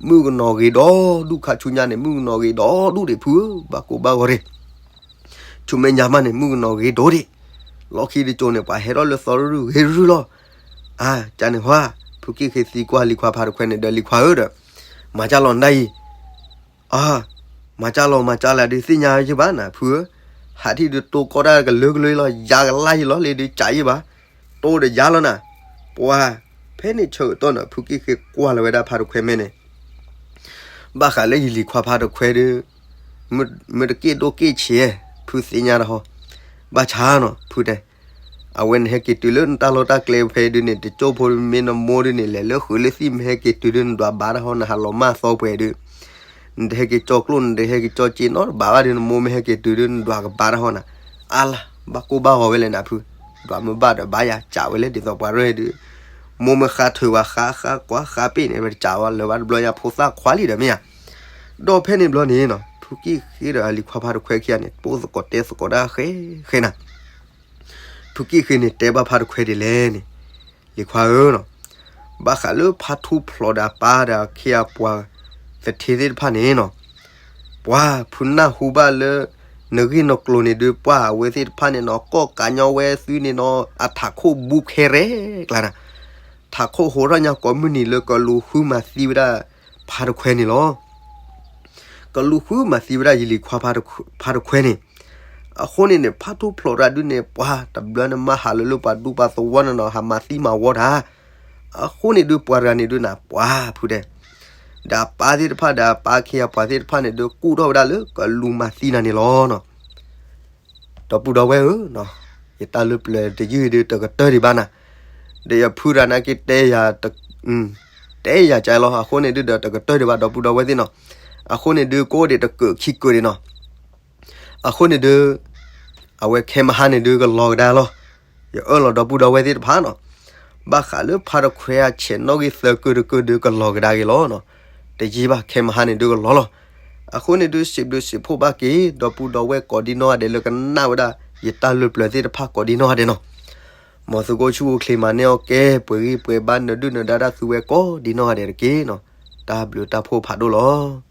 မုၣ်ကနီၤဂ့ၤဒီဒူၣ်ခါဆူညါန့ၣ် မုၣ်ကနီၤဂ့ၤဒီဒူၣ်ဒံးဖုဧၢ ဘၣ်ကိၢ်ဘၣ်ဂီၤဒံး, ဆူမဲာ်ညါမးန့ၣ် မုၣ်ကနီၤဂ့ၤဒိၣ်ဒံး, လီၢ်ခံတကၠိန့ၣ် ပှၤဟဲထီၣ်လၢသီရူဂ့ၤရူလီၤ, အါ ကန့ၣ်ဟီဧါ, ဖုကံၣ်ဃ့သံကွၢ်လံၤခွါဖါတခွဲန့ၣ်ဒီးလံၤခွါဧၢဒီး, မၤကၢ်လီၤနဒၣ်အံၤ အါ, မၤကၢ်လီၤ မၤကၢ်လီၤဒုးသ့ၣ်ညါယံာ်ဘၣ်နၤ ဖုဧၢ, ဟးထံၣ်ဒုးတိၢ်ကီတၢ်ကလုာ်ကလုာ်လီၤ ယၤကလါယံာ်လီၤလံဒုးကးယံာ်ဘၣ်, တိၢ်ဒီးယၤလီၤနၤ, ပှၤ, ဖဲန့ၣ်ဆၢကတီၢ်န့ၣ် ဖုကံၣ်ဃ့ကွၢ်လီၤဝဲဒၣ်ဖါတခွဲမဲာ်န့ၣ်, ဘၣ်ဃးလၢယလံၤခွါဖါတခွဲဒုး, မ့ၢ်တက့ၢ်ဒိၣ်က့ၢ်ဆံး, ဖုသ့ၣ်ညါတဟီ, ဘၣ်ဆၣ်နီၤ ဖုတဲ, အဝဲနဟဲက့ၤတုၤလၢနတၢ်လီၢ်တၢ်ကျဲဖဲဒုန့ၣ် တကၠိဖိမ့ၢ်နမိၢ်ဒုန့ၣ် လဲၤလၢဃုာ်လၢသံၣ် မ့ၢ်ဟဲက့ၤတုၤဒု နဒွးဘါတၢ်ဟီ နဟးလီၤမၢ်သီပှဲၤဒု, နတဟဲက့ၤကၠီကျိၣ် နတဟဲက့ၤကၠီစ့နီတဘၣ်ဘၣ်ဒု နမိၢ်မ့ၢ်ဟဲက့ၤတုၤဒု နဒွးကဘါတၢ်ဟီနၤ, အါလၢ် ဘၣ်ကိၢ်ဘၣ်ဂီၤဝဲလဲၣ်နဖု, ဒွးမ့ၢ်ဘၣ်ဒီးဘါယၤ ကးဝဲလၢဒ်သိးပှၤရဲၣ်ဒု, မိၢ်မ့ၢ်ဃါထုးဝဲ ဃါဃါကွၢ်ဃါပ့ၣ်န့ၣ် ဝဲတကးဝဲလၢၤဘၣ်တဘျီညါ ဖိသၣ်ခွါလံဒီးမ့ၢ်ဧါ, ဒီးဖဲန့ၣ်ဘျီန့ၣ်နီၤ ဖုကံၣ်ဃ့ဒီးအလံၤခွါဖါတခွဲခံဂၤန့ၣ် ပိၢ်သကိးတဲသကိးတၢ်ဃဲဃဲနၤ ဖုကံၣ်ဃ့န့ၣ် တဲဘၣ်ဖါတခွဲဒ်လဲၣ်န့ၣ်, လံၤခွါဧၢနီၤ, ဘၣ်ဃးလၢဖါထူဖျိးဒီးအပၢ်ဒီးအခ့အပှၤသထ့သ့ၣ်တဖၣ်န့ၣ်နီၤ, ပှၤဖုနၢ်ဟူဘၣ်လၢ နဂ့ၢ်နကျိၤန့ၣ်ဒုး ပှၤအဝဲသ့ၣ်တဖၣ်န့ၣ်နီၤ ကိးကးညီဝဲသုန့ၣ်နီၤ အထးခိၣ်ဘူးခဲရဲၣ်ကျါနၤ, ထးခိၣ်ဟိထီၣ်ညါကိးမုၢ်နံၤလၢကလူၤဃုမၤသံဝဲဒၣ် ဖါတခွဲန့ၣ်လီၤ. ကလူၤဃုမၤသံဝဲဒၣ်ယလံၤခွါဖါတခွဲန့ၣ်, အဃိန့ၣ်န့ၣ် ဖါထူဖျိးတၢ်ဒုန့ၣ် ပှၤတဘျီန့ၣ်မၤဟးလၢလၢပှၤဒူပှၤသဝီန့ၣ်နီၤ ဟးမၤသံမၤဝီတၢ်, အဃိန့ၣ်ဒုးပှၤတဂၤန့ၣ်ဒုးနၤ ပှၤဖုတဲ ဒီးအပၢ်သ့ၣ်တဖၣ်ဒီးအပၢ်အခ့အပှၤသ့ၣ်တဖၣ်န့ၣ်ဒုး ကူၣ်ထီၣ်ဝဲဒၣ်လၢကလူၤမၤသံနၤန့ၣ်လီၤနီၤ. ဒီပုၢ်ဒီဝဲၢ်ဧၢ, ယတၢ်လၢပျၢၤတယုၢ်ဒုးတကတၢၢ်ဒံးဘၣ်နၤ, ဒီးယဖုရၤနာ်က့တဲယၤ, တဲယၤကလီၤ အဃိန့ၣ်ဒုးဒီးတကတၢၢ်ဒံးဘၣ် ဒီပုၢ်ဒီဝဲၢ်သ့ၣ်နီၤ, အဃိန့ၣ်ဒုးကိးဒံးတကၢၢ်ခံကၢၢ်ဒံးနီၤ, အဃိန့ၣ်ဒုး အဝဲခဲမဟါန့ၣ်ဒုးကလီၤကဒါလီၤ, ယအၢၣ်လီၤဒီပုၢ်ဒီဝဲၢ်သ့ၣ်တဖၣ်နီၤ, ဘၣ်ဃးလၢဖါတခွဲအဆဲးနီၣ်ဂံၢ်သၢကၢၢ်တကၢၢ်ဒုးကလီၤကဒါက့ၤလီၤနီၤ, တယံာ်ဘၣ်ခဲမဟါန့ၣ်ဒုးကလီၤလီၤ. အဃိန့ၣ်ဒုး စံးဘျုးစံးဖှိၣ်ဘၣ်က့ၤ ဒီပုၢ်ဒီဝဲၢ်ကိးဒံနီၢ်ဂၤဒဲးလၢကနၣ်ဝဲဒၣ် ယတၢ်လၢပျၢၤသ့ၣ်တဖၣ်ကိးဒံနီၢ်ဂၤဒဲးနီၤ, မ်သုကအိၣ်ဆူၣ်အိၣ်ချ့မၤန့ၢ်အီၣ်ကဲ ပှဲၤဂံၢ်ပှဲၤဘါနဒုၣ်နဒါတၢ်သုဝဲကိးဒံနီၢ်ဂၤဒဲးတက့ၢ်နီၤ, တၢ်ဘျုးတၢ်ဖှိၣ်ဖးဒိၣ်လီၤ.